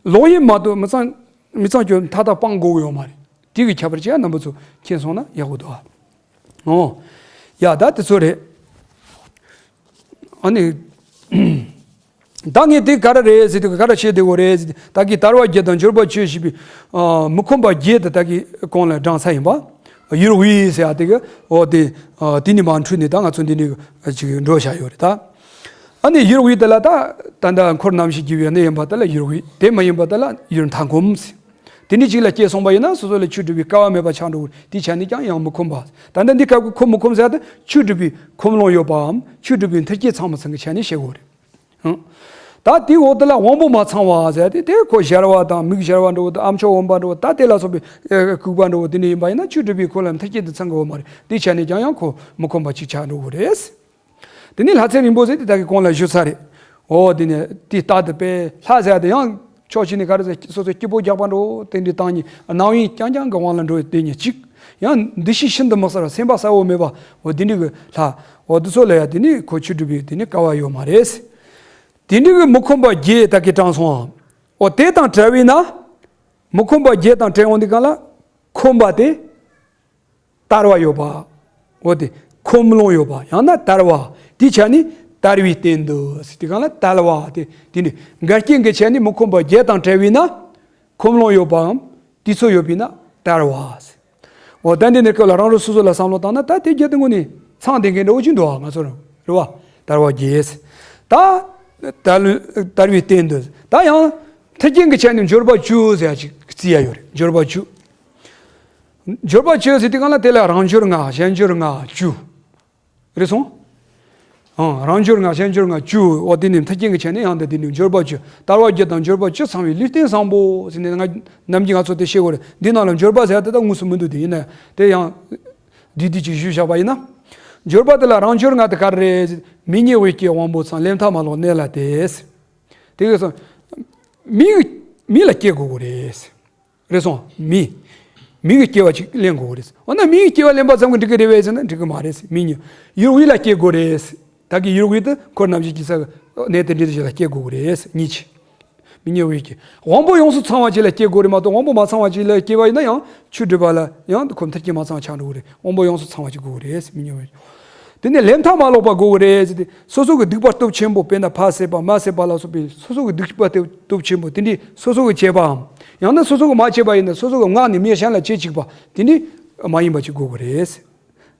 ལོག་གཡེམ་མ་གཏོགས་མི་ཚངས་མི་ཚངས་སྤྱོད་མཐའ་དག་སྤང་དགོས་ཡོད་མ་རེད། དེ་གི་ཁྱད་པར་ཅིག་ཡང་རྣམ་པ་ཚོ་མཁྱེན་སོང་ན་ཡག་པོ་འདུག་ཨ། ཨོ། ཡ་ད་དེ་ཚོ་རེད། ཨ་ནི། ད་ངས་དེ་ག་རེ་རེད་ཟེར་དུས་ག་རེ་བཤད་བསྡད་ཡོད་རེད་ཟེར་དུས། ད་གིན་དལ་བ་བརྒྱད་དང་འབྱོར་པ་བཅུ་ཞེས་པའི་ཨ་མི་ཁོམ་པ་བརྒྱད་དེ་ད་གིན་གོང་ལ་དྲངས་ཚར་ཡིན་པ། ཡུལ་དབུས་ཟེར་ཡ་དེ་གི་འོ་དེ་ཨ་དེ་ནས་མར་འཕྲོས་ནས་ད་ང་ཚོ་འདི་ནས་ཅིག་འགྲོ་བཞག་ཡོད་རེད་ད། ཨ་ནི་ཡུལ་དབུས་དེ་ལ་ད་ད་ད་འཁོར་རྣམ་བཞི་རྒྱུ་བའི་གནས་ཡིན་པ་དེ་ལ་ཡུལ་དབུས། དེ་མ་ཡིན་པ་དེ་ལ་ཡུལ་མཐའ་འཁོབ་ཟེར། དེ་འདྲ་ཅིག་ལ་སྐྱེས་སོང་བ་ཡིན་ན་སོ་སོ་ལ་ཆོས་སྒྲུབ་པའི་སྐལ་བ་མེད་པ་ཆགས་འགྲོ་གི་རེད། དེའི་ཆ་ནས་ཀྱང་ཡང་མི་ཁོམ་པ། ད་ལྟ་འདི་སྐབས་ཀྱི་ཁོམ་མི་ཁོམ་ཟེར་ཡ་དེ་ཆོས་སྒྲུབ་པའི་ཁོམ་ལོང་ཡོད་པའམ་ཆོས་སྒྲུབ་པའི་མཐུན་རྐྱེན་ཚང་མ་ཚང་གི་ཆ་ནས་བཤད་དགོས་རེད། ཧང་། ད་དེའི་འོག་དེ་ལ་དབང་པོ་མ་ཚང་བ་ཟེར་ཡ་དེ་དེ་ཁོ་ཞར་བ་དང་མིག་ཞར་བ་འདྲ་བོ་དང་ཨ་མཆོག་འོན་པ་འདྲ་བོ་ད་དེ་ལ་སོགས་པའི་ཨེ་ལྐུགས་པ་འདྲ་བོ་དེ་འདྲ་ཡིན་པ་ཡིན་ན་ཆོས་སྒྲུབ་པའི་ཁོམ་ལ་མཐུན་རྐྱེན་དེ་ཚང་གི་ཡོད་མ་རེད། དེའི་ཆ་ནས་ཀྱང་ཡང་ཁོ་མི་ཁོམ་པ་ཅིག་ཆགས་འགྲོ་གི་རེད། དེ་ནས་ལྷ་ཚེ་རིང་པོ་ཟེར་དེ་ད་གིན་གོང་ལ་ཞུས་ཚར་རེད། འོ་དེ་ནས་དེ་ལྟ་དུ་པས་ལྷ་ཟེར་ཡ་དེ་ཡང་ཕྱོགས་གཅིག་ནས་ག་རེ་ཟེར་སོ་སོའི་སྐྱིད་པོ་རྒྱག་པ་འདྲ་བོ་དེ་འདྲའི་སྟེང་ནས་སྣང་བའི་རྐྱང་རྐྱང་གི་དབང་ལ་འགྲོ་བའི་དེ་ཉིད་གཅིག། ཡང་འདུ་ཤེས་ཤིན་ཏུ་མི་གསལ་བ་སེམས་པ་གསལ་བོ་མེད་པ་འོ་དེ་འདྲའི་གི་ལྷ། འོ་དེ་ཚོ་ལ་ཡང་དེ་ནས་ཁོ་ཆོས་སྒྲུབ་པའི་དེ་ནས་སྐལ་བ་ཡོད་མ་རེད། དེ་འདྲའི་གི་མི་ཁོམ་པ་བརྒྱད་ད་གིན་དྲངས་སོང་ཨ། འོ་དེ་དང་བྲལ་བས་ན། མི་ཁོམ་པ་བརྒྱད་དང་བྲལ་འོང་དུས་གང་ལ། ཁོམ་པ་དེ། དལ་བ་ཡོད་པ། འོ་དེ། ཁོམ་ལོང་ཡོད་པ་ཡང་ན་དལ་བ། དེའི་ཆ་ནས་དལ་བའི་སྟེང་དུ་ཟེར་དུས་གང་ལ་དལ་བ་དེ་དེ་ནི་འགལ་རྐྱེན་གྱི་ཆ་ནས་མི་ཁོམ་པ་བརྒྱད་དང་བྲལ་བས་ན། ཁོམ་ལོང་ཡོད་པའམ་དེ་ཚོ་ཡོད་པས་ན་དལ་བ་ཟེར། འོ་ད་འདི་ནི་སྐབས་ལ་རང་རང་སོ་སོ་ལ་བསམ་བློ་བཏང་ན་ད་དེ་བརྒྱད་དེ་དངོས་ནས་ཚང་བསྡད་མཁན་འདྲ་བོ་ཅིག་འདུག་ཨ། ང་ཚོ་རང་རེད་བ། དལ་བ་བརྒྱད་ཟེར། ད་དལ་དལ་བའི་སྟེང་དུ་ད་ཡང་མཐུན་རྐྱེན་གྱི་ཆ་ནས་འབྱོར་པ་བཅུ་ཟེར་ཡ་ཅིག་བརྩི་ཡ་ཡོད་རེད། འབྱོར་པ་བཅུ། འབྱོར་པ་བཅུ་ཟེར་དུས་གང་ལ་དེ་ལ་རང་འབྱོར་ལྔ་གཞན་འབྱོར་ལྔ་བཅུ། རེད་སོང་། ཨང་། རང་འབྱོར་ལྔ་གཞན་འབྱོར་ལྔ་བཅུ། འོ་དེ་ནི་མཐུན་རྐྱེན་གྱི་ཆ་ནས་ཡང་དེ་དེ་ནི་འབྱོར་པ་བཅུ། དལ་བ་བརྒྱད་དང་འབྱོར་པ་བཅུ་ཚང་བའི་ལུས་རྟེན་བཟང་པོ་ཟེར་ནས་ང་ནམ་རྒྱུན་ང་ཚོ་དེ་བཤད་དགོས་རེད། འདི་ནང་ལ་འབྱོར་པ་ཟེར་ཡ་དེ་ད་དངོས་སུ་མི་འདུག་དེ་ཡིན་ན་དེ་ཡང་བསྡུས་བསྡུས་ཅིག་ཞུས་བཞག་པ་ཡིན་ན། འབྱོར་པ་དེ་ལ་རང་འབྱོར་ལྔ་དེ་ག་རེ་རེད། མིག་གཉིས་དབུས་སྐྱེ་དབང་པོ་ཚང་ལས་མཐའ་མ་ལོག་གནས་ལ་དེ། དེ་ག་སོང་། མིག་མིག་ལ་སྐྱེ་དགོས་གི་རེད། རེད་སོང་། མིག་མིག་གི་སྐྱེ་བ་ཅིག་ལེན་དགོས་རེད། འོ་ན་མིག་གི་སྐྱེ་བ་ལེན་པ་ཙམ་གྱིས་འགྲིག་གི་རེད་པས་ཟེར་ན་འགྲིག་གི་མ་རེད། མིག་གཉིས་ཡུལ་དབུས་ལ་སྐྱེ་དགོས་རེད། ད་གི་ཡུལ་དབུས་དེ་འཁོར་རྣམ་བཞི་སྐྱེ་ས་གི་གནས་དེ་འདྲ་ཞིག་ལ་སྐྱེ་དགོས་གི་རེད། གཉིས་ཀྱི། མིག་གཉིས་དབུས་ཀྱི་དབང་པོ་ཡོངས་སུ་ཚང་བ་ཅིག་ལ་སྐྱེ་དགོས་རེད་མ་གཏོགས་དབང་པོ་མ་ཚང་བ་ཅིག་ལ་སྐྱེ་བ་ཡིན་ན་ཡང་ཆོས་སྒྲུབ་པ་ལ་ཡང་ཁོ་མཐུན་རྐྱེན་མ་ཚང་བ་ཆགས་འགྲོ་གི་རེད། དབང་པོ་ཡོངས་སུ་ཚང་བ་ཅིག་དགོས་གི་རེད། མིག་གཉིས་དབུས། དེ་ནས་ལས་མཐའ་མ་ལོག་པ་དགོས་གི་རེད་ཟེར་ཏེ་སོ་སོ་གི་སྡིག་པ་སྟོབས་ཆེན་པོ་དཔེར་ན་ཕ་བསད་པ་མ་བསད་པ་ལ་སོགས་པའི་སོ་སོ་གི་སྡིག་པ་སྟོབས་སྟོབས་ཆེན་པོ་དེ་འདྲའི་སོ་སོ་གི་བྱས་པའམ། ཡང་ན་སོ་སོ་གི་མ་བྱས་པ་ཡིན་ན་སོ་སོ་གི་ངག་ནས་མི་གཞན་ལ་བྱེད་ཅིག་པ་དེ་འདྲའི་མ་ཡིན་པ་ཅིག་དགོས་གི་རེད།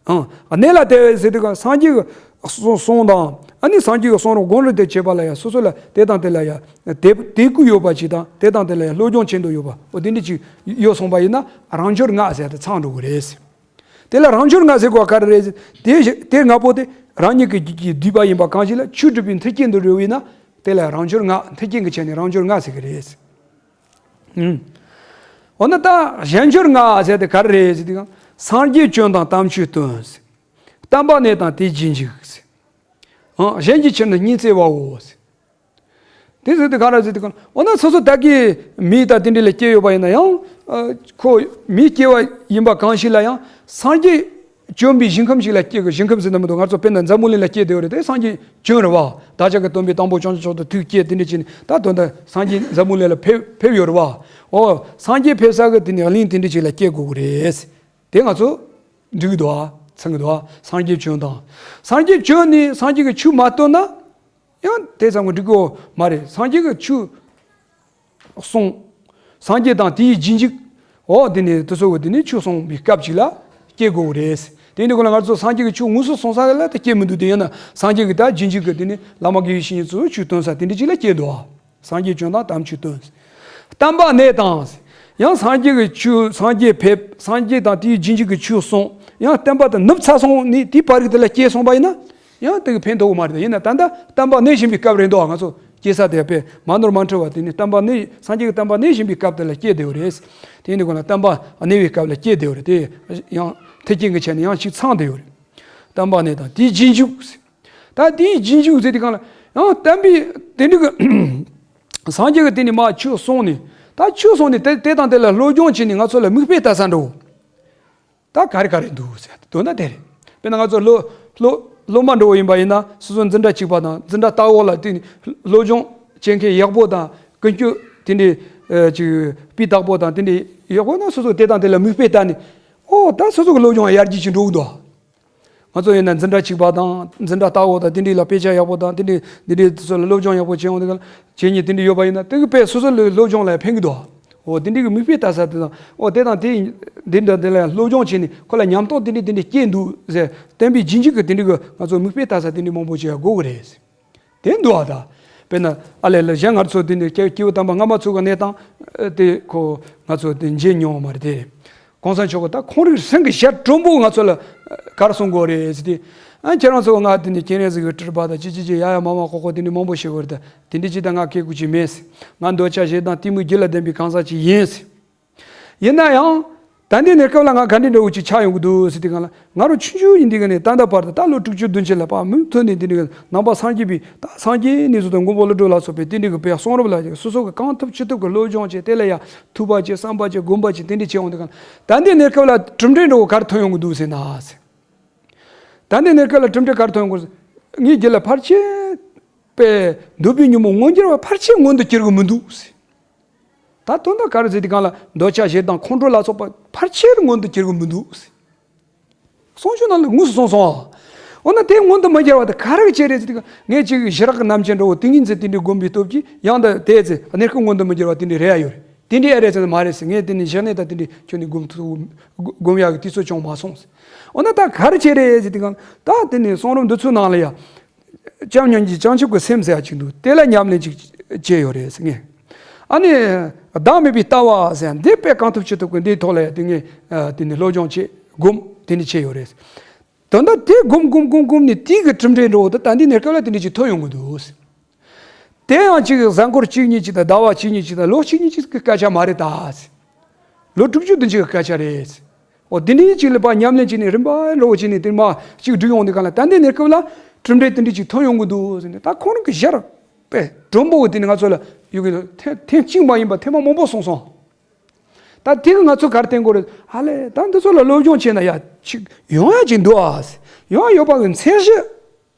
ཨང་། གནས་ལ་དེ་བས་ཟེར་དུས་གང་སངས་རྒྱས་ཀྱི་གསུང་གསུང་དང་ཨ་ནི་སངས་རྒྱས་ཀྱི་གསུང་རབ་སྒོམ་རིམ་དེ་བྱེད་པ་ལ་ཡང་སོ་སོ་ལ་དེ་དང་དེ་ལ་ཡང་དད་དད་གུས་ཡོད་པ་ཅིག་དང་དེ་དང་དེ་ལ་ཡང་བློ་སྦྱོང་ཆེན་པོ་ཡོད་པ་འོ་དེ་འདྲ་ཅིག་ཡོད་སོང་པ་ཡིན་ན་རང་འབྱོར་ལྔ་ཟེར་དེ་ཚང་འགྲོ་གི་རེད། དེ་ལ་རང་འབྱོར་ལྔ་ཟེར་དགོས་ག་རེ་རེད། དེ་དེ་ལྔ་པོ་དེ་རང་ཉིད་ཀྱི་རྒྱུད་ཀྱི་བསྡུས་པ་ཡིན་པ་གང་ཞིག་ལ་ཆོས་སྒྲུབ་པའི་མཐུན་རྐྱེན་དུ་འགྲོ་བས་ན་དེ་ལ་རང་འབྱོར་ལྔ་མཐུན་རྐྱེན་གྱི་ཆ་ནས་རང་འབྱོར་ལྔ་ཟེར་གི་རེད། ཨུམ། འོ་ན་ད་གཞན་འབྱོར་ལྔ་ཟེར་དེ་ག་རེ་རེད་ཟེར་དུས་སངས་རྒྱས་སྐྱོན་དང་དམ་ཆོས་སྟོན། བསྟན་པ་གནས་དང་དེའི་རྗེས་འཇུག་ཟེར། ཨང་། གཞན་གྱི་ཕྱིར་ན་སྙིང་བརྩེ་བའོ་ཟེར། དེ་ཟེར་དུས་གང་རེད་ཟེར་དུས་གང་། འོ་ན་སོ་སོ་བདག་གིས་མི་དང་དེ་འདྲ་ལ་སྐྱེས་ཡོད་པ་ཡིན་ན་ཡང་། ཁོ་མི་སྐྱེ་བ་ཡིན་པ་གང་ཞིག་ལ་ཡང་སངས་རྒྱས་བྱོན་པའི་ཞིང་ཁམས་ཤིག་ལ་སྐྱེ་དགོས། ཞིང་ཁམས་ཟེར་ན་མི་འདུག་ང་ཚོ་དཔེར་ན་འཛམ་བུ་གླིང་ལ་སྐྱེས་བསྡད་ཡོད་རེད་དེ་སངས་རྒྱས་བྱོན་རེད་བ། བདག་ཅག་གི་སྟོན་པའི་དང་པོ་བྱང་ཆུབ་མཆོག་ཏུ་ཐུགས་བསྐྱེད་དེ་འདྲ་བྱས་ནས་ད་དོན་དག་སངས་རྒྱས་འཛམ་བུ་གླིང་ལ་ཕེབས་ཕེབས་ཡོད་རེད་བ། འོ་སངས་རྒྱས་ཕེབས་ས་གི་དེ་ནས་གླིང་དེ་འདྲ་ཅིག་ལ་སྐྱེ་དགོས་ཀྱི་རེད། དེ་ང་ཚོ་འགྲིག་གི་འདུག་ཨ། ཚང་གི་འདུག་ཨ། སངས་རྒྱས་བྱོན་དང་། སངས་རྒྱས་བྱོན་ནས་སངས་རྒྱས་ཀྱི་ཆོས་མ་སྟོན་ན། ཡང་དེ་ཙམ་གྱིས་འགྲིག་གི་མ་རེད། སངས་རྒྱས་ཀྱི་ཆོས་གསུངས། སངས་རྒྱས་དང་དེའི་རྗེས་འཇུག་འོ་དེ་ནས་དེ་ཚོ་གི་དེ་ནས་ཆོས་གསུངས་པའི་སྐབས་ཅིག་ལ་སྐྱེ་དགོས་རེད། དེ་འདི་གོང་ལ་ང་ཚོ་སངས་རྒྱས་ཀྱི་ཆོས་དངོས་སུ་གསུངས་ས་ལ་ད་སྐྱེ་མི་འདུག་དེ་ཡིན་ན་སངས་རྒྱས་ཀྱི་ད་རྗེས་འཇུག་གི་དེ་ནས་བླ་མ་དགེ་བའི་བཤེས་གཉེན་ཚོས་ཆོས་སྟོན་ས་དེ་འདྲ་ཅིག་ལ་སྐྱེ་འདུག་ཨ། སངས་རྒྱས་བྱོན་དང་དམ་ཆོས་སྟོན། བསྟན་པ་གནས་དང་། ཡང་སངས་རྒྱས་ཀྱི་ཆོས་སངས་རྒྱས་ཕེབས་སངས་རྒྱས་དང་དེའི་རྗེས་འཇུག་གི་ཆོས་གསུངས། ཡང་བསྟན་པ་དེ་ནུབ་ཚར་སོང་ནས་དེའི་བར་གྱི་དེ་ལ་སྐྱེས་སོང་པ་ཡིན་ན། ཡང་དེ་གི་ཕན་ཐོགས་མ་རེད། ཡིན་ན་ད་ལྟ་བསྟན་པ་གནས་བཞིན་པའི་སྐབས་རེད་འདུག་ང་ཚོ་སྐྱེ་ས་དེ་དཔེ་མ་ནོར་མ་འཁྲུལ་བ་དེ་ནི་བསྟན་པ་གནས་སངས་རྒྱས་ཀྱི་བསྟན་པ་གནས་བཞིན་པའི་སྐབས་དེ་ལ་སྐྱེས་བསྡད་ཡོད་རེད། དེ་ཡིན་དུས་གོང་ལ་བསྟན་པ་གནས་པའི་སྐབས་ལ་སྐྱེས་བསྡད་ཡོད་རེད། དེ་ཡང་མཐུན་རྐྱེན་གྱི་ཆ་ནས་ཡང་ཞིག་ཚང་བསྡད་ཡོད་རེད། བསྟན་པ་གནས་དང་དེའི་རྗེས་འཇུག་ད་དེའི་རྗེས་འཇུག་ཟེར་དུས་གང་ལ་ཡང་བསྟན་པའི་དེ་འདྲ་གི་སངས་རྒྱས་ཀྱི་དེ་ནི་མ་ཆོས་གསུངས་ནས་ད་ཆོས་གསུངས་ནས་དེ་དེ་དང་དེ་ལ་སློབ་སྦྱོང་བྱས་ནས་ང་ཚོ་ལ་མིག་དཔེ་ལྟ་ས་འགྲོ། ད་ག་རེ་ག་རེ་འདུག་ཟེར་དོན་དག་དེ་རེད། དཔེར་ན་ང་ཚོ་སློབ་སློབ་སློབ་མ་འགྲོ་བ་ཡིན་པ་ཡིན་ན་སོ་སོ་འཛིན་གྲྭ་གཅིག་པ་དང་འཛིན་གྲྭ་ལྟག་འོག་ལ་དེ་སློབ་སྦྱོང་བྱེད་མཁན་ཡག་པོ་དང་ཀུན་སྤྱོད་དེ་འདྲའི་ ཨ་ཅིག་སྤུས་དག་པོ་དང་དེ་འདྲ་ཡོད་དགོས་ན། སོ་སོ་དེ་དང་དེ་ལ་མིག་དཔེ་ལྟ་ནས། ཨོ་ད་སོ་སོ་གི་སློབ་སྦྱོང་ཡར་རྒྱས་ཅིག་འགྲོ་གི་འདུག། ང་ཚོ་ཡིན་ན་འཛིན་གྲྭ་གཅིག་པ་དང་འཛིན་གྲྭ་ལྟ་བ་དང་དེ་འདྲའི་ལ་དཔེ་ཆ་ཡག་པོ་དང་དེ་འདྲའི་འདི་འདྲའི་ཚོ་ལ་སློབ་སྦྱོང་ཡག་པོ་བྱེད་ཡོང་དུས་ག་ལ་བྱེད་མཁན་དེ་འདྲ་ཡོད་པ་ཡིན་ན། དེ་གི་དཔེ་སོ་སོ་ལ་སློབ་སྦྱོང་ལ་ཕན་གི་འདུག། ཨོ་དེ་འདྲའི་གི་མིག་དཔེ་ལྟ་ས་དེ་དང་། ཨོ་དེ་དང་དེ་འདི་འདྲ་འདི་ལ་སློབ་སྦྱོང་བྱས་ནས་ཁོ་ལ་ཉམས་རྟོགས་དེ་འདྲའི་དེ་འདྲའི་སྐྱེས་འདུག་ཟེར། བསྟན་པའི་རྗེས་འཇུག་གི་དེ་འདྲའི་གི་ང་ཚོ་མིག་དཔེ་ལྟ་ས་དེ་འདྲའི་མང་པོ་བྱེད་ཡ་དགོས་གི་རེད། དེ་འདུག་ཨ། ད་དཔེར་ན་ཨ་ལས་ལ་གཞན་ང་ཚོ་དེ་འདྲའི་སྐྱེ་སྐྱེས་བུ་དམ་པ་སྔ་མ་ཚོ་གི་གནས་སྟངས་དེ་ཁོ་ང་ཚོ་དེ་མཇལ་མྱོང་བ་མ་རེད་དེ། གོང་ས་མཆོག་གི་ད་ཁོང་རང་སེམས་ཀྱི་ཞལ་དྲོན་པོ་ང་ཚོ་ལ་ག་རེ་གསུང་དགོས་རེད་ཟེར་དུས། ཨ་ཁྱེད་རང་ཚོ་ང་དེ་ནས་སྤྱན་རས་གཟིགས་ཀྱི་སྤྲུལ་པ་དང་ཅི་ཅི་ཅི་ཡ་ཡ་མ་མ་ཁོ་ཁོ་དེ་འདྲ་མང་པོ་ཞིག་ཡོད་རེད། ད་དེ་འདྲ་ཅི་ད་ང་སྐད་ཁུག་ཅིག་མེད་ཟེར། ང་འདོད་ཆགས་ཞེ་སྡང་གཏི་མུག་རྒྱུད་ལ་ལྡན་པའི་གང་ཟག་ཅིག་ཡིན་ཟེར། ཡིན་ན་ཡང་ད་ལྟའི་གནས་སྐབས་ལ་ང་ག་འདྲ་འདྲ་བོ་ཅིག་ཆགས་ཡོང་གི་འདུག་ཟེར་དུས་ག་ལ། ང་རང་ཆུང་ཆུང་ཡིན་དུས་ག་ནས་ད་ལྟ་བར་དུ་ད་ལོ་དྲུག་ཅུ་བདུན་ཅུ་ལ་ཕར་མུ་མཐུད་ནས་དེ་འདྲའི་ནང་པ་སངས་རྒྱས་པའི་ད་སངས་རྒྱས་ནས་བཟུང་སྟེ་མགོན་པོ་ཀླུ་སྒྲུབ་ལ་སོགས་པའི་དེ་འདྲའི་གི་དཔེ་གསུང་རབ་ལ་སོ་སོ་གི་གང་ཐུབ་ཅི་ཐུབ་གི་སློབ་སྦྱོང་བྱས། དེ་ལ་ཡང་ཐུབ་པ་བྱས་བསམ་པ་བྱས་སྒོམ་པ་བྱས་དེ་འདྲ་བྱས་ཡོང་དུས་ག་ལ། ད་ལྟའི་གནས་སྐབས་ལ་གྲུབ་འབྲས་འདྲ་བོ་ག་རེ་ཐོན་ཡོང་གི་འདུག་ཟེར་ན་ཟེར། ད་ལྟའི་གནས་སྐབས་ལ་གྲུབ་འབྲས་ག་རེ་ཐོན་ཡོང་གི་འདུག་ཟེར། ངའི་རྒྱུད་ལ་ཕལ་ཆེར་དཔེ་འདོད་པའི་ཉོན་མོངས་མངོན་གྱུར་བ་ཕལ་ཆེར་མངོན་དུ་གྱུར་གི་མི་འདུག་ཟེར། ད་དོན་དག་ག་རེ་ཟེར་དུས་གང་ལ། འདོད་ཆགས་ཞེ་སྡང་ཁོང་ཁྲོ་ལ་སོགས་པ་ཕལ་ཆེར་མངོན་དུ་གྱུར་གི་མི་འདུག། གསུང་ཆོས་ནང་ལ་དངོས་སུ་གསུངས་སོང་། འོ་ན་དེ་མངོན་དུ་མི་གྱུར་བ་དེ་ག་རེ་བྱས་རེད་ཟེར་དུས། ངས་ཅིག་ཞི་རགས་ཀྱི་རྣམ་མཁྱེན་འདྲ་བོ་ཏིང་ངེ་འཛིན་དེ་འདྲའི་སྒོམ་པའི་སྟོབས་ཀྱིས་ཡང་ད་དེ་ཚེ་གནས་སྐབས་མངོན་དུ་མི་གྱུར་བ་དེ་འདྲའི་རེད་ཡ་ཡོད་རེད། དེ་འདྲའི་ཨེ་རེད་ཟེར་ན་མ་རེད་ཟེར། ངས་དེ་ནས་ཞི་གནས་དང་དེ་འདྲའི་ཁྱོན་ནས་སྒོམ་ཐུབ། སྒོམ་ཡག་གི་དུས་ཚོད་བྱུང་མ་སོང་ཟེར། འོ་ན་ད་ག་རེ་བྱས་རེད་ཟེར་དུས་གང་ད་དེ་ནས་གསུང་རབ་འདི་ཚོའི་ནང་ལ་ཡ། བྱམས་སྙིང་རྗེ་བྱང་ཆུབ་ཀྱི་སེམས་ཟེར་ཡ་ཅིག་འདུག། དེ་ལ་ཉམས་ལེན་ཅིག་བྱས་ཡོད་རེད་ཟེར་ངས། ཨ་ནི་བདག་མེད་པའི་ལྟ་བ་ཟེར་ཡ་འདི་དཔེ་གང་ཐུབ་ཅི་ཐུབ་ཀྱིས་འདིའི་ཐོག་ལ་ཡ་དེ་ངས་ཨ་དེ་ནས་སློབ་སྦྱོང་བྱས། སྒོམ་དེ་འདྲ་བྱས་ཡོད་རེད། དོན་དག་དེ་སྒོམ་སྒོམ་སྒོམ་སྒོམ་ནས་དེའི་གི་གྲུབ་འབྲས་འདྲ་བོ་དེ་ད་ལྟའི་གནས་སྐབས་ལ་དེ་འདྲ་ཅིག་ཐོན་ཡོང་གི་འདུག། དེ་ཡང་ཅིག་གཟའ་འཁོར་གཅིག་གཉིས་ཅིག་དང་ཟླ་བ་གཅིག་གཉིས་ཅིག་དང་ལོ་གཅིག་གཉིས་ཅིག་གི་སྐད་ཆ་མ་རེད་ད། ལོ་དྲུག་ཅུ་བདུན་ཅུ་གི་སྐད་ཆ་རེད། འོ་དེ་འདྲའི་ཅིག་ལ་ཕར་ཉམས་ལེན་བྱས་ནས་རིམ་པ་འདྲ་བོ་བྱས་ནས་དེ་མར་ཅིག་བསྒྲིགས་ཡོང་དུས་གང་ལ། ད་ལྟའི་གནས་སྐབས་ལ་གྲུབ་འབྲས་དེ་འདྲ་ཅིག་ཐོན་ཡོང་གི་འདུག་ཟེར་ནས། ད་ཁོང་རང་གི་ཞལ་དཔེ་དྲོན་པོ་དེ་ནི་ང་ཚོ་ལ་ཡོད་གི་འདུག། ཐེངས་ཐེངས་གཅིག་མ་ཡིན་པ་ཐེངས་མ་མང་པོ་གསུངས་སོང་། ད་དེ་གི་ང་ཚོ་ག་རེ་བསྟན་དགོས་རེད། ཨ་ལས་ད་འདི་ཚོ་ལ་སློབ་སྦྱོང་བྱས་ན་ཡ་ཅིག་ཡོང་ཡ་ཅིག་འདུག་ཨ། ཡོང་ཡ་ཡོད་པ་གི་མཚན་གཞི་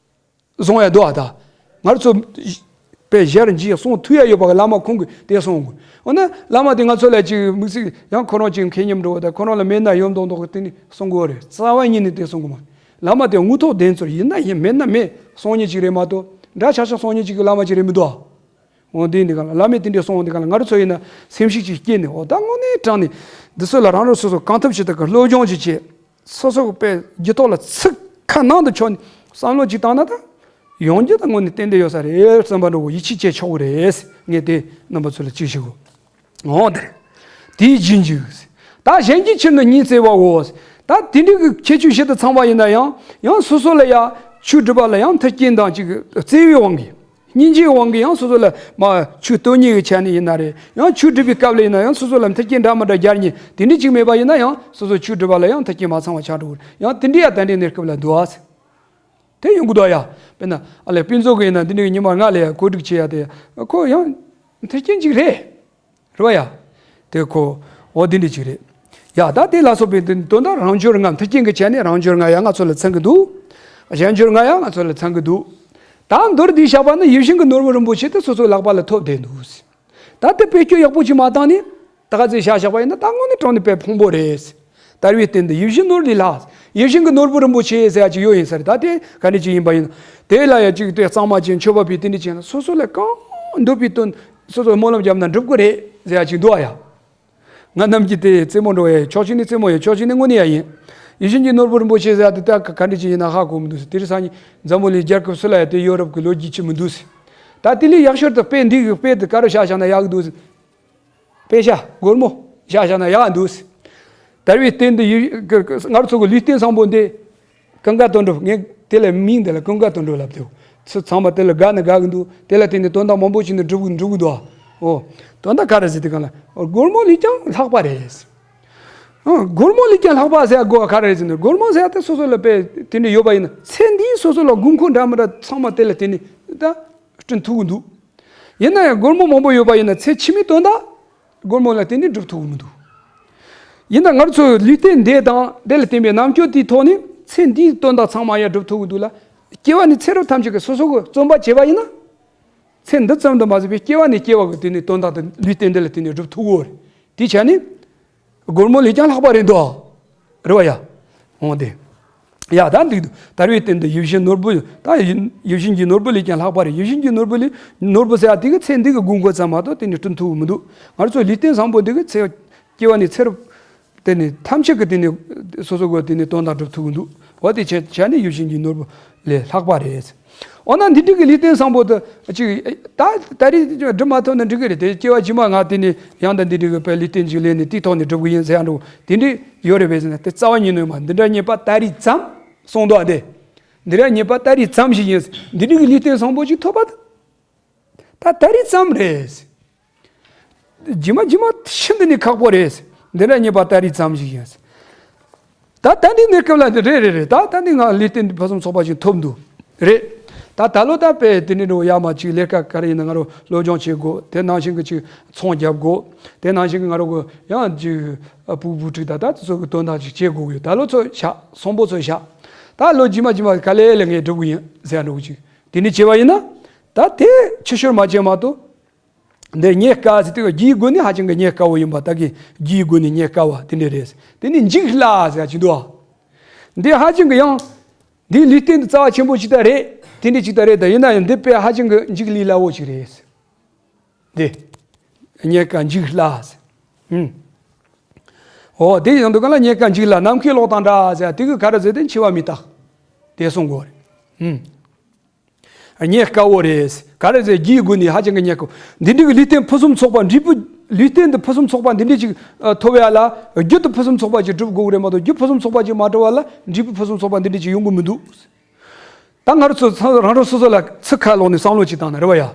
བཟུང་ཡ་འདུག་ཨ། ད་ང་ཚོ་དཔེ་ཞལ་གྱིས་གསུང་ཐུབ་ཡ་ཡོད་པ་གི་བླ་མ་ཁོང་གིས་དེ་གསུང་དགོས། འོ་ན་བླ་མ་དེ་ང་ཚོ་ལ་ཅིག་དམིགས་བསལ་ཡང་ཁོ་རང་ཅིག་མཁས་མཉམ་འདྲ་བོ་དང་ཁོ་རང་ལ་མེད་ན་ཡོད་མདོག་མདོག་གི་སྟེང་ནས་གསུང་དགོས་རེད། རྩ་བ་ཉིད་ནས་དེ་གསུང་གི་མ་རེད། བླ་མ་དེ་དངོས་ཐོག་བདེན་འཚོལ་ཡིན་ན་ཡིན་མེད་ན་མེད་གསུང་མཁན་ཅིག་རེད་མ་གཏོགས་འདྲ་ཆགས་ཆགས་གསུང་མཁན་ཅིག་གི་བླ་མ་ཅིག་རེད་མི་འདུག་ཨ། འོ་དེ་འདི་ག་ལ་བླ་མས་དེ་འདྲའི་གསུང་འོ་འདི་ག་ལ་ང་རང་ཚོ་ཡིན་ན་སེམས་ཤུགས་ཅིག་སྐྱེས་ནས། འོ་ད་དངོས་གནས་དྲང་ནས་འདི་ཚོ་ལ་རང་རང་སོ་སོ་གང་ཐུབ་ཅི་ཐུབ་ཀྱིས་སློབ་སྦྱོང་ཅིག་བྱེད། སོ་སོ་གི་དཔེ་རྒྱུ་ཐོག་ལ་ཚིག་ཁ་ནང་དུ་ཆོད་ནས་བསམ་བློ་ཅིག་བཏང་ན་ད་ཡོང་རྒྱུ་ད་དངོས་གནས་ཏན་ཏན་ཡོད་ས་རེད་བསམ་པ་འདྲ་བོ་ཡིད་ཆེས་བྱེད་ཆོག་གི་རེད། ངས་དེ་རྣམ་པ་ཚོ་ལ་ཅིག་ཞུ་དགོས། འོ་དེ་རེད། དེའི་རྗེས་འཇུག། ད་གཞན་གྱི་ཕྱིར་ན་ཉིད་བརྩེ་བའོ། ད་དེ་འདྲའི་གི་ཁྱད་ཆོས་ཞིག་ཏུ་ཚང་བ་ཡིན་ན་ཡང་། ཡང་སོ་སོ་ལ་ཡ་ཆོས་སྒྲུབ་པ་ལ་ཡང་མཐུན་རྐྱེན་དང་ཅིག་བརྩེ་བའི་དབང་གིས། སྙིང་རྗེའི་དབང་གིས་ཡང་སོ་སོ་ལ་མ་ཆོས་སྟོན་མཁན་གྱི་ཆ་ནས་ཡིན་ན་རེད། ཡང་ཆོས་སྒྲུབ་པའི་སྐབས་ལ་ཡིན་ན་ཡང་སོ་སོ་ལ་མཐུན་རྐྱེན་འདྲ་མི་འདྲ་སྦྱར་མཁན་དེ་འདྲ་ཅིག་མེད་པ་ཡིན་ན་ཡང་། སོ་སོ་ཆོས་སྒྲུབ་པ་ལ་ཡང་མཐུན་རྐྱེན་མ་ཚང་བ་ཆགས་འགྲོ་གི་རེད། ཡང་དེ་འདྲའི་ཡ་ད་ལྟའི་གནས་སྐབས་ལ་འདུག་ཨ། དེ་ཡོང་གི་འདུག་ཡ། དཔེར་ན་ཨ་ལས་དཔེ་མཛོད་ཀྱི་ཡིན་ན་འདི་འདྲའི་ཉི་མ་ལྔ་ལ་ཡ་གོ་སྒྲིག་བྱེད་ཡ་དེ་ཁོ་ཡང་མཐུན་རྐྱེན་ཅིག་རེད། རེད་བ་ཡ། དེ་ཁོ་འོ་འདི་འདྲ་ཅིག་རེད། ཡ་ད་དེ་ལ་སོགས་པའི་དོན་དག་རང་འབྱོར་ལྔ། མཐུན་རྐྱེན་གྱི་ཆ་ནས་རང་འབྱོར་ལྔ་ཡ་ང་ཚོ་ལ་ཚང་གི་འདུག། གཞན་འབྱོར་ལྔ་ཡ་ང་ཚོ་ལ་ཚང་གི་འདུག། ད་མདོར་བསྡུས་བཞག་པ་ན་ཡིད་བཞིན་གྱི་ནོར་བུ་རིན་པོ་ཆེ་དེ་སོ་སོའི་ལག་པ་ལ་ཐོབ་བསྡད་འདུག། ད་དེ་བེད་སྤྱོད་ཡག་པོ་ཅིག་མ་བཏང་ནས་ད་ག་ཚོད་བཞག་བཞག་པ་ཡིན་ན་ད་དངོས་གནས་དྲང་གནས་དཔེ་ཕུང་པོ་རེད། དལ་བའི་སྟེང་དུ་ཡིད་བཞིན་ནོར་ལས་ལྷག། ཡིད་བཞིན་གྱི་ནོར་བུ་རིན་པོ་ཆེ་ཟེར་ཡ་ཅིག་ཡོད་ཡིན་ས་རེད། ད་དེ་ག་འདྲ་ཅིག་ཡིན་པ་ཡིན་ན། དེ་ལ་ཡ་ཅིག་དེ་གཙང་མ་ཅན་མཆོད་པ་ཕུལ། དེ་འདྲ་བྱས་ན་སོ་སོ་ལ་གང་འདོད་པའི་དོན་སོ་སོ་སྨོན་ལམ་བརྒྱབ་ན་འགྲུབ་ཀྱི་རེད་ཟེར་ཡ་ཅིག་འདུག་ཨ་ཡ། ང་རྣམས་ཀྱི་དེ་རྩེད་མོ་འགྲོ་ཡ་ཕྱོགས་གཅིག་ནས་རྩེད་མོ་ཡ། ཕྱོགས་གཅིག་ནས་དངོས་གནས་ཡ་ཡིན། ཡིད་བཞིན་གྱི་ནོར་བུ་རིན་པོ་ཆེ་ཟེར་ཡ་དེ་ད་ག་ག་འདྲ་ཅིག་ཡིན་ན་ཧ་གོ་མི་འདུག་ཟེར། དེ་རིང་སང་ཉིན་འཛམ་བུ་གླིང་རྒྱལ་ཁབ་སུ་ལ་ཡ་དེ་ཡོད་རབས་ཀྱི་ལོ་རྒྱུས་ཅིག་མི་འདུག་ཟེར། ད་དེ་ལས་ཡག་ཤོས་དེ་དཔེ་འདི་གི་དཔེ་དེ་ག་རུ་བཞག་བཞག་ན་ཡག་གི་འདུག་ཟེར། དཔེ་ཆ་སྒོར་མོ་བཞག་བཞག་ན་ཡག་འདུག། དལ་བའི་སྟེང་དུ་ཡུལ་ང་རང་ཚོ་གི་ལུས་རྟེན་བཟང་པོ་འདི་ཀུན་དགའ་དོན་གྲུབ། ངས་དེ་ལ་མིང་དེ་ལ་ཀུན་དགའ་དོན་གྲུབ་ལབ་དེ། ཚུལ་ཚང་མ་དེ་ལ་དགའ་ནི་དགའ་གི་འདུག། དེ་ལ་བརྟེན་ནས་དོན་དག་མང་པོ་ཞིག་ནི་འགྲུབ་གི་འགྲུབ་གི་འདུག་ཨ། འོ། དོན་དག་ག་རེ་ཟེར་དུས་གང་ལ་སྒོར་མོ་ལས་ཀྱང་ལྷག་པ་རེད། ཨ། སྒོར་མོ་ལས་ཀྱང་ལྷག་པ་ཟེར་དགོས་པ་ག་རེ་ཟེར་ན། སྒོར་མོ་ཟེར་ཡ་དེ་སོ་སོ་ལ་དཔེ་དེ་འདྲ་ཡོད་པ་ཡིན་ན། ཚེ་འདིའི་སོ་སོ་ལ་དགོས་མཁོ་འདྲ་མི་འདྲ་ཚང་མ་དེ་ལ་བརྟེན་ནས་ད་བསྐྲུན་ཐུབ་གི་འདུག། ཡིན་ན་ཡང་སྒོར་མོ་མང་པོ་ཡོད་པ་ཡིན་ན་ཚེ་ཕྱི་མའི་དོན་དག་སྒོར་མོ་ལ་བརྟེན་ནས་སྒྲུབ་ཐུབ་ཀྱི་མི་འདུག། ཡིན་ན་ང་ཚོ་ལུས་རྟེན་འདི་དང་དེ་ལ་བརྟེན་པའི་རྣམ་འགྱུར་དེའི་ཐོག་ནས་ཚེ་འདིའི་དོན་དག་ཚང་མ་ཡང་སྒྲུབ་ཐུབ་ཀྱི་འདུག་ལ། སྐྱེ་བ་ནས་ཚེ་རབས་ཐམས་ཅད་ཀྱི་སོ་སོ་གི་བརྩོན་པ་བྱས་པ་ཡིན་ན། ཚེ་འདི་ཙམ་དུ་མ་ཟད་པའི་སྐྱེ་བ་ནས་སྐྱེ་བ་གི་དེ་ནས་དོན་དག་དེ་ལུས་རྟེན་འདི་ལ་དེ་ནས་སྒྲུབ་ཐུབ་ཡོད་རེད། དེ་བྱས་ནས་སྒོར་མོ་ལས་ཀྱང་ལྷག་པ་རེད་འདུག་རེད་བ་ཡ། འོང་དེ། ཡ་ད་འདུག་ད་རེས་བསྟན་དུ་ཡིད་བཞིན་ནོར་བུ་ད་ཡིད་ཡིད་བཞིན་གྱི་ནོར་བུ་ལས་ཀྱང་ལྷག་པ་རེད། ཡིད་བཞིན་གྱི་ནོར་བུ་ལས་ནོར་བུ་ཟེར་ཡ་དེ་གི་ཚེ་འདི་གི་དགོས་མཁོ་ཙམ་མ་གཏོགས་དེ་ནས་བསྐྲུན་ཐུབ་མི་འདུག་ང་ཚོ་ལུས་རྟེན་བཟང་པོ་འདི་གི་ཚེ་སྐྱེ་བ་ནས་ཚེ་རབས་དེ་ནས་ཐམས་ཅད་ཀྱི་དེ་ནས་སོ་སོ་གི་དེ་ནས་དོན་དག་སྒྲུབ་ཐུབ་ཀྱི་འདུག་འོ་དེ་བྱས་བྱས་ནས་ཡིད་བཞིན་གྱི་ནོར་བུ་ལས་ལྷག་པ་རེད། འོ་ན་འདི་འདྲ་གི་ལུས་རྟེན་བཟང་པོ་དེ་ཅིག་ད་ད་རེས་སྒྲུབ་མ་ཐུབ་ན་འགྲིག་གི་རེད། དེ་སྐྱེ་བ་རྗེས་མ་ང་དེ་ནས་ཡང་ད་འདི་འདྲ་གི་དཔེ་ལུས་རྟེན་ཅིག་ལེན་ནས་དེའི་ཐོག་ནས་སྒྲུབ་གི་ཡིན་ཟེར་ཡ་འགྲོ་དེ་འདྲ་ཡོད་རེད་པས་ཟེར་ན་དེ་རྩ་བ་ཉིད་ནས་མ་འདི་འདྲ་རྙེད་པ་ད་རེས་ཙམ་གསུངས་འདུག་ཨ། དེ་འདི་འདྲ་རྙེད་པ་ད་རེས་ཙམ་ཞིག་ཡིན། འདི་འདྲ་གི་ལུས་རྟེན་བཟང་པོ་ཅིག་ཐོབ་པ་ད་ད་རེས་ཙམ་རེད། རྗེས་མ་རྗེས་མ་ཤིན་ཏུ་ནས་ཁག་པོ་རེད། འདི་འདྲ་རྙེད་པ་ད་རེས་ཙམ་ཞིག་ཡིན། ད་ད་འདི་གནས་སྐབས་ལ་འདི་རེད་རེད་རེད། ད་ད་འདི་ང་ལུས་རྟེན་འདི་ཕུན་སུམ་ཚོགས་པ་ཞིག་ཐོབ་འདུག་རེད། ད་ད་ལོ་ད་དཔེ་དེ་འདྲ་འགྲོ་ཡ་མ་ཅིག་ལས་ཀ་ག་རེ་ཡིན་ན་ང་རང་སློབ་སྦྱོང་བྱེད་དགོས། དེ་ནང་བཞིན་གྱི་ཅིག་ཚོང་རྒྱབ་དགོས། དེ་ནང་བཞིན་གྱི་ང་རང་གི་ཡང་ཅིག་ཕྲུ་གུ་བུ་ཕྲུག་ད་ད་དེ་ཚོ་གི་དོན་དག་ཅིག་བྱེད་དགོས་ཡོད། ད་ལོ་ཚོ་བཞག་སོང་པོ་ཚོ་བཞག་ད་ལོ་རྗེས་མ་རྗེས་མ་ག་ལེ་ལེ་ངས་སྒྲུབ་གི་ཡིན་ཟེར་འགྲོ་གི་ཅིག་དེ་འདྲ་བྱས་པ་ཡིན་ན་ད་དེ་ཕྱི་བཤོལ་མ་བྱས་མ་གཏོགས། འདི་རྙེད་དཀའ་ཟེར་དུས་རྒྱུའི་སྒོ་ནས་ཧ་ཅང་གི་རྙེད་དཀའ་བོ་ཡིན་པ་ད་གི་རྒྱུའི་སྒོ་ནས་རྙེད་དཀའ་བ་དེ་འདྲ་རེད། དེ་ནི་འཇིག་སླ་ཟེར་གྱི་འདུག་ཨ། འདི་ཧ་ཅང་གི་ཡང་འདི་ལུས་རྟེན་དུ་རྩ་བ་ཆེན་པོ་ཅིག་ད་རེད། དེ་འདྲ་ཅིག་ད་རེད། ད་ཡིན་ན་ཡང་འདི་དཔེ་ཧ་ཅང་གི་འཇིག་ལས་སླ་བོ་ཅིག་རེད། འདི་རྙེད་དཀའ་འཇིག་སླ་ཟེར། ཨུམ། འོ་དེ་ཡང་འདུག་ག་ལ་རྙེད་དཀའ་འཇིག་སླ། ནམ་མཁའི་གློག་དང་འདྲ་ཟེར་དེ་གི་ག་རེ་ཟེར་ཏེ་འཆི་བ་མི་རྟག་དེ་གསུང་དགོས་རེད། ཨུམ། རྙེད་དཀའ་བོ་རེད། ག་རེ་ཟེར་རྒྱུའི་སྒོ་ནས་ཧ་ཅང་གི་རྙེད་དཀའ་བོ། འདི་འདྲ་གི་ལུས་རྟེན་ཕུན་སུམ་ཚོགས་པ་འབྲས་བུ། ལུས་རྟེན་འདི་ཕུན་སུམ་ཚོགས་པ་འདི་འདྲ་ཅིག་ཐོབ་ཡ་ལ་རྒྱུ་དེ་ཕུན་སུམ་ཚོགས་པ་ཅིག་སྒྲུབ་དགོས་རེད་མ་གཏོགས་རྒྱུ་ཕུན་སུམ་ཚོགས་པ་ཅིག་མ་སྒྲུབ་པ་ལ་འབྲས་བུ་ཕུན་སུམ་ཚོགས་པ་འདི་འདྲ་ཅིག་ཡོང་གི་མི་འདུག་ད་ང་རང་ཚོ་ཚང་རང་རང་སོ་སོ་ལ་ཚིག་ཁ་ལོག་ནས་བསམ་བློ་ཅིག་བཏང་ན་རེད་བ་ཡ།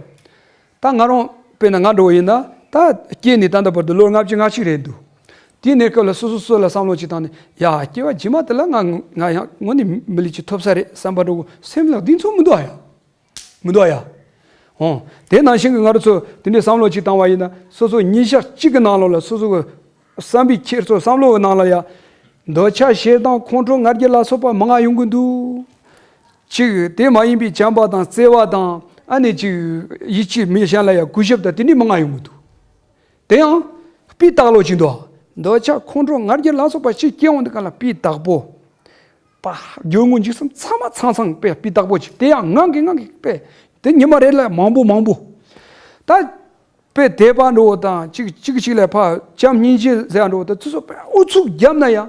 ད་ང་རང་དཔེར་ན་ང་འདྲ་བོ་ཡིན་ན་ད་སྐྱེས་ནས་ད་ལྟ་བར་དུ་ལོ་ལྔ་བཅུ་ང་གཅིག་རེད་འདུག་དེའི་གནས་སྐབས་ལ་སོ་སོ་སོ་ལ་བསམ་བློ་ཅིག་བཏང་ནས་ཡ་སྐྱེ་བ་རྗེས་མ་དེ་ལ་ང་ང་ཡང་དངོས་གནས་མི་ལུས་ཅིག་ཐོབ་ས་རེད་བསམ་པ་འདྲ་བོ་སེམས་ལ་གདེང་ཚོད་མི་འདུག་ཨ་ཡ། མི་འདུག་ཨ་ཡ། འོང་། དེ་ནང་བཞིན་གྱི་ང་རང་ཚོ་དེ་འདྲའི་བསམ་བློ་ཅིག་བཏང་བ་ཡིན་ན་སོ་སོ་ཉིན་ཞག་གཅིག་གི་ནང་ལོགས་ལ་སོ་སོ་གི་བསམ་པའི་འཁྱེར་སོ་བསམ་བློ་གི་ནང་ལ་ཡ། འདོད་ཆགས་ཞེ་སྡང་ཁོང་ཁྲོ་ང་རྒྱལ་ལ་སོགས་པ་མང་ང་ཡོང་གི་འདུག་ཅིག་དེ་མ་ཡིན་པའི་བྱམས་པ་དང་བརྩེ་བ་དང་ཨ་ནི་ཅིག་ཡིད་ཆེས་མི་གཞན་ལ་ཡང་གུས་ཞབས་དང་དེ་འདྲའི་མང་ང་ཡོང་གི་འདུག་དེ་ཡང་སྤུས་དག་ལོ་ཅིག་འདུག་འདོད་ཆགས་ཁོང་ཁྲོ་ང་རྒྱལ་ལ་སོགས་པ་ཅིག་སྐྱེ་འོང་དུས་གང་ལ་སྤུས་དག་པོ། པ། སྦྱོར་དངོས་འཇིགས་གསུམ་ཚང་མ་ཚང་ཚང་དཔེ་སྤུས་དག་པོ་ཅིག་དེ་ཡང་ངང་གིས་ངང་གིས་དཔེ། དེ་ཉི་མ་རེ་ལ་མང་པོ་མང་པོ། ད། དཔེ་དད་པ་འགྲོ་བོ་དང་གཅིག་གཅིག་གཅིག་ལ་ཕ་བྱམས་སྙིང་རྗེ་ཟེར་ཡ་འགྲོ་བོ་དང་ཚུར་སོ་དཔེ་ཨུ་ཚུགས་བརྒྱབ་ན་ཡང་།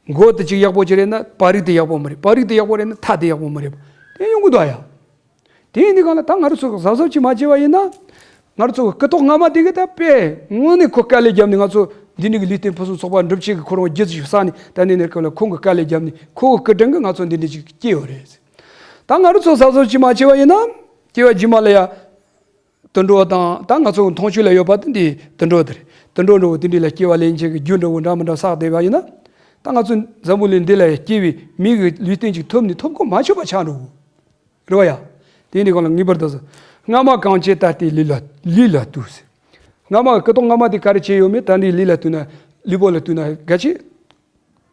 མགོ་དེ་གཅིག་ཡག་པོ་ཅིག་རེད་ན་པར་རིས་དེ་ཡག་པོ་མ་རེད། པར་རིས་དེ་ཡག་པོ་རེད་ན་མཐའ་དེ་ཡག་པོ་མ་རེད། དེ་ཡོང་གི་འདུག་ཨ་ཡ། དེ་ཡིན་དུས་གང་ལ་ད་ང་རང་ཚོ་གཟབ་གཟབ་ཅིག་མ་བྱས་པ་ཡིན་ན། ང་རང་ཚོ་གི་སྐུ་ཐོག་སྔ་མ་དེ་གི་ད་དཔེ་དངོས་གནས་ཁོ་དཀའ་ལས་བརྒྱབ་ནས་ང་ཚོ་འདི་འདྲ་གི་ལུས་རྟེན་ཕུན་སུམ་ཚོགས་པ་འགྲུབ་བྱེད་ཀྱི་ཁོ་རང་རྒྱུ་ཞིག་བསགས་ནས་ད་ནས་ནས་སྐབས་ལ་ཁོང་གི་དཀའ་ལས་བརྒྱབ་ནས་ཁོ་གི་སྐུ་དྲིན་གི་ང་ཚོ་འདི་འདྲ་ཅིག་སྐྱེས་ཡོད་རེད། ད་ང་རང་ཚོ་གཟབ་གཟབ་ཅིག་མ་བྱས་པ་ཡིན་ན་སྐྱེ་བ་རྗེས་མ་ལ་ཡ། དུད་འགྲོ་དང་ད་ང་ཚོ་མཐོང་ཆོས་ལ་ཡོད་པ་དེ་འདི་དུད་འགྲོ་དེ་རེད། དུད་འགྲོ་འགྲོ་བོ་དེ་འདྲ་ལ་སྐྱེ་བ་ལེན་བྱེད་ཀྱི་རྒྱུ་འགྲོ་བོ་འདྲ་མི་འདྲ་བསགས་བསྡད་པ་ཡིན་ན། ད་ང་ཚོ་འཛམ་བུ་གླིང་འདི་ལ་ཡ་སྐྱེ་བའི་མི་གི་ལུས་རྟེན་ཅིག་ཐོབ་ནས་ཐོབ་གོ་མ་ཆོད་པ་ཆགས་འགྲོ་བོ། རེད་བ་ཡ། དེ་འདི་གང་ལ་ངེས་པར་དུ་སྔ་མ་གང་བྱས་ད་ལྟའི་ལུས་ལ་ལུས་ལ་ལྟོས་ཟེར། སྔ་མ་གི་སྐུ་ཐོག་སྔ་མ་དེ་ག་རེ་བྱས་ཡོད་མེད་ད་ལྟའི་ལུས་ལ་ལྟོས་ན་ལུས་པོ་ལ་ལྟོས་ན་ག་ཅི་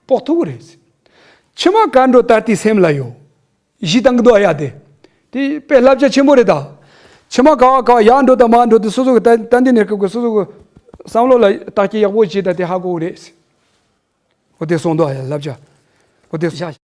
དཔོག་ཐུབ་ཀྱི་རེད་ཟེར། ཕྱི་མ་ག་འགྲོ་ད་ལྟའི་སེམས་ལ་ཡོད། གཞི་བཏང་གི་འདུག་ཨ་ཡ་དེ། དེ་དཔེ་བསླབ་བྱ་ཆེན་པོ་རེད་ད། ཕྱི་མ་ག་བ་ག་བ་ཡར་འགྲོ་ད་མར་འགྲོ་དེ་སོ་སོ་གི་ད་ད་འདི་ནས་སྐབས་ཀྱི་སོ་སོ་གི་བསམ་བློ་ལ་བརྟག་དཔྱད་ཡག་པོ་བྱས་ད་དེ་ཧ་གོ་གི་རེད་ཟེར། འོ་དེ་གསུངས་འདུག་ཨ་ཡ་བསླབ་བྱ། འོ་དེ།